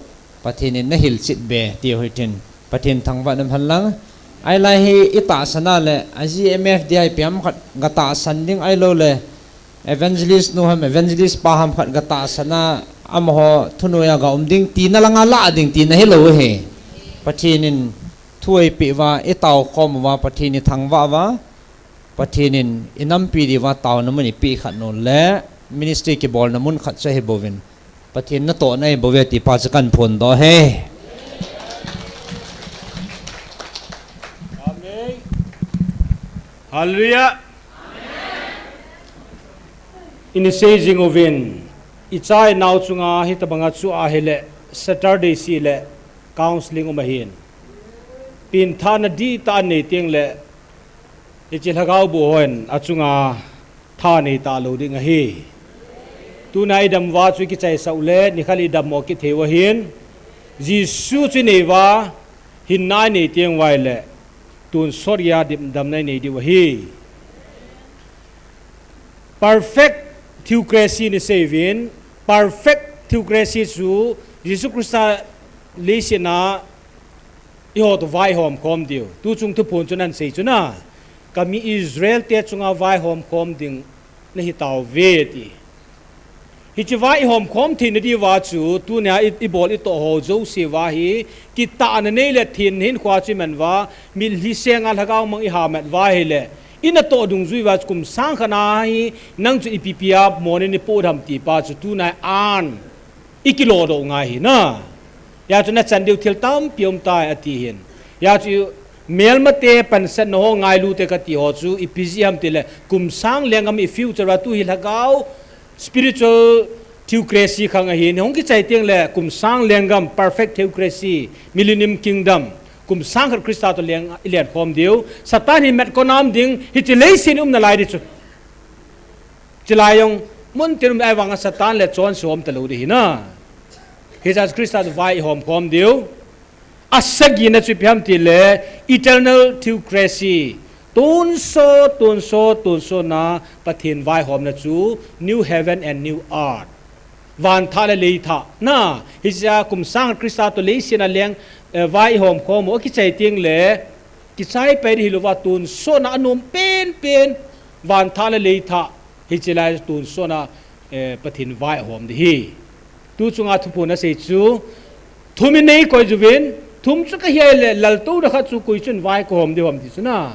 Pathen in nahilchet be ti u hitin. Pathen thangvah in umhen lang. Ahilai hi itahsan a le, a G M F D I P ham khat ga tahsan ding ahilou le, evangelist nu ham, evangelist pa ham khat ga tahsan a, amaho thunoi a ga um ding tina langa lah ding tina hilou hi. Pathen in thu eipeh uva, itao khom uva, Pathen ithangvah uva, Pathen in inampi diuva taona mun ipeh khat nu le, ministry kibolna mun khat chu ahi bouvin. Pathen natoh nahi bouve ti pa chu kahin phondoh e. Amen. Hallelujah. Ina sei jing uvin, icha inao chunga hitobanga chu ahile, Saturday seh le counseling um ahin. Pengthahna dihtah anei teng le, hiche lhagao boh hon achunga tha nei talou ding ahi. Tuna idam uva chu ikichaisah u le, nikhat idammo kit thei u ahin. Jesu chu inei uva, hinna inei teng uva ahile, tonsot geiya dim, damna inei diu ahi. Perfect theocracy ina sei uvin, perfect theocracy chu Jesu Christa leiset a eiho toh vaihom khom diu. Tuchung thuphon chun ahin sei chu na, ka mi Israel te chunga vaihom khom ding nahi tauve ati. Hiche vai ihom khom theina diuva chu, tunia i, ibol itoh ho jouse uva hi, kitahna nei le thenna hinkho chu iman uva, mitlhi senga lhagao mang ihamat uva ahile, inatoh dungjui uva chu kum sang khat na hi, nang chu ipi pia monin ipoh dem ti pa chu, tuna an, ikilodoh ngai hi na. Hijeh chun nachan diu thil tampi um tai ati hin. Hijeh chun melmate pansatna ho ngailu te kati ho chu ipi jeh ham tile kum sang lenggam i future uva tu hi lhagao spiritual theocracy khang ahin. Hung kichai teng le kum sang lenggam perfect theocracy, millennium kingdom, kum sang khat Christa toh leng ilen khom diu. Satan hi met kon am ding, hiche leiset um nalai di chu. Chulai jong, mun tin um ahivanga Satan le chonse um talou di hi na. Hijeh chun Christa toh vai ihom khom diu. Asagina chu ipi ham tile, eternal theocracy. Tonsot, tonsot, tonsot na Pathen vaihomna chu, new heaven and new earth. Van thah le lei thah. Na, hijeh a kum sang Christa toh leiset a leng, eh, vai ihom khom u, akichai teng le, kichai pai di hilouva tonsot na anom penpen, van thah le lei thah, hiche lai tonsot na, eh, Pathen vai ahom di hi. Tu chunga thuphon asei chu, Thum in nei koi uvin, thum chu kahi le, laltouna khat chu koi chun vai kahom ding ham ti chu na.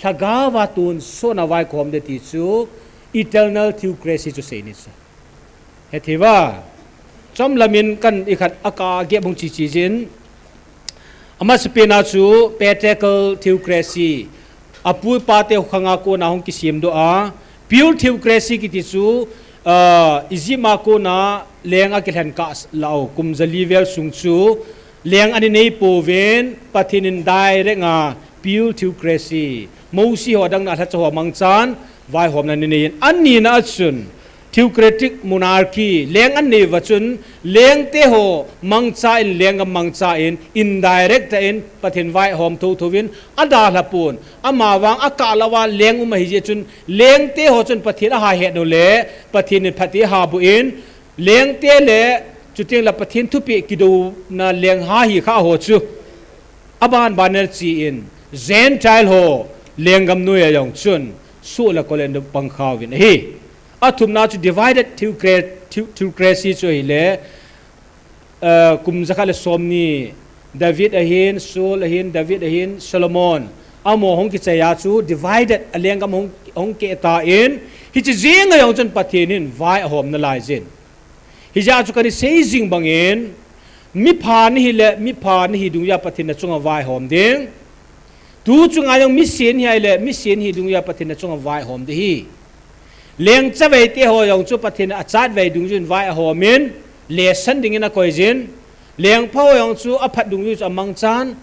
Lhagao va tonsot na vai kahom ding ti chu, eternal theocracy chu seini chu. Hethei uva, chomlam in kan ikhat a kagep bung chichi jin. Amasapen a chu patriarchal theocracy, apu ipa te khanga kona hung kisemdoh a, pure theocracy kiti chu, ah, Egypt a kona leng akilhen kah lah u, kum jali vel sung chu, leng ana nei pouvin, Pathen in direct a pure theocracy, Mosi ho dang na lhacha ho mangchan, vaihomna ana nei in, anina a chun, theocratic monarchy, leng ana nei uva chun, lengte ho mangcha in, lenggam mangcha in, indirect a in, Pathen vaihom thotho in, adalha pon, amavang akah lah uva leng um ahi jeh chun, lengte ho chun Pathen ahahet u le, Pathen in phatthei ahaboh in, lengte le, chuteng le Pathen thupeh kidouna leng ha hi kha ho chu. Aban ban a chi in, Gentile ho, lenggam noiya jong chun, soh le kol in pang kha uvin ahi. Athumna chu divided theocra-, theo-, theocracy chu ahile, eh, kum jakhat le somni, David ahin, Saul ahin, David ahin, Solomon. Amaho hung kichai a chu divided a lenggam hung, hung keh tan, hiche jeng a jong chun Pathen in vai ahom nalai jin. Hijeh a chu kana sei jing bangin, mipha nahi le, mipha nahi dungjui a Pathen in nachunga vaihom ding. Tu chunga jong misen hi ahile, misen hi dungjui a Pathen in nachunga vaihom ding ahi. Leng chavei te ho jong chu Pathen in achatvei dungjui in vai ahom in, lesson dingin akoi jin. Lengpha ho jong chu aphat dungjui chu amangchan,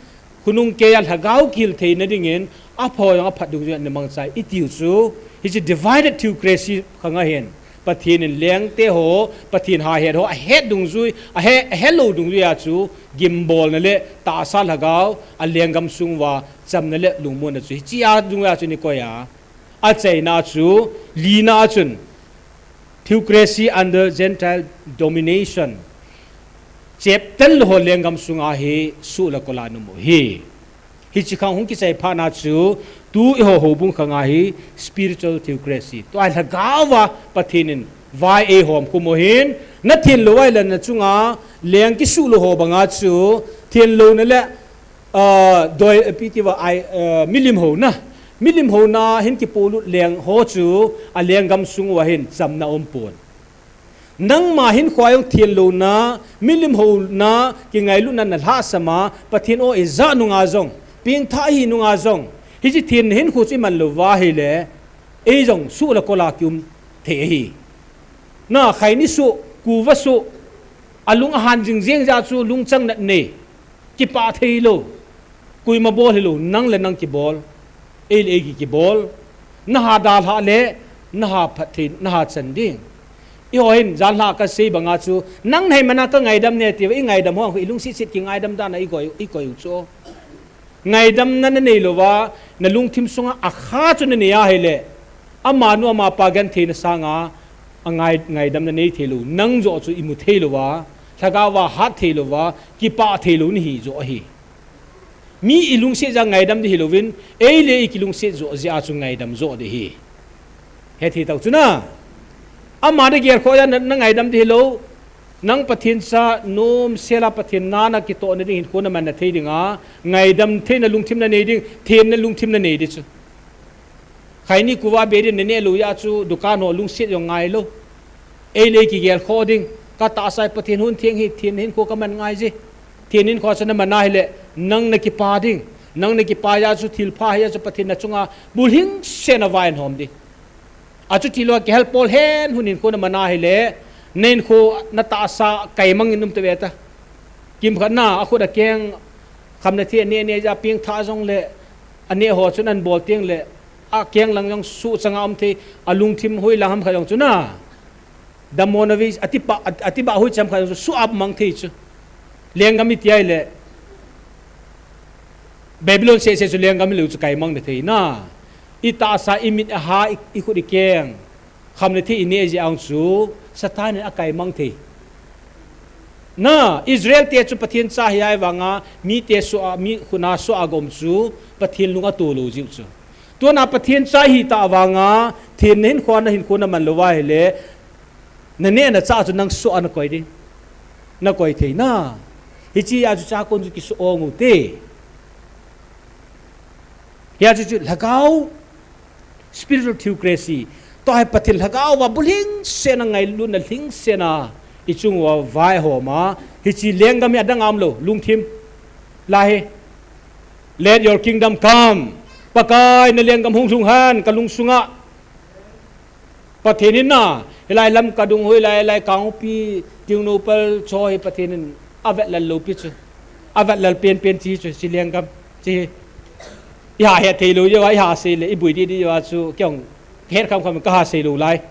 khonung keiya lhagao kihil theina dingin, apha ho jong aphat dungjui in ana mangcha e tiu chu, hiche divided theocracy khang ahin, Pathen in lengte ho, Pathen hahet ho, ahet dungjui, ahe, ahelou dungjui a chu, gimbolna le tahsa lhagao, a lenggam sung uva, chamna le lungmonna chu, hiche a dungjui a chu ana koi a. Achaina chu, lina a chun, theocracy under Gentile domination. Cheptan lou ho lenggam sunga hi soh le kol a na um u ahi. Hiche khang hung kichai phat na chu, tu eiho houbung khang a hi spiritual theocracy. Tua hi lhagao va Pathen in vai eihom khum u ahin, nathenlou ahile nachunga leng kisuh lou ho banga chu, thenlouna le, ah, doi, eh, ipi tia, ai, eh, milim houna. Milim houna hin kipolut leng ho chu, a lenggam sung uva hin chamna umpon. Nangma hinkhoa jong thenlouna, milim houna, kingailutna nalhahsam a, Pathen o ijat nunga jong, pengthah ihi nunga jong, hiche thenna hinkho chu iman lou uva ahile, ei jong soh le kol a kium thei ahi. Na, khaini soh, kuva soh, alung ahan jing jeng jeh a chu lungchang nat nei. Kipah thei lou. Koima bol hilou, nang le nang kibol. Ei le ei ki, kibol. Naha dalhah le, naha phatthei, naha chan ding. Eiho hin, janhi a kasei banga chu, nang nahi mana kangaidam e tia, ingaidam ho, ilungset set kingaidam dan a ikoi, ikoi u chu. Ngaidamna nanei louva, nalungthim sunga akha chu nanei ahile, amanu amapa gentheina sanga, angai, ngaidamna nei thei lou, nang joh chu imu thei louva, lhagao va hat thei louva, kipah thei lou nahi joh ahi. Mi ilungset jeh a ngaidam ding hilouvin, ei le ei kilungset joh jeh a chu ngaidam joh ding ahi. Hethei tau chu na. Ama nagelkhoh jeh a na, nangaidam ding hilou. Nang Pathen cha nomsel a Pathen na, nakitohna ding hinkho namanna thei dinga, ngaidam theina lungthim nanei ding, thenna lungthim nanei ding chu. Khaini kuva be ding naneh lou jeh a chu dukan ho lungset jong ngai lou. Ei le ei kigelkhoh ding. Katahsa a Pathen hon theng hi, thenna hinkho kaman ngai je. Thenna hinkho chu naman ahile, nang nakipah ding. Nang nakipah jeh a chu thilpha hi a chu Pathen nachunga bulhingsetna vai ahom ding. Achuti lou a kihel pol hen hon hinkho naman ahile, nahinkho natahsa kaimang in um tave ta. Kimkhat na, akhut akeng, khamna thei aneh neh jeh a pengthah jongle, aneh ho chun anbol tengle, akeng lang jong suhchang a um thei, alungthim hoilang ham khat jong chu na. Damona vei, atipah, at-, atibah hoicham khat jong chu, suh a mang thei chu. Lenggam iti ahile, Babylon seh seh chu lenggam hilou chu kaimang na thei na. Itahsa, imit, aha, i, ikhut ikeng. Khamna thei ineh jeh a chu, Satan in akaimang thei. Na, Israel te chu Pathen cha ahi vanga, mite suh a, mi khut a suh a gom chu, Pathen lung ato lou jiu chu. Tuna Pathen cha ihi tah vanga, thenna hinkho nahinkho naman lou va ahile, naneh nachah chu nang suh a nakoi ding. Nakoi thei na. Hiche a chu chakon chu kisu ong u te. Hia chu chu lhagao, spiritual theocracy. Tua hi Pathen lhagao va bulhing sena ngailutna lhing sena i chung uva vaihom a. Hiche lenggam hi adang am lo, lungthim. Lai hi. Let your kingdom come. Pakai na lenggam hung lhung hen, ka lungsunga. Pathen in na, hilai Lamka dung ho, hilai, hilai Kangpokpi, Tengnoupal cho hi Pathen in avet lal lou pi chu. Avet lal pen pen chi chu, chi lenggam, chi. I ha het thei lou jeh a, i ha sei le, i bui di di jeh a chu, kei jong, het kham kham ka ha sei lou lai.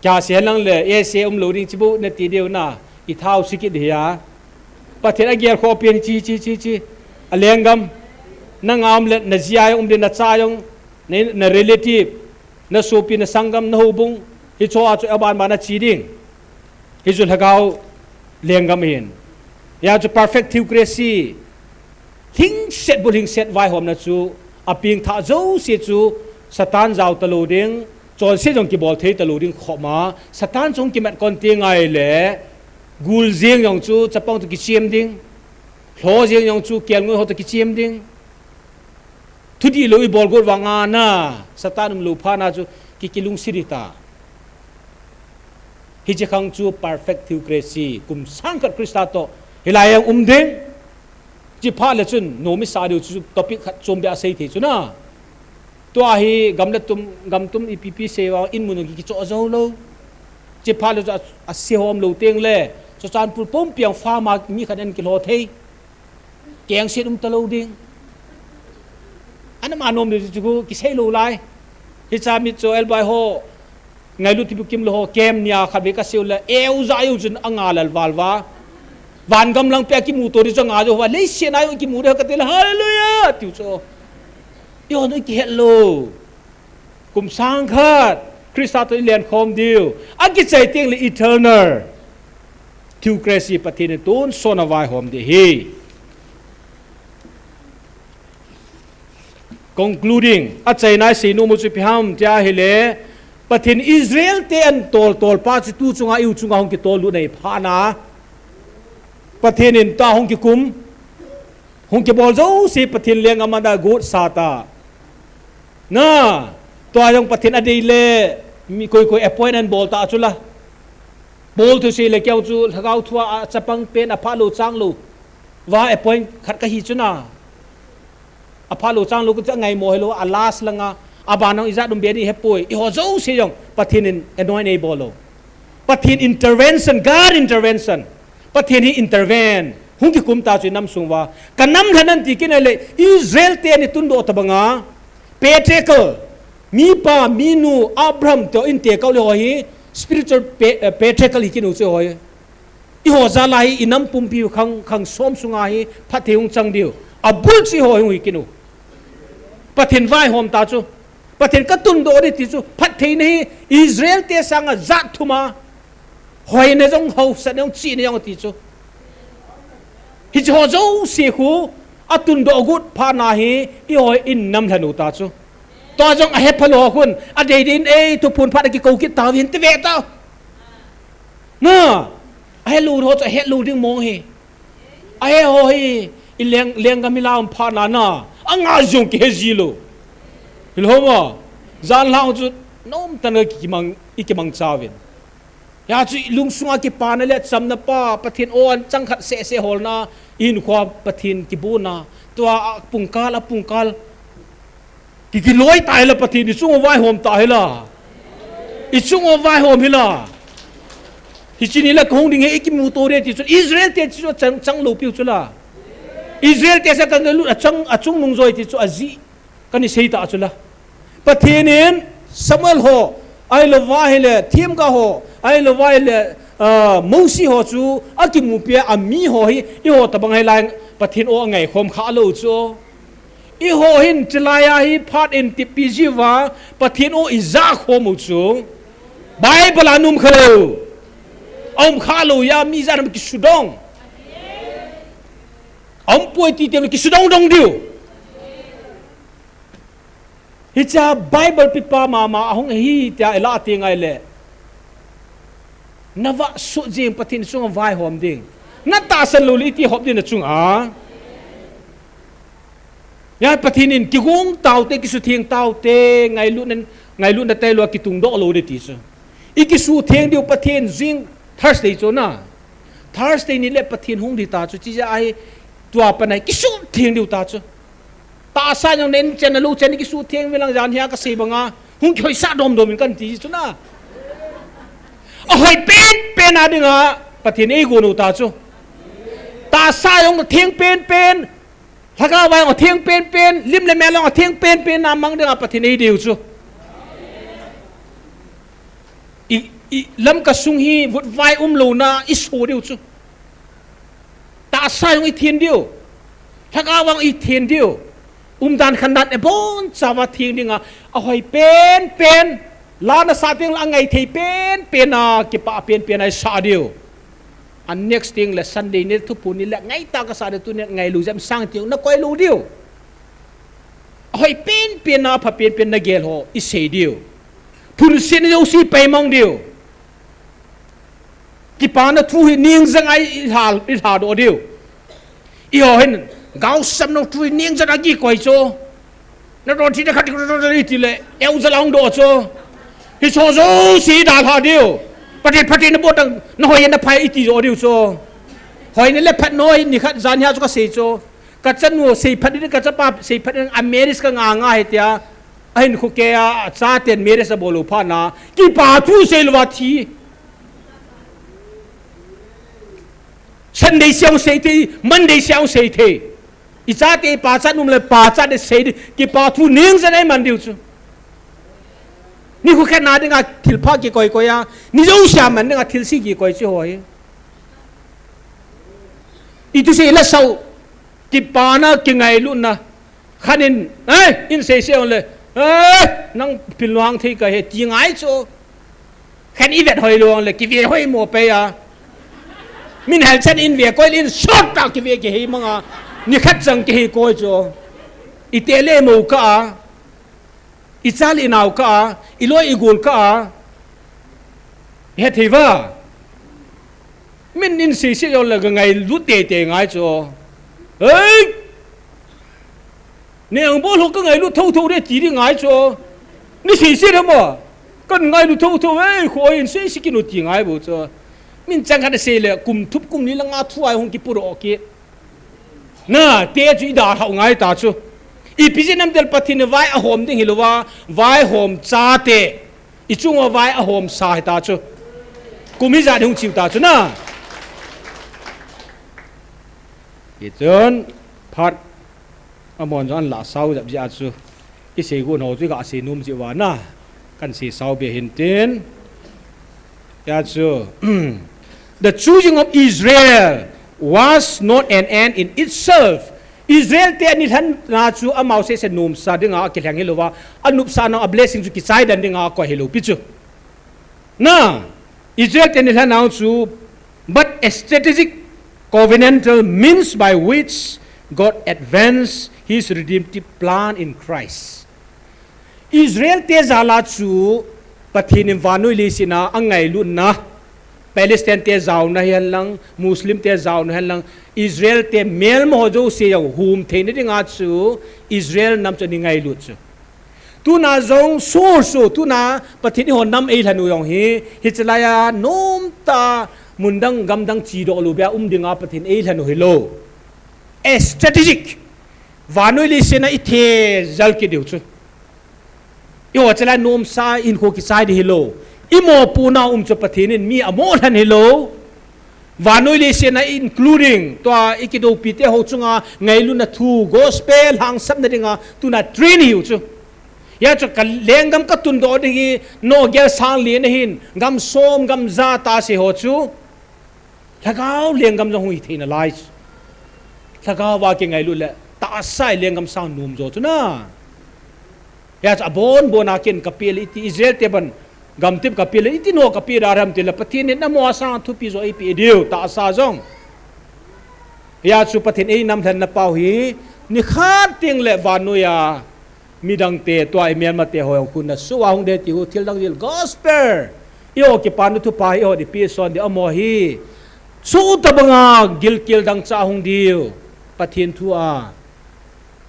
Ka ha sei lang le, e se um lou ding chi bou na ti diu na, i thau si kit di a. Pathen agel kho pen chi, chi, chi, chi. A lenggam, na ngam le, na jia jong um le, na cha jong, na, na relative, na sopi, na sanggam, na houbung, hicho a chu aban ban a chi ding. Hichu lhagao lenggam ahin. Hia chu perfect theocracy. Lhingset bulhingset vaihomna chu apeng thah jouse chu Satan jao talou ding, chonset jong kibol thei talou ding khop ma. Satan chu hung kimat kon teng ahile, gul jeng jong chu chapang toh kichem ding. Lho jeng jong chu kelngoi ho toh kichem ding. Thudih lou i bol got vang a na, Satan um lou phat na chu ki, kilungset di ta. Hiche khang chu perfect theocracy, kum sang khat Christa toh, hilai a um ding. Chi phat le chun, nom i sa diu chu topic khat chom beh a sei thei chu na. Tua hi gam le tum, gam tum ipi pi sei vang in mun ki, kichoh jou lou. Chi phat le chu a, a se hom lou teng le, Churachandpur pumpi a farm a mi khat in kilho thei. Kengset um talou ding. Ana ma nom diu chu khu kisei lou lai. Hicha mi chu elbai ho. Ngailut ti bukim lou ho kem nia khat ve ka seu le. Eu ja eu chun anga lal val va. Van gam lang pe kimu to di chu anga jo va. Leiset a jong kimu di ka ti le. Hallelujah. Tiu chu. I ho no kihet lou. Kum sang khat, Christa toh i lenkhom diu. Akichai teng le eternal. Theocracy Pathen in tonsot a vaihom di hi. Concluding, achaina i sei nom u chu ipi ham tia ahile, Pathen Israel te an tol tol pa chu tu chunga i u chunga hung kitol lut na i phat na. Pathen in ta hung kikum. Hung kibol jouse Pathen lenggam a got sa ta. Na, tua jong Pathen adei le, mi koi koi appoint an bol ta chu la. Bol thusei le keu chu, lhagao thua a chapang pen apha lou chang lou. Va appoint khat ka hi chu na. Apha lou chang lou ka chu angai mo hi lou, a last lang a. Aban jong ijat um be di he poi. I ho jouse jong, Pathen in anoint ei bol lou. Pathen intervention, God intervention. Pathen hi intervene. Hung kikum ta chu i nam sung uva. Ka nam lhan an ti kit na le Israel te ni tundoh ta banga. Patriarchal. Mi pa, mi nu, Abraham te in te kau le ho hi. Spiritual pa-, eh, patriarchal hi kinu chu ho hi. I ho jal a hi i nam pumpi khang, khang som sunga hi. Phatthei hung chang diu. Abul chu i ho hi hung hi kinu. Pathen vaihom ta chu. Pathen ka tundoh di ti chu, phattheina hi Israel te sanga jat thum a, hoina jong hausatna jong chihna jong ti chu. Hiche ho jouse khu, atundoh got phat na hi, i ho in nam lhan u ta chu. Tua jong ahe phalou khun, adei din ei thuphon phat a kikou kit tauvin ti ve ta. Na, ahe lou ho chu ahe lou ding mong hi. Ahe ho hi, i leng, lenggam hi la um phat na na, anga jong kihe ji lou. Hilou ma, jan lang chu, nom tan a ki, kimang, i kimang chauvin. Hia chu i lungsunga kipana le chamna pa, Pathen o an chang khat se se holna, i hinkho a Pathen kibuna, tua a pungkal, a pungkal. Ki, kiloi ta hi la Pathen, i chung uva vaihom ta hi la. I chung uva vaihom hi la. Hiche ni la kahung ding hi i kimu to di ti chu. Israel te chu chang, chang lou piu chu la. Israel te sa kan lut a chang, a chungnung joi ti chu ajih. Kan i sei ta chu la. Pathen in Samuel ho, ahilou va ahile, themgao ho, ahilou va ahile, ah, Mosi ho chu, akimu pia, ami ho hi, i ho tabang hi lai, Pathen o angai khom kha lou chu. I ho hin chilai a hi phat in tipi jiu va, Pathen o i ja khom u chu. Bible a um kha lou. A um kha lou ya mi ja nam kisudong. A um poi ti ti kisudong dong diu. Hicha Bible pipa mama ahung hi tia i la ti ngai le. Na vahsut jing Pathen chunga vaihom ding. Na tahsan lou le iti hop ding na chunga. Ya Pathen in kigong taute, kisutheng taute, ngailutna, ngailutna tailou a kitung doh lou ding ti chu. I kisutheng diu Pathen jing Thursday chu na. Thursday ni le Pathen hung ding ta chu, chijeh a hi tua pat a hi kisutheng diu ta chu. Tahsa jong nen chen a lou chen kisutheng ve lang jan hia kasei banga. Hung kihoisah domdom in kan ti chu na. Ahoi penpen a dinga Pathen eigon u ta chu. Tahsa jong atheng penpen, lhagao va jong atheng penpen, lim le mel jong atheng penpen a mang dinga Pathen eidei u chu. I, i Lamka sung hi vutvai umlouna iso diu chu. Tahsa jong ithen diu. Lhagao vang ithen diu. Umdan khandan abonchauva theng dinga, ahoi penpen, la nasah teng le angai thei penpen a, kipah penpen a isah diu. A next teng le Sunday ni thuphon ni le ngaitah kasah diu, tuni ngailou jep sang teng nakoi lou diu. Ahoi penpen a, apha penpen nagel ho isei diu. Phunsetna jouse ipaimang diu. Kipana thu hi ningjang a ilha, ilhadoh diu. Eiho hin, gaosapna thu hi ningjang a kikoi chu. Nadon thei na khat iti le, eu jal a hung doh chu. Hicho jouse idalha diu. Pathen, Pathen nabol tan, nahoi naphai iti jo diu chu. Hoina le phatna hi nikhat jan hia chu kasei chu. Kachanu seiphat ding, kachapa seiphat ding, a marriage kanganga ahi tia. Ahinkho keiya, achaten marriage abol lou phat na, kipa thu seilouva thi. Sunday seh jong sei thei, Monday seh jong sei thei. Ichate pachat um le pachat de sei ding, kipa thu ningjang a iman diu chu. Nikho khat na dinga thilpha kikoikoi a, ni jouse a man dinga thilse kikoi chu hoi. Iti sei la sao, kipana, kingailutna. Khat in, eh, in seisei jongle, eh, nang pilvang thei kahi ti ngai chu. Khat in ivet hoi lou jongle, kivet hoi mo pei a. Min hal chan in ve koi le in sot ta kivet kihei manga. Nikhat chang kihei koi chu. Ite le mo kah a. Icha le inao kah a, iloi igol kah a. Hethei uva. Min in seisei jongle kangailut teitei ngai chu. Hei! Neng bol ho kangailut thotho de ti ding ngai chu. Ni seisei le mo. Kangailut thotho, hei, khoi in seisei kit un ti ngai bou chu. Min chang khat asei le, kum thum kum ni le nga thu a hung kipuidoh kit. Nate chu idalhau ngai ta chu. Ipi jeh ham itile Pathen in vai ahom ding hilouva, vaihom chate. Ichunguva vai ahomsa hita chu. Kum ijat hung cheu ta chu na. Hichun phat amahon jong anlah sao jep jeh a chu. Isei gon ho chu iga sei nom jeh uva na. Kahin sei sao be hintin. Hia chu, the choosing of Israel was not an end in itself. Israel te anilhenna chu amau sese nomsa dinga akilheng hilouva, anopsahna a blessing chu kichai den dinga akoi hilou pi chu. Na, Israel te anilhenna chu, but a strategic covenantal means by which God advanced his redemptive plan in Christ. Israel te jal a chu Pathen in vannoi leiset a angailutna, Palestine te jaona hihen lang, Muslim te jaona hihen lang, Israel te melma ho jouse jong hum theina dinga chu Israel nam chu ana ngailut chu. Tuna jong so so, tuna Pathen in eiho nam eilhen u jong hi, hiche laiya nomtah a mun dang gam dang chedoh lou beh a um dinga Pathen in eilhen u hilou. A strategic. Vannoi leiset a ithejal kit diu chu. Eiho chelai nomsa hinkho kichai ding hilou. Imopohna um chu Pathen in mi amoh lhen hilou. Vannoi leiset a including tua ikidoupi te ho chunga ngailutna thu gospel lhangsapna dinga tuna train hiu chu. Hia chu ka lenggam katundoh ding hi nohgel sang li nahin gam som gam ja tah sei ho chu. Lhagao lenggam jong hung hi theina lai chu. Lhagao va kingailut le tahsa a lenggam sang nom jo chu na. Hia chu abon bon a ken kapeh le iti Israel te ban gamtep kapeh le iti noh kapeh da ham tile Pathen in amaho sanga thupi jo eipeh diu tahsa jong. Hia chu Pathen einam lhenna pau hi nikhat teng le vannoi a midang te tua imelma te ho jong khun na sua hung de ti hu thil dang jil gospel. Eiho kipana thupha hi eiho ipi son di amaho hi. Chutabanga gilkel dangchah hung diu. Pathen thu a,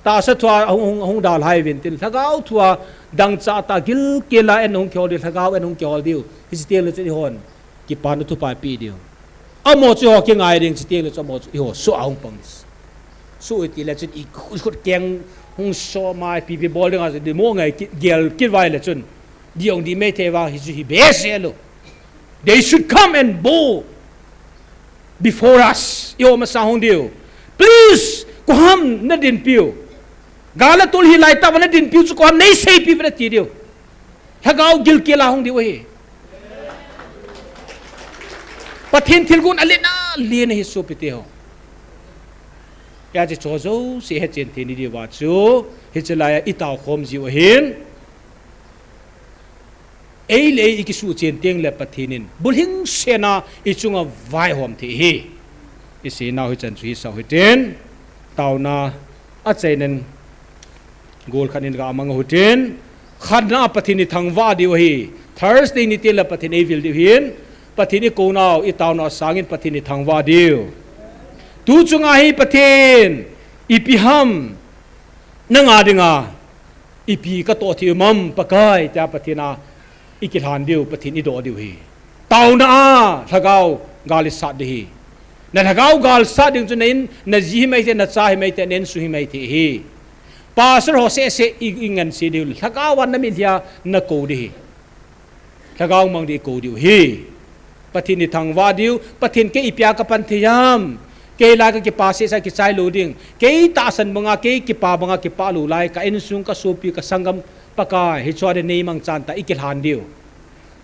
tahsa thu a hung, hung, hung dalhai uvin tin, lhagao thu a dangchah tah gilkel a eihung kihol diu, lhagao eihung kihol diu. Hiche teng le chun eihon kipana thupha ipe diu. Amaho chu eiho kingai ding, hiche teng le chun amaho chu eiho soh a hung pang. Soh iti le chun i khut keng hung soh mai, ipi ipi bol ding a chu dimo ngai ki, gel kit vai le chun. Dihong dih mai thei vang hichu hi behseh lou. They should come and bow before us. Eiho masang hung diu. Please, koi ham nadinpiu. Gal le tol hilai tah uva nadinpiu chu koi ham, neiseipiu ve nati diu. Lhagao gilkel a hung diu ahi. Pathen thilgon alen alen ahi sopite ho. Hiche chu jouse hechen thei ni diuva chu, hiche laiya itao khom jiu ahin. Ei le ei ikisuh chen teng le Pathen in bulhingsetna ichunga vaihom thei ahi. Isei nau hichan chu hisah u hitin, taona achaina in gol khat in gamang u hitin, khatna a Pathen ithangvah diu ahi. Thursday ni teng le Pathen eivil diu ahin, Pathen ikou nau, itao nau sangin Pathen ithangvah diu. Tu chunga hi Pathen, ipi ham nanga dinga, ipi katoh thei u ham Pakai, tia Pathen a ikilhan diu, Pathen idoh diu ahi. Taona a lhagao gal isat ding ahi. Na lhagao gal sat ding chu na in, naji hi mai thei, nacha hi mai thei, na insung hi mai thei ahi. Pastor ho seh seh i, ingansei diu, lhagao a namitlhi a nakou ding ahi. Lhagao mang ding ikou diu ahi. Pathen ithangvah diu, Pathen kei ipi a kapan thei ham. Kei la kakipa seh seh a kichai lou ding. Kei tahsan banga, kei kipa banga kipah lou lai, ka insung, kasopi, kasanggam, Pakai, hicheho a ding neimangchan tan ikilhan diu.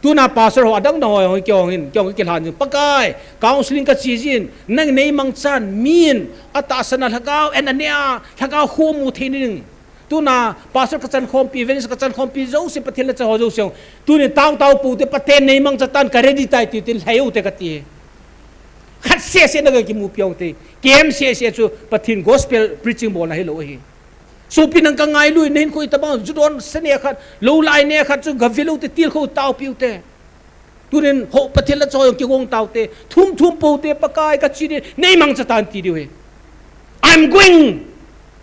Tuna pastor ho adang dang ho, ho, kei ho hin, kei ho kilhan ding. Pakai, counseling kache jin, nang neimangchan, min, atahsan a lhagao, en anea, lhagao khomu thei ding. Tuna, pastor kachan khompi, evangelist kachan khompi, jouse Pathen lhacha ho jouse. Tuni tao tao pou te, Pathen neimangcha tan ka ready tai ti tin lhai u te kati. Khat seh seh na kakimupi u te. Kem seh seh chu Pathen gospel preaching bolna hilou ahi. Sopi nang kangailu, nahinkho itobang, ju don sa ne khat, lou lai ne khat chu gavil u te, tilkhou taopi u te. Tunin ho Pathen lhacha ho jong kigong tau te, thum thum pou te, Pakai kache ding, neimangcha tan ti diu ahi. I'm going,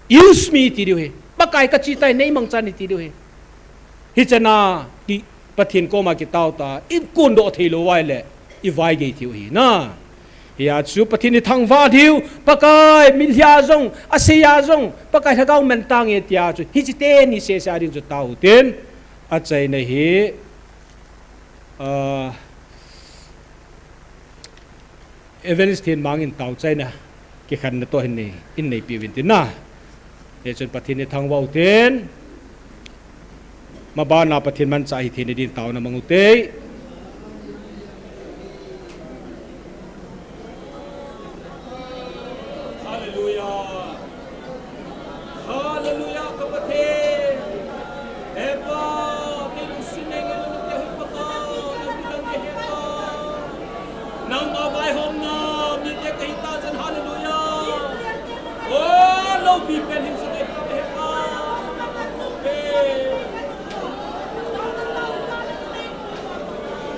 use me ti diu ahi. Pakai kache tai, neimangchan ti diu ahi. Hichan a ki Pathen koma kitao ta, ikondoh thei lou vai le, ivaigei thei u ahi na. Hia chu Pathen ithangvah diu, Pakai, mitlhi a jong, asei a jong, Pakai lhagao man tange tia chu, hiche teni seh seh a ding chu tao u tin, achaina hi, Ah, Evangelist Thenmang in taochaina kikhenna toh hin nei, in neipi uvin tin na. Hichun Pathen ithangvah u tin. Mabana Pathen manchah hitheina din taona mang u te. Hallelujah. Hallelujah, ka Pathen. He Pa, kei lungset nei ngai lou nate hi Pa, ka lungdam e he Pa. Nangma vaihomna mite kahi tah jeh in, hallelujah. O, loupi pen hin sa te he Pa. He.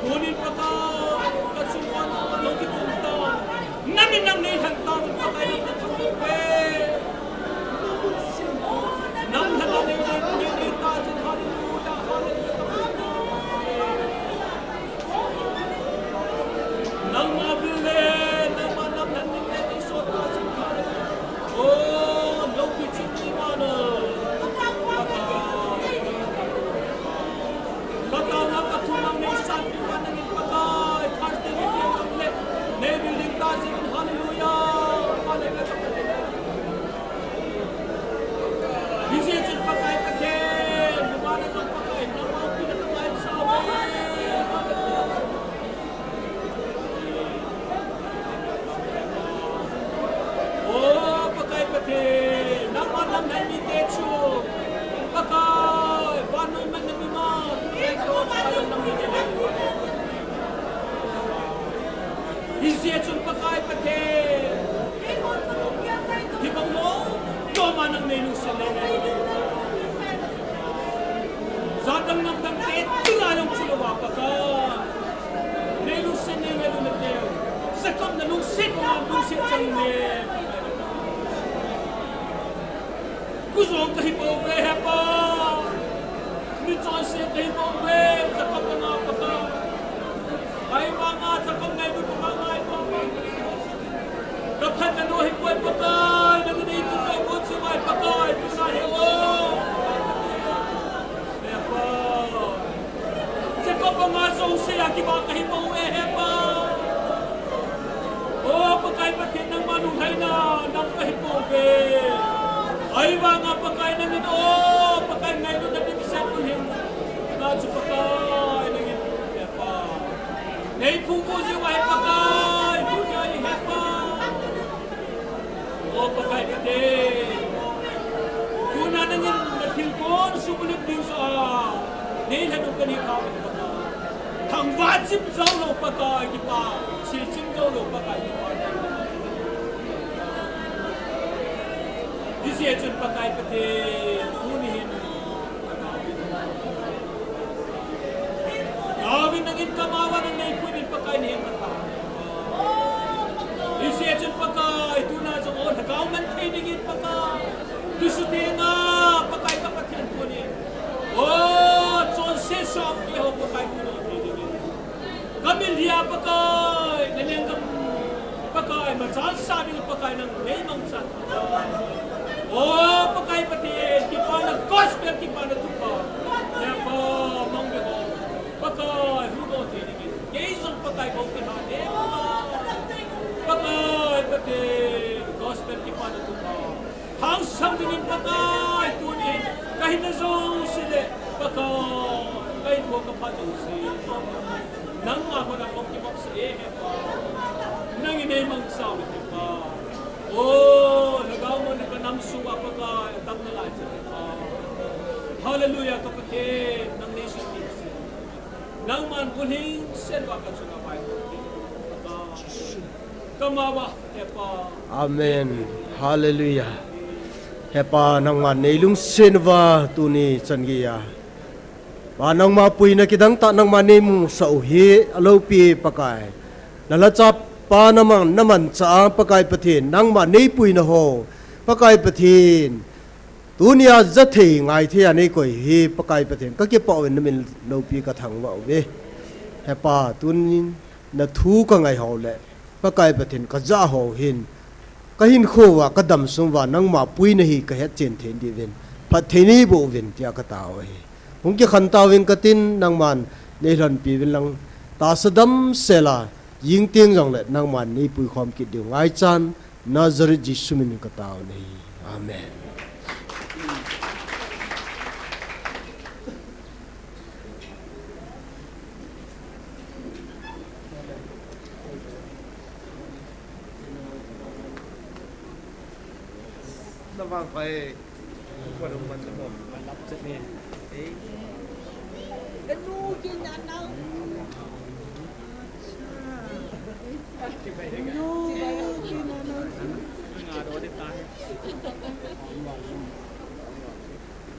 Tunin Pakai, kachung uva nangma lou kikhum tan. Nangin nang neilhen tan, Pakai nang kathangvah e. Nang lhagao nei, nei, nei, nei ta jin, hallelujah, hallelujah. Nangma vil le, nangma namlhen ding le, nei sot ta jin, hallelujah. O, loupi ching ni ma no. Lhatah a ka thumang nei sanpeh uva nangin Pakai, Thursday ni teng le, nei vil ding ta jeh in, hallelujah, hallelujah. Hijeh chun Pakai Pathen, nangma na Pakai, nangma pi na Pakai, sa uve. O Pakai Pathen, nangma namlhen mite chu, Pakai, vannoi manna mimal, tu le chon chai nang mite. Hijeh chun Pakai Pathen, hibang lou, toma nang nei lungset nei ngai. Jat dang nam dang te, tu la jong chu louva Pakai. Nei lungset nei ngai lou nate. Jacob nalungset banga lungset chang le. Kujong kahi pouve, Hepa. Michonse kahi pouve, Jacob nanga Pakai. Ahivanga Jacob ngailutna ngai pouve. Kaphatna nu ahipoi Pakai, nangin eitup tobang chu ngai Pakai, tuna hi o. Hepa. Jacob banga jouse a kivah kahi pouve, Hepa. O Pakai Pathen, nangma lunglhaina, nang kahi pouve. Ahivanga Pakai nangin, o Pakai ngailutna dimset u hin. Nachu Pakai nangin, Hepa. Neiphung bu jiu ahi Pakai, bu jiu ahi Hepa. O Pakai Pathen. Tuna nangin nathilgon subulut ding joh a neilhen u kahi Pakai. Thangvah chim joulou Pakai kipah, silchim joulou Pakai kipah. Hijeh chun Pakai Pathen, tuni hin Gavin nangin kama uva nang neipuiyin Pakai nahen kati. Hijeh chun Pakai, tuna jong o lhagao man thei dingin Pakai. Tusutenga Pakai ka Pathen tunin. O, chonse song keiho Pakai tuna thei dingin. Kamilhia Pakai, nalenggam Pakai, machan sa ding Pakai nang neimangchan. O Pakai Pathen, kipana gospel, kipana thupha. Hepa, mang be ho. Pakai, huhdoh thei dingin. Kei jong Pakai bou kiha ne. Pakai Pathen, gospel kipana thupha. Hangsan dingin Pakai, tuni, kahinna jouse le, Pakai, kahinkho kaphat jouse. Nangma kona kong kibang sah e, Hepa. Nangin neimangcha uve, Hepa. O, lhagao mun kanam sunga Pakai, atam nalai cheh, Hepa. Hallelujah, ka Pathen, nang neisutpi sah. Nangman bulhing sen uva kachunga vaihom in, Pakai. Kama uva, Hepa. Amen. Hallelujah. Hepa, nangman neilungset uva tuni chan geiya. Pa, nangma puina kidang tah nangma neimusah u hi aloupi Pakai. Nalhacha pa naman, namanchah a Pakai Pathen, nangma neipuina ho. Pakai Pathen, tunia jathei ngaithei a neikoi hi Pakai Pathen, kakipah uvin namin loupi kathangvah uve. Hepa, tunin nathu kangai ho le Pakai Pathen kajah ho hin, kahinkho uva, kadam sung uva, nangma puina hi kahetchen thei diuvin, phatthei neiboh uvin, tia katao ahi. Hung kikhen tauving katin, nangman neilhonpi uvin lang, tahsa damsel a, jing teng jongle, nangman neipui khom kit diu ngaichan, Nazareth Jesu minin katao ahi. Amen.